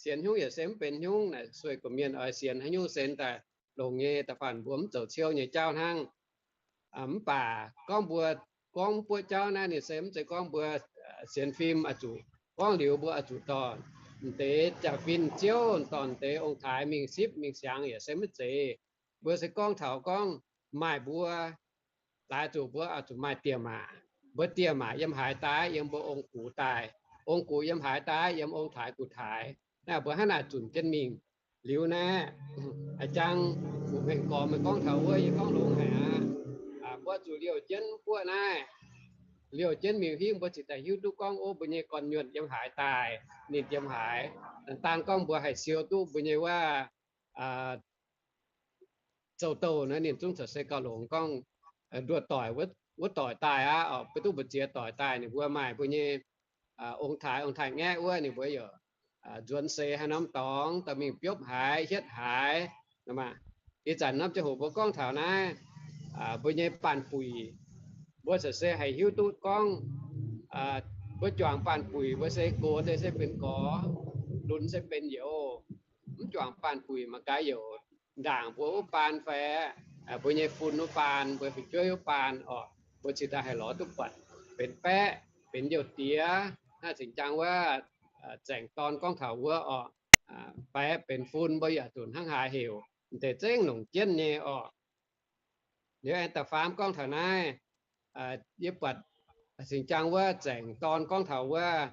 sienx haaix nyungc yaac se mv benx haaix nyungc naaic, sueih gorqv-mienh oix sienx haaix nyungc se daaih longx nyei, da'faanh mbuo mv zoux ciouv nyei jauv hnangv. Mv baac gorngv mbuo gorngv mv buoqv jauv naaiv, ninh se mv zeiz gorngv mbuo sienx fim oix zuqc gorngv liuz mbuo oix zuqc dorh m'deix jaa-fin ziouv, dorh m'deix ong-taaix mingh sipv mingh siangx yaac se maiv zeiz. Mbuo se gorngv taux gorngv maaih mbuo laaix zuqc mbuo oix zuqc maaih dieh maac. Mbuo dieh maac yiem haaix daaih? Yiem mbuo ong-gux daaih. Ong-gux yiem haaix daaih? Yiem ong-taaix gu'taaix. Naaiv mbuo hnangv naaic zunc jienv mingh. Liuz naaiv, a'jang Fu-Mengh gorx meih gorngv taux wuov, yie gorngv longx haic aqv. Mbuo zuqc liouh jienv buoqv naaiv, liouh jienv mingh hingv mbuo cingx daaih hiuv duqv gorngv, o, mbuo nyei gorn-nyuonh yiem haaix daaih, ninh yiem haaix. Daan gorngv mbuo haih siou duqv mbuo nyei wuov zoux douh naaiv, ninh zungv corc se gauh longx gorngv nduoh doic wuov doic daaih aqv, beiv duqv mbu'ziex doic daaih ninh mbuo maaih mbuo nyei ong-taaix, ong-taaix-ngaeqv wuov, ninh mbuo yaac nzuonx seix haaix norm dorngx daaih mingh biopv haaix hietv haaix. Ih zanc norm ziangh hoc mbuo gorngv taux naaiv, mbuo nyei baanh buic, mbuo corc se haih hiuv duqv gorngv mbuo juangc baanh buic mbuo se gox deix se benx gorx, lunx se benx youz. Mv juangc baanh buic mangc gaax, yaac ndaangc mbuo wuov baan fai mbuo nyei fun wuov baan, mbuo fu'jueiv wuov baan orqc, mbuo cingx daaih haih lorz duqv buatc benx baeqv, benx youh diex. Naaiv cingx jang wuov zaengc dorn gorngv taux wuov orqc, baeqv benx fun mbuo yaac zuqc hnangv haaix heuc, m'deix zengv longc jienv nyei orqc. Liuz aengx da'faam gorngv taux naaiv, yie buatc cingx jang wuov zaengc dorn gorngv taux wuov,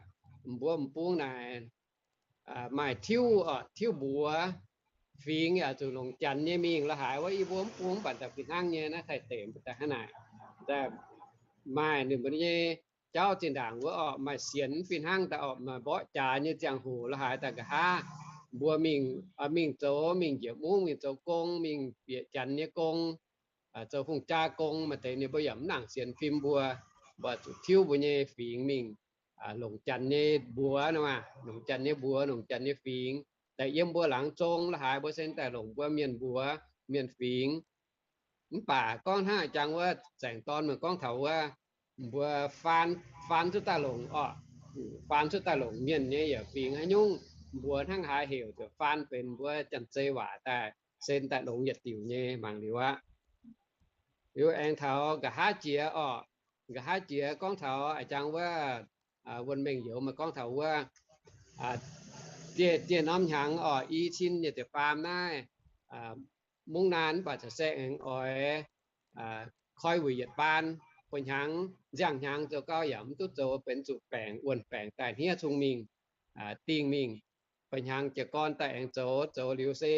mbuo m'bung naaic maaih tiuv, tiuv mbuox, fingx yaac zuqc longc janx nyei mingh la'haaix wuov. Yie mbuo m'bung mv baac daaih fih hnangv nyei naaiv Taiv deic mbuo daaih hnangv naaic, maaih ninh mbuo nyei jauv zinh ndaangc wuov orqc, maaih sienx fih hnangv daaih orqc, maaih mborqv jaax nyei ziangh hoc la'haaix daaih nqa'haav mbuo mingh, mingh zoux, mingh njiec mungv, mingh zoux gong, mingh bieqc janx nyei gong, zoux hungh jaa gong, maaih deix ninh mbuo yaac mv nangc sienx fim mbuo, mbuo zuqc tiuv mbuo nyei fingx mingh longc janx nyei mbuox, longc janx nyei mbuox, longc janx nyei fingx daaih yiem mbuo laangz zong la'haaix, mbuo se daaih longc mbuo mienh mbuox, mienh fingx. Mv baac gorngv hnangv jang wuov zaengc dorn meih gorngv taux wuov, mbuo faan, faan cuotv daaih longc orqc, faan cuotv daaih longc mienh nyei yaac fingx haaix nyungc, mbuox hnangv haaix heuc ziouc faan benx mbuo janx-zei waac daaih, se daaih longx yietc diuc nyei mangc liuz aqv. Liuz aengx taux nqa'haav jiex orqc, nqa'haav jiex gorngv taux a'jang wuov, wuonh mengh youz meih gorngv taux wuov, dieh, dieh norm hnyangx orqc, i cin nyei ziepc faam naaiv, mungv naanh mv baac corc se aengx oix koi wuic yietc baan. Buo hnyangx, nziang hnyangx zoux gau yaac mv duqv zoux, benx zuqc baengc, wuonh baengc daaih hniev cung mingh, dingh mingh. Buo hnyangx jiez gorn daaih aengx zoux, zoux liuz se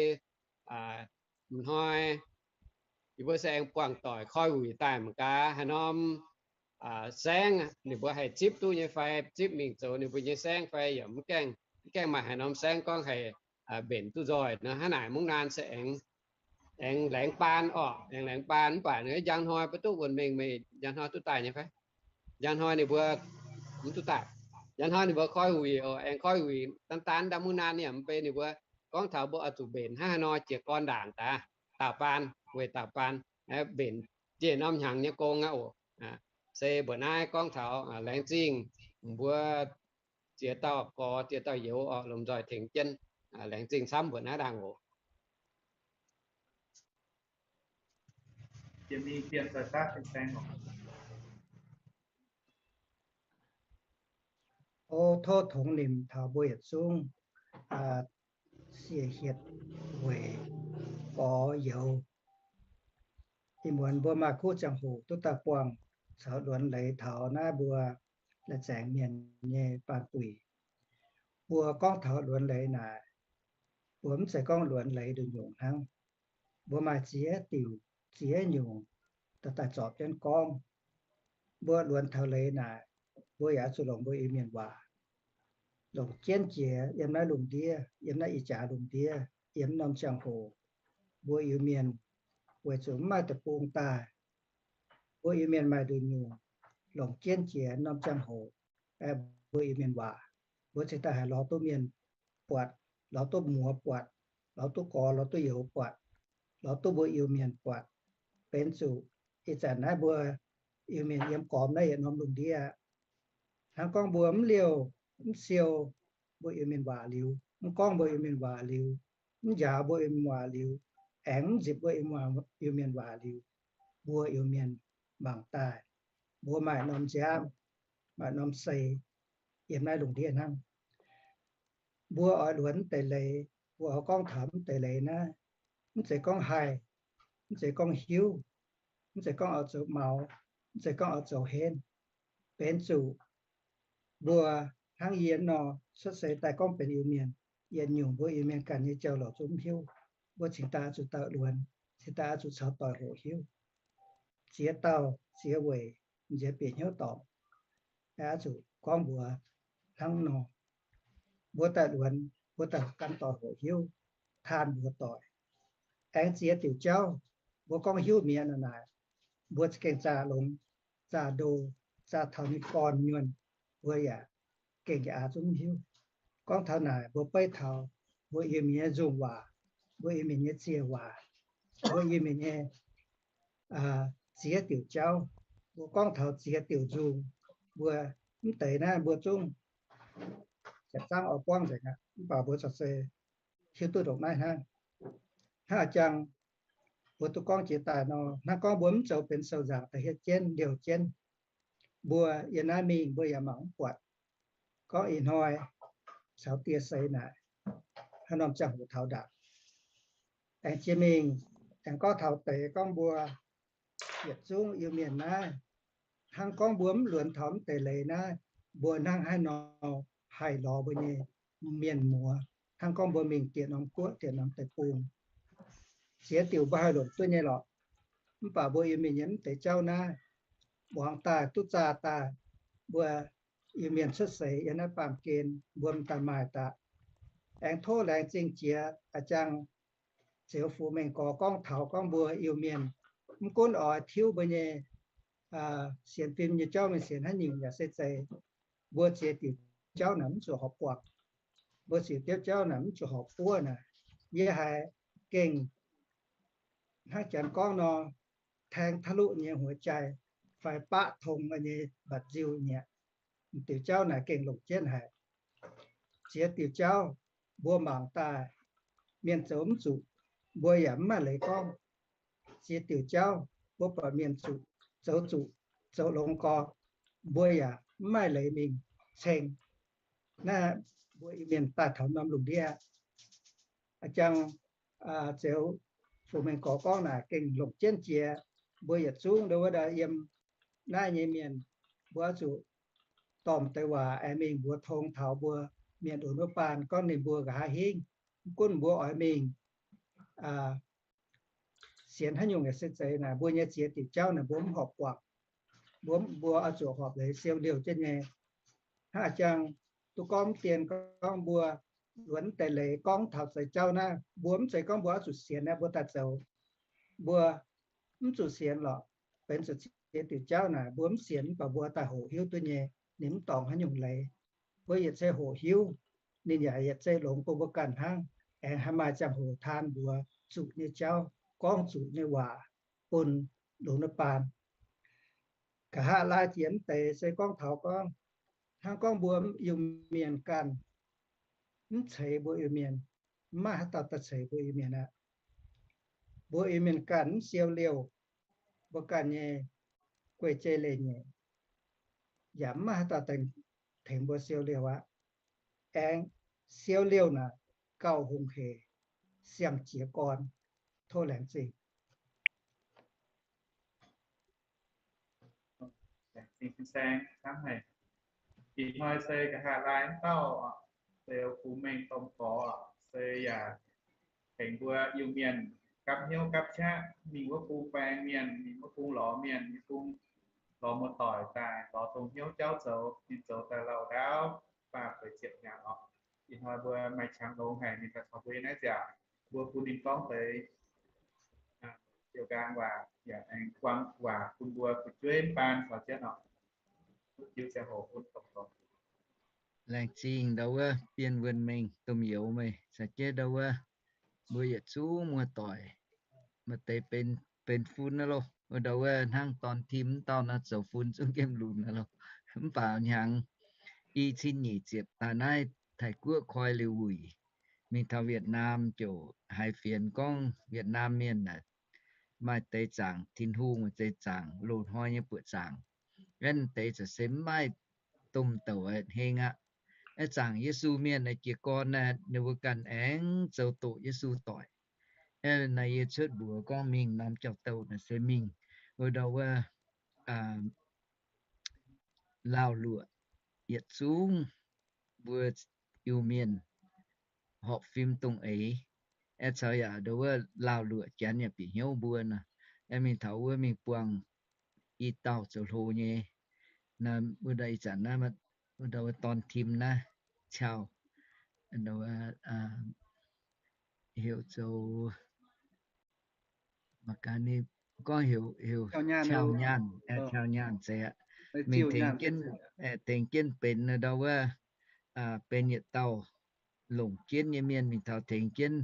m'hnoi yie mbuo se aengx buangh doic koi wuic daaih mangc gaax haaix norm saengv ninh mbuo haih zipv duqv nyei fai, zipv mingh zoux ninh mbuo nyei saengv fai yaac mv gaengh, mv gaengh maaih haaix norm saengv gorngv haih mbenc duqv nzoih nor. Hnangv naaic mungv naanh se aengx, aengx laengz baan orqc, aengx laengz baan. Mv baac njang hnoi beiv duqv wuonh mengh meih njang hnoi duqv daaih nyei fai? Njang hnoi ninh mbuo mv duqv daaih. Njang hnoi ninh mbuo koi wuic oc, aengx koi wuic daan daan, mv daan mungv naanh ninh yaac mv bei. Ninh mbuo gorngv taux mbuo oix zuqc mbenc hnangv haaix nor jiez gorn ndaangc daaih, daauh baan, weic daauh baan, mbenc dieh norm hnyangx nyei gong aqv oc. Se mbuoqc naaiv gorngv taux laengz zingh mbuo ziex dauh gorx ziex dauh youz orqc, lomh nzoih tengx jienv. Laengz zingh camv mbuoqc naaiv ndaangc oc. O, tov tongx nimc taux mbuo yietc zungv siex hietc weic gorx youz. Ih muonz mbuo maaih kuv ziangh hoc duqv daaih buangh caux luonx leiz taux naaiv mbuo la'zaengc mienh nyei baanh buic. Mbuo gorngv taux luonx leiz naaic, mbuo mv zeiz gorngv luonx leiz nduqc nyungc hnangv. Mbuo maaih ziex diuc ziex nyungc daaih daaih zorpc jienv gorngv. Mbuo luonx taux leiz naaic, mbuo yaac oix zuqc longc mbuo Iu-Mienh waac, longc jienv jiex yiem naaiv lungh ndiev, yiem naaiv ih jaax lungh ndiev, yiem norm ziangh hoc. Mbuo Iu-Mienh weic zuqc mv maaih deic-bung daaih, mbuo Iu-Mienh maaih nduqc nyungc longc jienv jiex norm ziangh hoc, mbuo Iu-Mienh waac, mbuo cingx daaih haih lorz duqv mienh buatc, lorz duqv muoz buatc, lorz duqv gorx, lorz duqv youz buatc, lorz duqv mbuo Iu-Mienh buatc. Benx zuqc ih zanc naaiv mbuo Iu-Mienh yiem gormx naaiv yietc norm lungh ndiev aqv. Hnangv gorngv mbuo mv liouh, mv siou mbuo Iu-Mienh waac liuz, mv gorngv mbuo Iu-Mienh waac liuz, mv njaaux mbuo Iu-Mienh waac liuz, aengx mv nzipc mbuo Iu-Mienh waac liuz, mbuo Iu-Mienh mangc daaih, mbuo maaih norm nziaamv, maaih norm sei yiem naaiv lungh ndiev hnangv. Mbuo oix luonx mv deix leiz, mbuo oix gorngv taux mv deix leiz naaiv, mv zeiz gorngv haih, mv zeiz gorngv hiuv, mv zeiz gorngv oix zoux maux, mv zeiz gorngv oix zoux henv. Benx zuqc mbuo hnangv yie nor cuotv seix daaih gorngv benx Iu-Mienh, yietc nyungc mbuo Iu-Mienh ganh nyei jauv-louc zungv mv hiuv. Mbuo cingx daaih oix zuqc daaih luonx, cingx daaih oix zuqc caux doic hoqc hiuv. Ziex dauh ziex weic, nziex bieqc hnyouv dorngc, oix zuqc gorngv mbuox hnangv nor. Mbuo daaih luonx, mbuo daaih gan doic hoqc hiuv, taan mbuox doic. Aengx ziex diuc jauv, mbuo gorngv hiuv mi'aqv nor naaic, mbuo za'gengh zaah longx, zaah ndo, zaah taux ninh gorn nyuonh, mbuo yaac gengh aax zungv mv hiuv. Gorngv taux naaic, mbuo beiv taux mbuo Iu-Mienh nyei nzung waac, mbuo Iu-Mienh nyei ziec waac, mbuo Iu-Mienh nyei ziex diuc jauv. Mbuo gorngv taux ziex diuc nzung, mbuo mv deix naaiv mbuo zungv ziepc zangv oix buangv nzengc aqv, mv baac mbuo corc se hiuv duqv ndongc naaiv hnangv. Hnangv a'jang mbuo duqv gorngv jiex daaih nor, hnangv gorngv mbuo mv zoux benx sou nzaangc da'hietv jienv liouh jienv, mbuo yiem naaiv mingh mbuo yaac mangc mv buatc. Gorngv ih hnoi caux dieh seix naaic, haaix norm ziangh hoc taux ndaangc, aengx jiex mingh, aengx gorngv taux deix gorngv mbuo yietc zungv Iu-Mienh naaiv, hnangv gorngv mbuo mv luonx taux mv deix leiz naaiv, mbuo hnangv haaix nor haih lorz mbuo nyei mienh muoz, hnangv gorngv mbuo mingh dieh norm guoqv dieh norm deic-bung. Ziex diuc mbuo haih longc duqv nyei lorqc. Mv baac mbuo Iu-Mienh nyei mv deix jauv naaiv, muangx daaih duqv zaah daaih, mbuo Iu-Mienh cuotv seix yiem naaiv baamh gen mbuo m'daaih maaih daaih. Aengx tov laengz zingh jiex a'jang Ziouv Fu Mengh Gorx gorngv taux gorngv mbuo Iu-Mienh mv gunv oix tiuv mbuo nyei sienx fim nyei jauv mingh sienx haaix nyungc yaac se zeiz, mbuo ziex diuc jauv naaic mv zuqc horpc buangh. Mbuo ziex diuc jauv naaic mv zuqc horpc buov naaic, yie haiz gengh hnangv janx gorngv nor, แทงทะลุ nyei หัวใจ, fai baqv tong nyei mba'nziu nyei. M'diuc jauv naaic gengh longc jienv haic. Ziex diuc jauv mbuo mangc daaih, mienh zoux mv zuqc, mbuo yaac mv maaih leiz gorngv. Ziex diuc jauv mbuo buatc mienh zuqc, zoux zuqc, zoux longx gorx, mbuo yaac mv maaih leiz mingh ceng. Naaiv mbuo Iu-Mienh daaih taux norm lungh ndiev, a'jang Ziouv Fu Mengh Gorx gorngv naaic gengh longc jienv jiex. Mbuo yietc zungv ndo wuov da yiem naaiv nyei mienh, mbuo oix zuqc dorh deix waac aengx mingh mbuox tong taux mbuo mienh lunx wuov baan gorngv ninh mbuo nqa'haav hingv. Mv gunv mbuo oix mingh sienx haaix nyungc yaac se zeiz naaic, mbuo nyei ziex diuc jauv naaic mbuo mv horpc buangh. Mbuo, mbuo oix zuqc horpc leiz siou liouh jienv nyei. Hnangv a'jang duqv gorngv mv dien gorngv mbuo luonx deix leiz gorngv taux zeix jauv naaiv, mbuo mv zeiz gorngv mbuo oix zuqc sienx naaiv mbuo daaih zoux. Mbuo mv zuqc sienx lorqc. Benx zuqc ziex diuc jauv naaic mbuo mv sienx mv baac mbuo daaih hoqc hiuv duqv nyei, ninh mv dorngc haaix nyungc leiz. Mbuo yietc zei hoqc hiuv, ninh yaac yietc zei longx bun mbuo ganh hnangv. Aengx haih maaih ziangh hoc taan mbuox zuqc nyei jauv, gorngv zuqc nyei waac bun lunx wuov baan. Nqa'haav laai jiex mv deix se gorngv taux gorngv, hnangv gorngv mbuo Iu-Mienh ganh mv ceix mbuo Iu-Mienh, mv maaih haaix dauh daaih ceix mbuo Iu-Mienh aqv. Mbuo Iu-Mienh ganh mv siou liouh mbuo ganh nyei guei-jei leiz-nyeic, yaac mv maaih haaix dauh daaih tengx mbuo siou liouh aqv. Aengx siou liouh naaic gauh hungh hec, siang-jiez gorn. Tov laengz zingh. mingh fin-saeng hnangv haic. Ih hnoi se nqa'haav laai wuov dauh, se bungx mengh domh gorx, se yaac tengx mbuo Iu-Mienh gapv hnyouv gapv qaqv mingh wuov bung baeng mienh, mingh wuov bung lorz mienh, mingh bung lorz muoz-doic daaih, lorz dongh hnyouv jauv zoux, ninh zoux daaih lauh ndaauv faah feix ziepc hnyangx oc. Ih hnoi mbuo maaih qangx longx haic, ninh daaih taux mbuo nyei naaiv nziaauc, mbuo bun ninh gorngv deix ziouc nqaang waac yaac aengx buang waac bun mbuo fu'jueiv baan caux jienv oc. Laengz zingh ndau wuov Bienh Wuonh Mengh domh youz meih caux jienv ndau wuov mbuo yietc zungv muoz-doic maaih deix benx fun aqv loh. Wuov ndau wuov hnangv dorn Tim wuov dauh nor zoux fun zungv nqemh lunx aqv loh. Mv baac hnyangx i cin nyic ziepc daaih naaiv Taiv-Guoqv koi liuz wuic, mingh taux Vietnam ziouc haiz fienx gorngv Vietnam mienh maaih deix zaangc Tin-Hungh, maaih deix zaangc loz-hnoi nyei buoqc zaangc. Aeqv, deix za'gengh se mv maaih domh douc heng aqv. Aeqv, zaangc Yesu mienh naaiv jiez gorn naaiv, ninh mbuo ganh aengx zoux doqc Yesu doic. Aeqv, naaiv yie cuotv mbuox gorngv mingh norm jauv-douh naaiv se mingh wuov ndau wuov laauh luoqc yietc zungv mbuo Iu-Mienh horpc fim dongh eix. Aeqv, caux yaac ndau wuov laauh luoqc janx yaac bieqc hnyouv mbuo nor, aeqv, mingh taux wuov mingh buangh i dauh zoux hlo nyei. Wuov ndau ih zanc naaiv, wuov ndau wuov dorn Tim naaiv, Cau, heuc zoux, mangc gaax ninh gorngv heuc, heuc Cau Nyaanh, Cau Nyaanh zeiz aqv. Mingh tengx jienv, tengx jienv benx ndau wuov, benx yietc dauh longc jienv nyei mienh mingh taux tengx jienv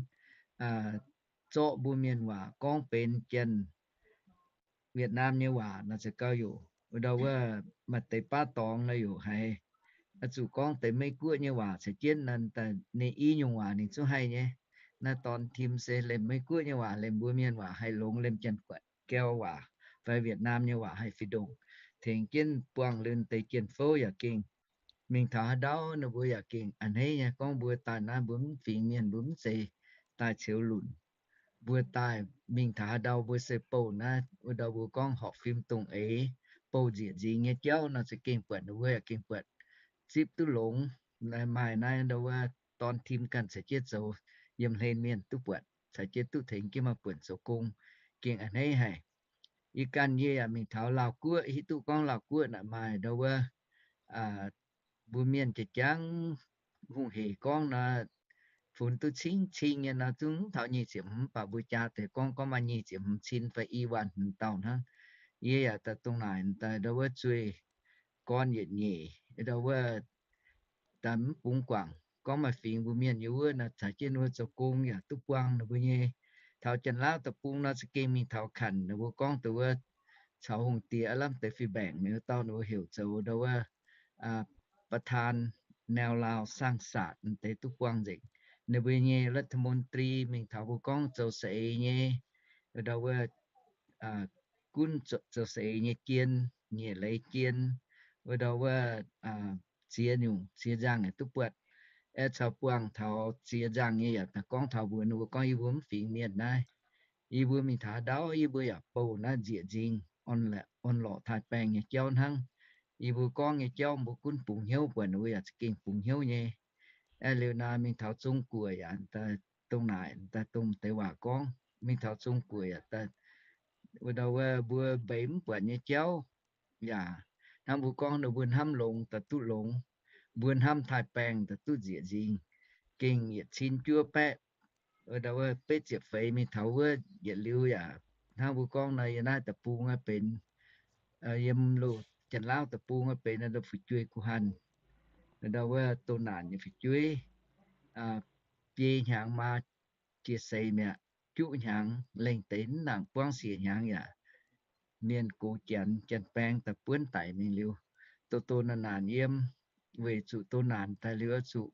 zorqv mbuo mienh waac gorngv benx Janx, Vietnam nyei waac nor za'gengh gauh yoc. Wuov ndau wuov maaih deix baav dorngx nor yoc haiz oix zuqc gorngv deix Meiv-Guoqv nyei waac caux jienv nor, ninh i nyungc waac ninh zungv haih nyei. Naaiv dorn Tim se lemh Meiv-Guoqv nyei waac, lemh mbuo mienh waac haih longx, lemh Janx-Guoqv gau waac fai Vietnam nyei waac haih fih ndongc. Tengx jienv buangh liuz deix jien-fouv yaac gengh mingh taux haaix ndau ninh mbuo yaac gengh a'hneiv nyei gorngv mbuo daaih naaiv mbuo mv fingx mienh, mbuo mv zeiz daaih ceux lunc. Mbuo daaih mingh taux haaix ndau mbuo se bouh naaiv, wuov ndau mbuo gorngv horpc fim dongh eix, bouh nzieqc nzingx nyei jauv nor za'gengh buatc ninh mbuo yaac gengh buatc zipv duqv longx. Maaih naaiv ndau wuov dorn Tim ganh caux jienv zoux yiem hlen mienh duqv buatc, caux jienv duqv tengx jienv maaih buonc zoux gong, gengh a'hneiv haic. Ih ganh yie yaac mingh taux Laauh Guoqv, hiuv duqv gorngv Laauh Guoqv naaic maaih ndau wuov mbuo mienh jangx hungh heic gorngv nor, funx duqv cing-cing nyei nor zungv mv taux nyic ziepc hmz, mv baac mbuo jaa deix gorngv, gorngv maaih nyic ziepc hmz cin fai i waanc hmz dauh hnangv. Yie yaac daaih dongh naaic daaih ndau wuov zueih gorn yietc nyeic, ndau wuov daaih mv bungx guangc. Gorngv maaih fingx mbuo mienh yiem wuov naaic caux jienv wuov zoux gong yaac duqv buangh ninh mbuo nyei. Taux Janx-Lauv deic-bung nor za'gengh mingh taux Kanx ninh mbuo gorngv dongh wuov caux hungh diex aav lamh deix fih mbaengc ninh wuov dauh ninh mbuo heuc zoux ndau wuov ประธานแนวลาวสร้างชาติ deix duqv buangh nzengc. Ninh mbuo nyei รัฐมนตรี mingh taux mbuo gorngv zoux saeng-eix nyei, ndau wuov gunv zoux saeng-eix nyei jien, nyeic leiz jien, wuov ndau wuov ziex nyungc ziex nzangc yaac duqv buatc. Aeqv, caux buangh taux ziex nzangc nyei yaac daaih gorngv taux mbuox ninh mbuo gorngv yie mbuo mv fingx mienh naaiv, yie mbuo mingh taux haaix ndau yie mbuo yaac bouh naaiv nzieqc nzingx, orn-lorqc taaih-baengh nyei jauv hnangv. Yie mbuo gorngv nyei jauv mbuo gunv bungx hnyouv buatc ninh mbuo yaac za'gengh bungx hnyouv nyei. Aeqv, liuz naaic mingh taux Zong-Guoqv yaac daaih dongh naaic daaih dongh deix waac gorngv. Mingh taux Zong-Guoqv yaac daaih, wuov ndau wuov mbuo mbeix mv buatc nyei jauv yaac hnangv mbuo gorngv ninh mbuo hnamv longx daaih duqv longx, mbuo hnamv taaih-baengh daaih duqv nzieqc nzingx. Gengh yietc cin juov baeqv, ndau wuov betv ziepc feix mingh taux wuov yietc liuz yaac hnangv mbuo gorngv nor, yiem naaiv deic-bung benx, yiem loz Janx-Lauv deic-bung benx ndau fu'jueiv guh hanh, ndau wuov doh naanc nyei fu'jueiv, biei hnyangx maa jiex seix mi'aqv, juqv hnyangx lengh deix mv nangc buangv siec hnyangx yaac mienh gox Janx, Janx-baeng daaih buonv daic mingh liuz, doh doh naanc naanc yiem, weic zuqc doh naanc daaih liuz oix zuqc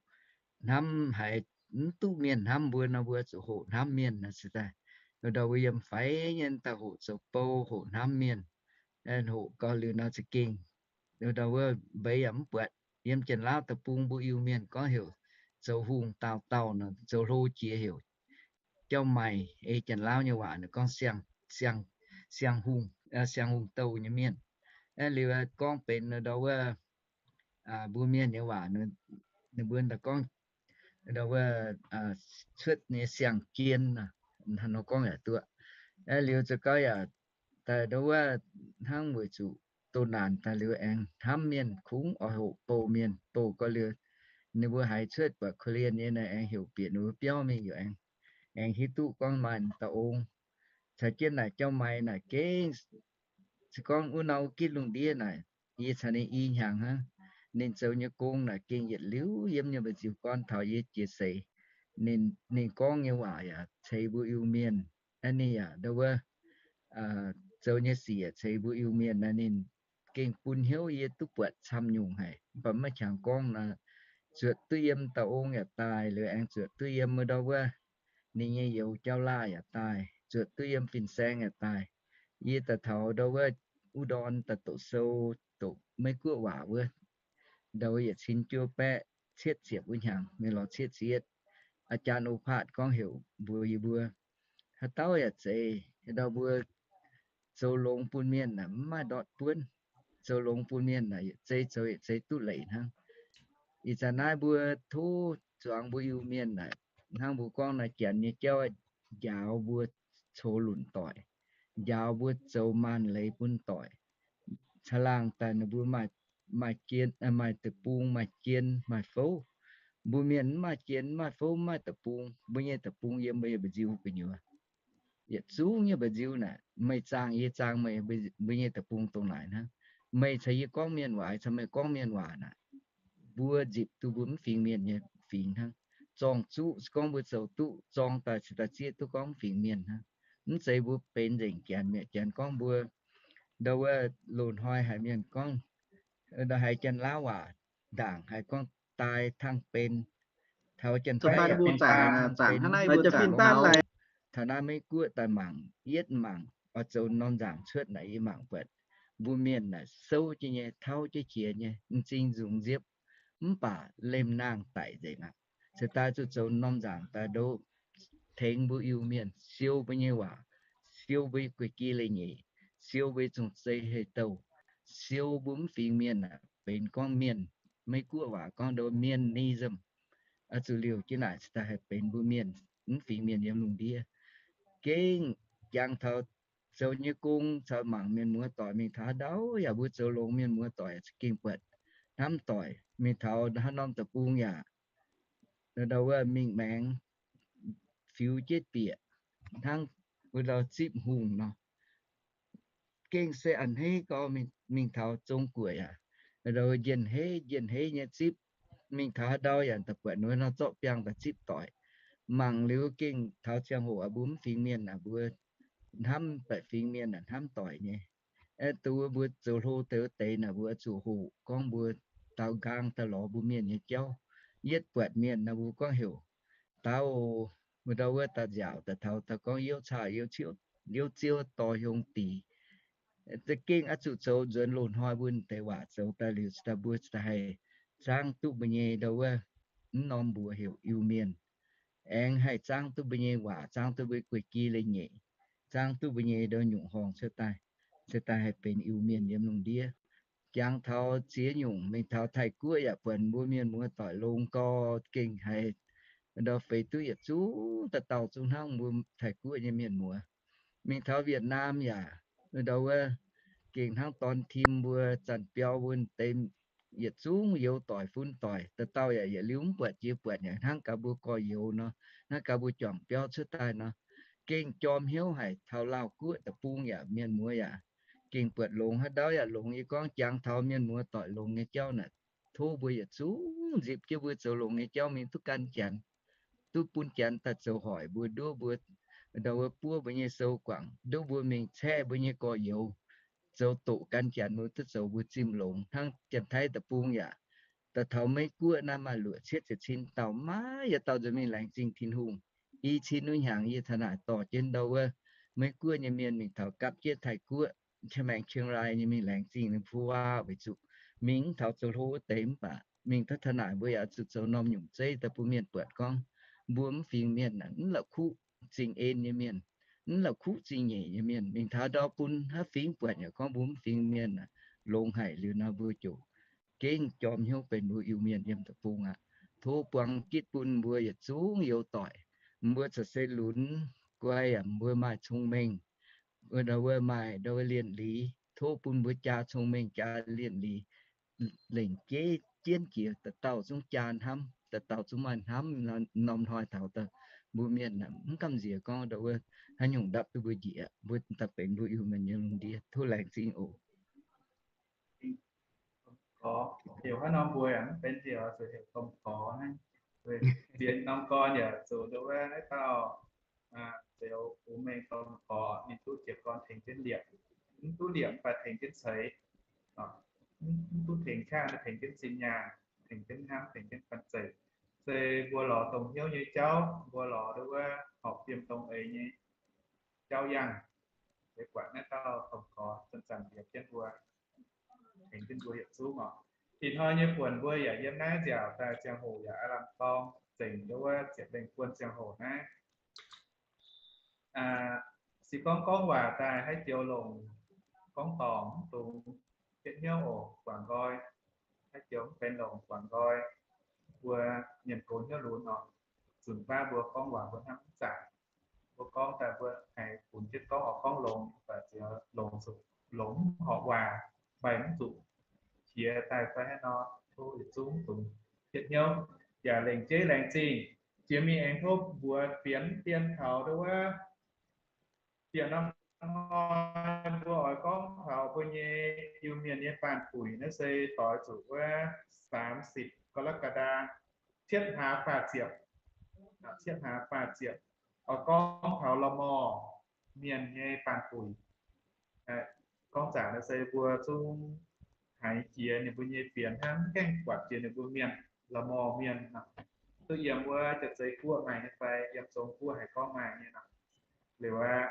hnamv haiz mv duqv mienh hnamv mbuo nor, mbuo zuqc hoqc hnamv mienh nor se daaih. Ndau wuov yiem faix nyei daaih hoqc zoux bou, hoqc hnamv mienh, hoqc gau liuz nor za'gengh ndau wuov mbeix yaac mv buatc. Yiem Janx-Lauv deic-bung mbuo Iu-Mienh gorngv heuc zoux hungh dauh dauh nor, zoux hlo jiex heuc jauv-maix. Ei Janx-Lauv nyei waac ninh gorngv siang, siang, siang hungh, siang hungh douh nyei mienh. Aeqv, liuz gorngv benx ndau wuov mbuo mienh nyei waac, ninh mbuo daaih gorngv ndau wuov cuotv nyei siang-jien, hnangv nor gorngv yaac duqv. Aeqv, liuz za'gau yaac daaih ndau wuov hnangv weic zuqc doh naanc daaih liuz aengx hnamv mienh, kungx oix hoqc bouh mienh, bouh gau liuz ninh mbuo haiz cuotv buatc korv-lienh nyei naaic aengx heuc bieqc ninh mbuo biauv mingh yaac aengx, aengx hiuv duqv gorngv maaih dauh ong caux jienv naaic jauv-maix naaic gengh se gorngv wuov norm wuov gitv lungh ndiev naaic, yie caux ninh i hnyangx hnangv. Ninh zoux nyei gong naaic gengh yietc liuz yiem nyei mba'nziu gorn taux yie jiex seix. Ninh, ninh gorngv nyei waac yaac ceix mbuo Iu-Mienh. Aeqv, ninh yaac ndau wuov zoux nyei sic yaac ceix mbuo Iu-Mienh naaic, ninh gengh bun hnyouv yie duqv buatc camv nyungc haic, mv baac maiv qangx gorngv nor, zuotc duqv yiem dauh ong yaac daaih, liuz aengx zuotc duqv yiem ndau wuov ninh nyei youz jauv-laaih yaac daaih, zuotc duqv yiem fin-saeng yaac daaih. Yie daaih taux ndau wuov U^ndorn daaih doqc sou, doqc Meiv Guoqv waac wuov, ndau yietc cin juov baeqv cietv ziepc wuov hnyangx, mingh lorz cietv ziepc yietv. Aa jaan O Paatv gorngv heuc mbuox yie mbuo, haaix dauh yaac zeiz ndau mbuo zoux longx bun mienh naaic mv maaih ndortv buonv. Zoux longx bun mienh naaic yietc zei zoux yietc zei duqv leiz hnangv. Ih zanc naaiv mbuo tov zuangx mbuo Iu-Mienh naaic, hnangv mbuo gorngv naaiv janx nyei jauv, njaaux mbuo coux lunc doic, njaaux mbuo zoux maanh leiz bun doic, caangh laangh daaih ninh mbuo maaih, maaih jien, maaih deic-bung, maaih jien, maaih fouv. Mbuo mienh mv maaih jien, mv maaih fouv, mv maaih deic-bung. Mbuo nyei deic-bung yiem mbuo nyei mba'nziu gu'nyuoz. Yietc zungv nyei mba'nziu naaic, meih zaangh yie zaangh meih, mbuo nyei deic-bung dongh naaic hnangv. Meih caux yie gorngv mienh waac, caux meih gorngv mienh waac naaic, mbuo nzipc duqv mbuo mv fingx mienh nyei fingx hnangv. Zorng-zuqv se gorngv mbuo zoux duqv zorng daaih cingx daaih zieqv duqv gorngv mv fingx mienh hnangv. Mv zeiz mbuo benx nzengc janx mi'aqv. Janx gorngv mbuo ndau wuov loz-hnoi haiz mienh gorngv, ndau haiz Janx-Laauv waac ndaangc haiz gorngv die tangh ben, taux Janx-Baeqv yaac benx die tangh ben. Taux naaiv Meiv Guoqv daaih mangc, yietv mangc oix zoux norm nzaangc cuotv naaic, yie mangc buatc mbuo mienh naaic souv jienv nyei, tauv jienv qiex nyei, m'zing nzungx nziepv, mv baac liemh-naang daic nzengc aqv. Se daaih zuqc zoux norm nzaangc daaih ndo tengx mbuo Iu-Mienh, siou mbuo nyei waac, siou mbuo guei-gi leiz-nyeic, siou mbuo nyei zong-zei hei-douh, siou mbuo mv fingx mienh aqv. Benx gorngv mienh, Meiv Guoqv waac gorngv ndo mienh ni zem, zuqc liouh jienv naaic cingx daaih haih benx mbuo mienh, mv fingx mienh yiem lungh ndiev. Gengh jangx taux zoux nyei gong caux mangc mienh muoz doic mingh taux haaix ndau yaac mbuo zoux longx mienh muoz doic za'gengh buatc hnamv doic. Mingh taux haaix norm deic-bung yaac ndau wuov mingh maengx fiuv jienv bieqc hnangv wuov ndau zipv hungh nor. Gengh se a'hneiv gau, mingh taux Zong-Guoqv yaac ndau njien-heiv njien-heiv nyei zipv. Mingh taux haaix ndau yaac daaih buatc wuov norm zorqv biangh daaih zipv doic. Mangc liuz gengh taux ziangh hoc mbuo mv fingx mienh naaic mbuo hnamv baeqc fingx mienh naaic hnamv doic nyei. Aeqv, duqv mbuo zoux hlo deix wuov deix naaic mbuo zuqc hoqc gorngv mbuo daaux nqaang daaih lorz mbuo mienh nyei jauv. Yietv buatc mienh naaic mbuo gorngv heuc daaux, mbuo ndau wuov daaih nziaauc daaih taux daaih gorngv youv caa, youv ziouv dorh hiong dix. Za'gengh oix zuqc zoux nzuonx loz-hnoi mbuo deix waac zoux daaih liuz cingx daaih mbuo cingx daaih haih zaangv duqv mbuo nyei ndau wuov mv norm mbuox heuc Iu-Mienh. Aengx haih zaangv duqv mbuo nyei waac, zaangv duqv mbuo guei-gi leiz-nyeic, zaangv duqv mbuo nyei ndau nyungc horngh cuotv daaih, cingx daaih haih benx Iu-Mienh yiem lungh ndiev. Jangx taux ziex nyungc, mingh taux Taiv-Guoqv yaac buatc mbuo mienh muoz doic longx gau, gengh haiz ndau feix duqv yietc zungv dauh dauh zungv hnangv mbuo Taiv-Guoqv nyei mienh muoz. Mingh taux Việt Nam yaac ndau wuov gengh hnangv dorn tim mbuo, Zanc Biau mbuo deix yietc zungv youz doic fun doic, dauh dauh yaac yietc liuz mv buatc jiex buatc yaac hnangv gaax mbuo gorx-youz nor, hnangv gaax mbuo juangc biauv cuotv daaih nor. Gengh jorm hnyouv haic. Taux Laauh Guoqv deic-bung yaac mienh muoz yaac gengh buatc longx, haaix ndau yaac longx. Yie gorngv jangx taux mienh muoz doic longx nyei jauv naaic, tov mbuo yietc zungv nzipc jienv mbuo zoux longx nyei jauv mingh duqv gan Janx, duqv bun Janx daaih zoux hoic mbuo, nduov mbuo, ndau wuov buov mbuo nyei sou guangc, nduov mbuo mingh caeqv mbuo nyei gorx-youz, zoux doqc gan Janx mbuo duqv zoux mbuo zimh longx. Hnangv Janx-Taiv deic-bung yaac daaih taux Meiv Guoqv naaiv maaih luoqc cietv ziepc cin dauh, maiv yietc dauh nzuonx mingh laengz zingh Tin-Hungh. I cin wuov hnyangx yie taux naaic dorh jienv ndau wuov Meiv Guoqv nyei mienh mingh taux gapv jienv Taiv-Guoqv, Chiang Mai, Chiang Rai nyei mingh laengz zingh ninh fu waac weic zuqc mingh mv taux zoux hlo wuov deix mv baac mingh taux taux naaic mbuo yaac zuqc zoux norm nyungc zeiv daaih bun mienh buatc gorngv mbuo mv fingx mienh aac, mv la'kuqv zingh en nyei mienh, mv la'kuqv zingh nyeic nyei mienh. Mingh taux ndau bun haaix fingx buatc yaac gorngv mbuo mv fingx mienh aac, longx haic liuz nor, mbuo ziouc gengh jorm hnyouv benx mbuo Iu-Mienh yiem deic-bung aqv. Tov buang gitv bun mbuo yietc zungv youz doic. Mbuo corc se lunx guai yaac mbuo maaih cong-mengh, ndau wuov maaih ndau wuov lienh liz. Tov bun mbuo jaa cong-mengh jaa lienh liz, lengc jeiv jienv jiex, dauh dauh zungv jaa hnamv, dauh dauh zungv maaih hnamv. Norm hnoi taux daaih mbuo mienh mv gamh nziex gorngv ndau wuov haaix nyungc ndapv duqv mbuo njiec, mbuo daaih benx mbuo Iu-Mienh nyei lungh ndiev. Tov laengz zingh oc. Heuc haaix norm mbuo yaac mv benx heuc, zuqc heuc domh gorx naaiv. Ziex norm gorn yaac zuqc ndau wuov naaiv dauh Zeux Fu Mengh domh gorx, ninh duqv jiez gorn tengx jienv liepc, mv duqv liepc mv baac tengx jienv ceix, mv duqv tengx qaqv, tengx jienv zinh nyaanh, tengx jienv hnamv, tengx jienv fanh zeic. Se mbuo lorz dongh hnyouv nyei jauv, mbuo lorz ndau wuov horpc fiem dongh eix nyei jauv yangh. Deix buatc naaiv dauh domh gorx zanc-zanc mbienx jienv mbuo, tengx jienv mbuo yietc zungv oc. Ih hnoi nyei buonc mbuo yaac yiem naaiv nziaauc daaih ziangh hoc yaac aav lamh dorng zengc ndau wuov ziepc lengh buon ziangh hoc naaiv. Se gorngv gorngv waac daaih haaix joux longc gorngv dorngc mv dungx yietv hnyouv oc, guangc nqoi. Haaix joux mv benx longc guangc nqoi, mbuo mienh gox hnyouv lunx oc. Zunc baav mbuo gorngv waac mbuo hnamv mv zanc. Mbuo gorngv daaih mbuo haiz funx jienv gorngv oix gorngv longx, mv baac ziouc longc zuqc longc mv horpc waac, mbaih mv zuqc qiex daaih fai haaix nor, tov yietc zungv dungx yietv hnyouv, yaac lengc jeiv laengz zingh. Jiex mingh aengx tov mbuox fienx dien taux ndau wuov bieqc norm hnoi mbuo oix gorngv taux mbuo nyei Iu-Mienh nyei baanh buic naaiv se doix zuqc wuov สามสิบ กรกฎา, cietv hlaax faah ziepc, cietv hlaax faah ziepc, oix gorngv taux La'maah Mienh nyei baanh buic. Gorngv zanc naaiv se mbuo zungv haiz jiex ninh mbuo nyei fienx hnangv, mv gaengh buatc jiex ninh mbuo mienh, La'maah Mienh. Duqv yiem wuov Jaav-Zei Guoqv maaih nyei fai yiem Zong Guoqv haiz gorngv maaih nyei nor. Liuz aqv,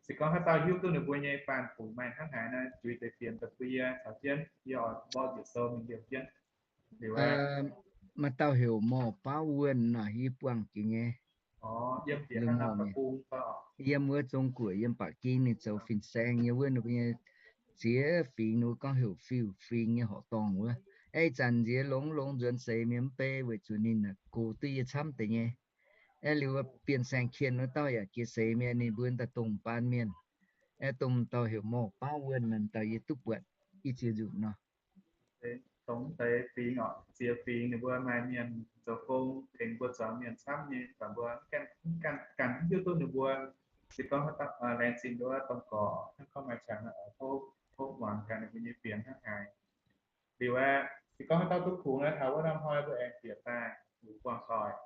se gorngv haaix dauh hiuv duqv ninh mbuo nyei baanh buic maaih hnangv haaix nor, juix deix fienx daaih bun yie caux jienv, yie oix mborqv njiec sou mingh liouh jienv. Liuz aqv, maaih dauh heuc Morc Bauv Wuonh naaic, yie buangh jiex nyei. Yiem wuov Zong Guoqv, yiem Ba'ginh, ninh zoux fin-saeng nyei wuov, ninh mbuo nyei ziex fingx ninh mbuo gorngv heuc fiuv-fingx nyei horqc dorngh wuov. Aeqv, ih zanc nziex longx longx nzuonx seix mienh mv bei weic zuqc ninh gox duqv yie camv deix nyei. Aeqv, liuz Bienh Saeng Kien wuov dauh yaac jiex seix mienh, ninh mbuo daaih dongh baan mienh. Aeqv, dongh dauh heuc Morc Bauv Wuonh naaic, dauh yie duqv buatc i ziex nzunc nor. Dongh deix fingx oc, ziex fingx ninh mbuo maaih mienh zoux gong tengx mbuo zuangx mienh camv nyei, mv baac mbuo ganh mv hiuv duqv ninh mbuo. Se gorngv laengz zingh nduov domh gorx hnangv gorngv maaih qangx tov muangx gaax ninh mbuo nyei fienx hnangv haaix. Liuz aqv, se gorngv haaix dauh duqv kungx naaiv, taux wuov norm hnoi mbuo aengx bieqc daaih, mbuo buangh doic.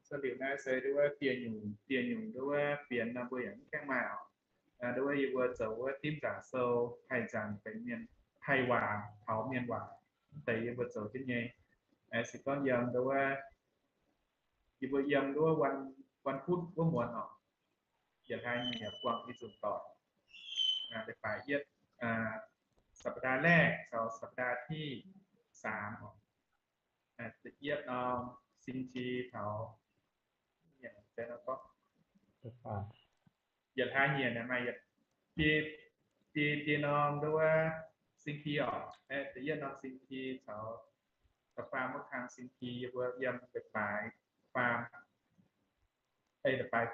Cuotv liuz naaiv se nduov wuov dieh nyungc, dieh nyungc nduov wuov fienx nor mbuo yaac mv gaengh maaih oc. Nduov wuov yie mbuo zoux wuov dimv nzaangc sou, haih nzaangc benx mienh, haih waac taux mienh waac, mv deix yie mbuo zoux jienv nyei. Se gorngv yiem nduov wuov, yie mbuo yiem nduov wuov วันพุธ wuov muonz oc, yietc hlaax nyiec buangh i nzunc doic. Deix baaix yietv, สัปดาห์แรก caux สัปดาห์ที่สาม oc. Da'yietv norm 星期 taux yietc hlaax nyiec naaic maaih dieh, dieh norm nduov wuov 星期 oc. Da'yietv norm 星期 caux da'faam wuov kang 星期 yie mbuo yiem deix baaix faam, deix baaix,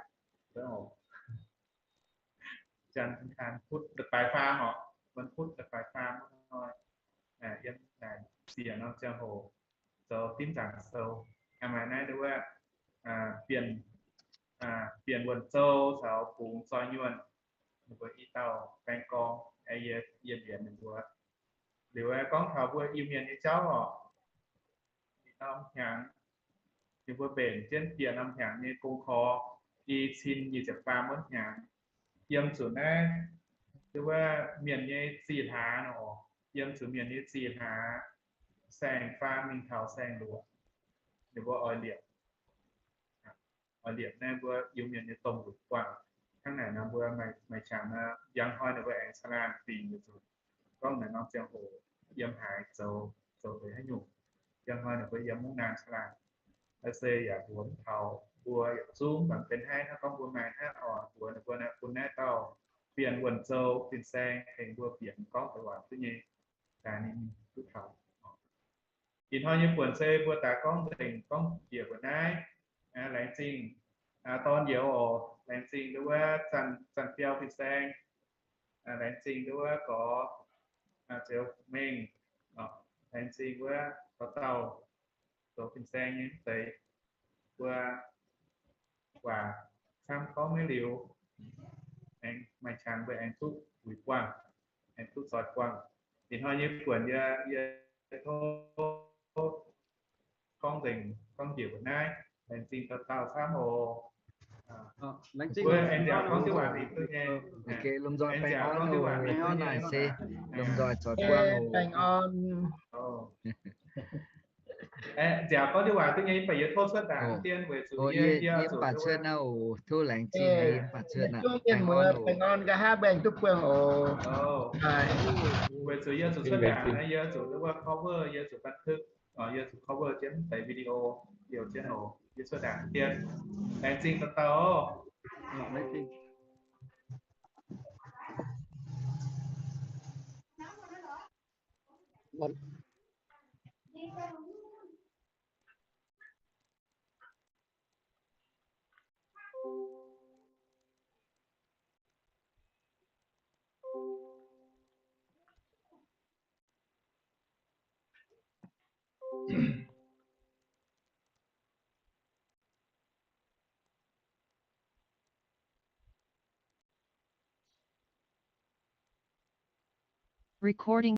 จันทร์ อังคาร พุธ deix baaix faam oc, วันพุธ deix baaix faam hnoi, yiem naaic ziec norm ziangh hoc zoux dimv nzaangc sou. Maaih naaiv nduov wuov, bienh, bienh wuonh zou caux bungx zoi nyuonh, ninh mbuo i dauh baeng gorng, yie, yie mbienx ninh mbuo. Liuz gorngv taux mbuo Iu-Mienh nyei jauv oc, i norm hnyangx, ninh mbuo mbenc jienv bieqc norm hnyangx nyei gong korx, i cin nyic ziepc faam wuov hnyangx, yiem zuqc naaiv, nduov wuov mienh nyei zih hlaax nor, yiem zuqc mienh nyei zih hlaax, saeng-faam mingh taux saeng-luoqc, ninh mbuo oix liepc, oix liepc naaiv mbuo Iu-Mienh nyei domh luqc guanh. Hnangv naaic nor mbuo maaih qangx nor, njang hnoi ninh mbuo aengx caangh laangh dingc zuqc gorngv naaic norm ziangh hoc yiem haaix zoux, zoux deix haaix nyungc. Njang hnoi ninh mbuo yiem mungv naanc caangh laangh. Naaiv se yaac mbuox mv taux mbuo yietc zungv, mv baac benx haaix hnangv gorngv mbuo maaih hnangv oc, mbuox ninh mbuo naaiv bun naaiv dauh bienh wuonh zoux fin-saeng tengx mbuo bieqc gorngv deix waac duqv nyei, daaih ninh duqv taux. Ih hnoi nyei buonc se mbuo daaih gorngv nzengc gorngv njiec mbuo naaiv. Laengz zingh dorn youz oc. Laengz zingh nduov wuov Zanc Biau fin-saeng. Laengz zingh nduov wuov gorx Ziouv Mengh. Laengz zingh wuov dauh dauh zoux fin-saeng nyei mv zeiz mbuo waac camv gorngv maiv liuz, aengx maaih qangx mbuo aengx duqv wuic buangh, aengx duqv zoih buangh. Ih hnoi nyei buonc yie, yie tov gorngv nzengc gorngv njiec mbuo naaiv. Laengz zingh dauh dauh camv oc. Mbuo aengx nziaauc gorngv diuv waac mingh duqv nyei. Lomh nzoih baengh orn oc. Naaic se lomh nzoih zoih buangh oc. Nziaauc gorngv diuv waac duqv nyei, mv baac yie tov cuotv ndaangc dien weic zuqc yie, yie mv baac cuotv naaiv oc. Tov laengz zingh, yie mv baac cuotv naaiv. Baengh orn oc. Baengh orn nqa'haav baengh duqv buangh oc. Weic zuqc yie zuqc cuotv ndaangc, yie zuqc wuov cover, yie zuqc บันทึก, yie zuqc cover jienv deix video liouh jienv oc. Yie cuotv ndaangc dien. Laengz zingh dauh dauh oc. Recording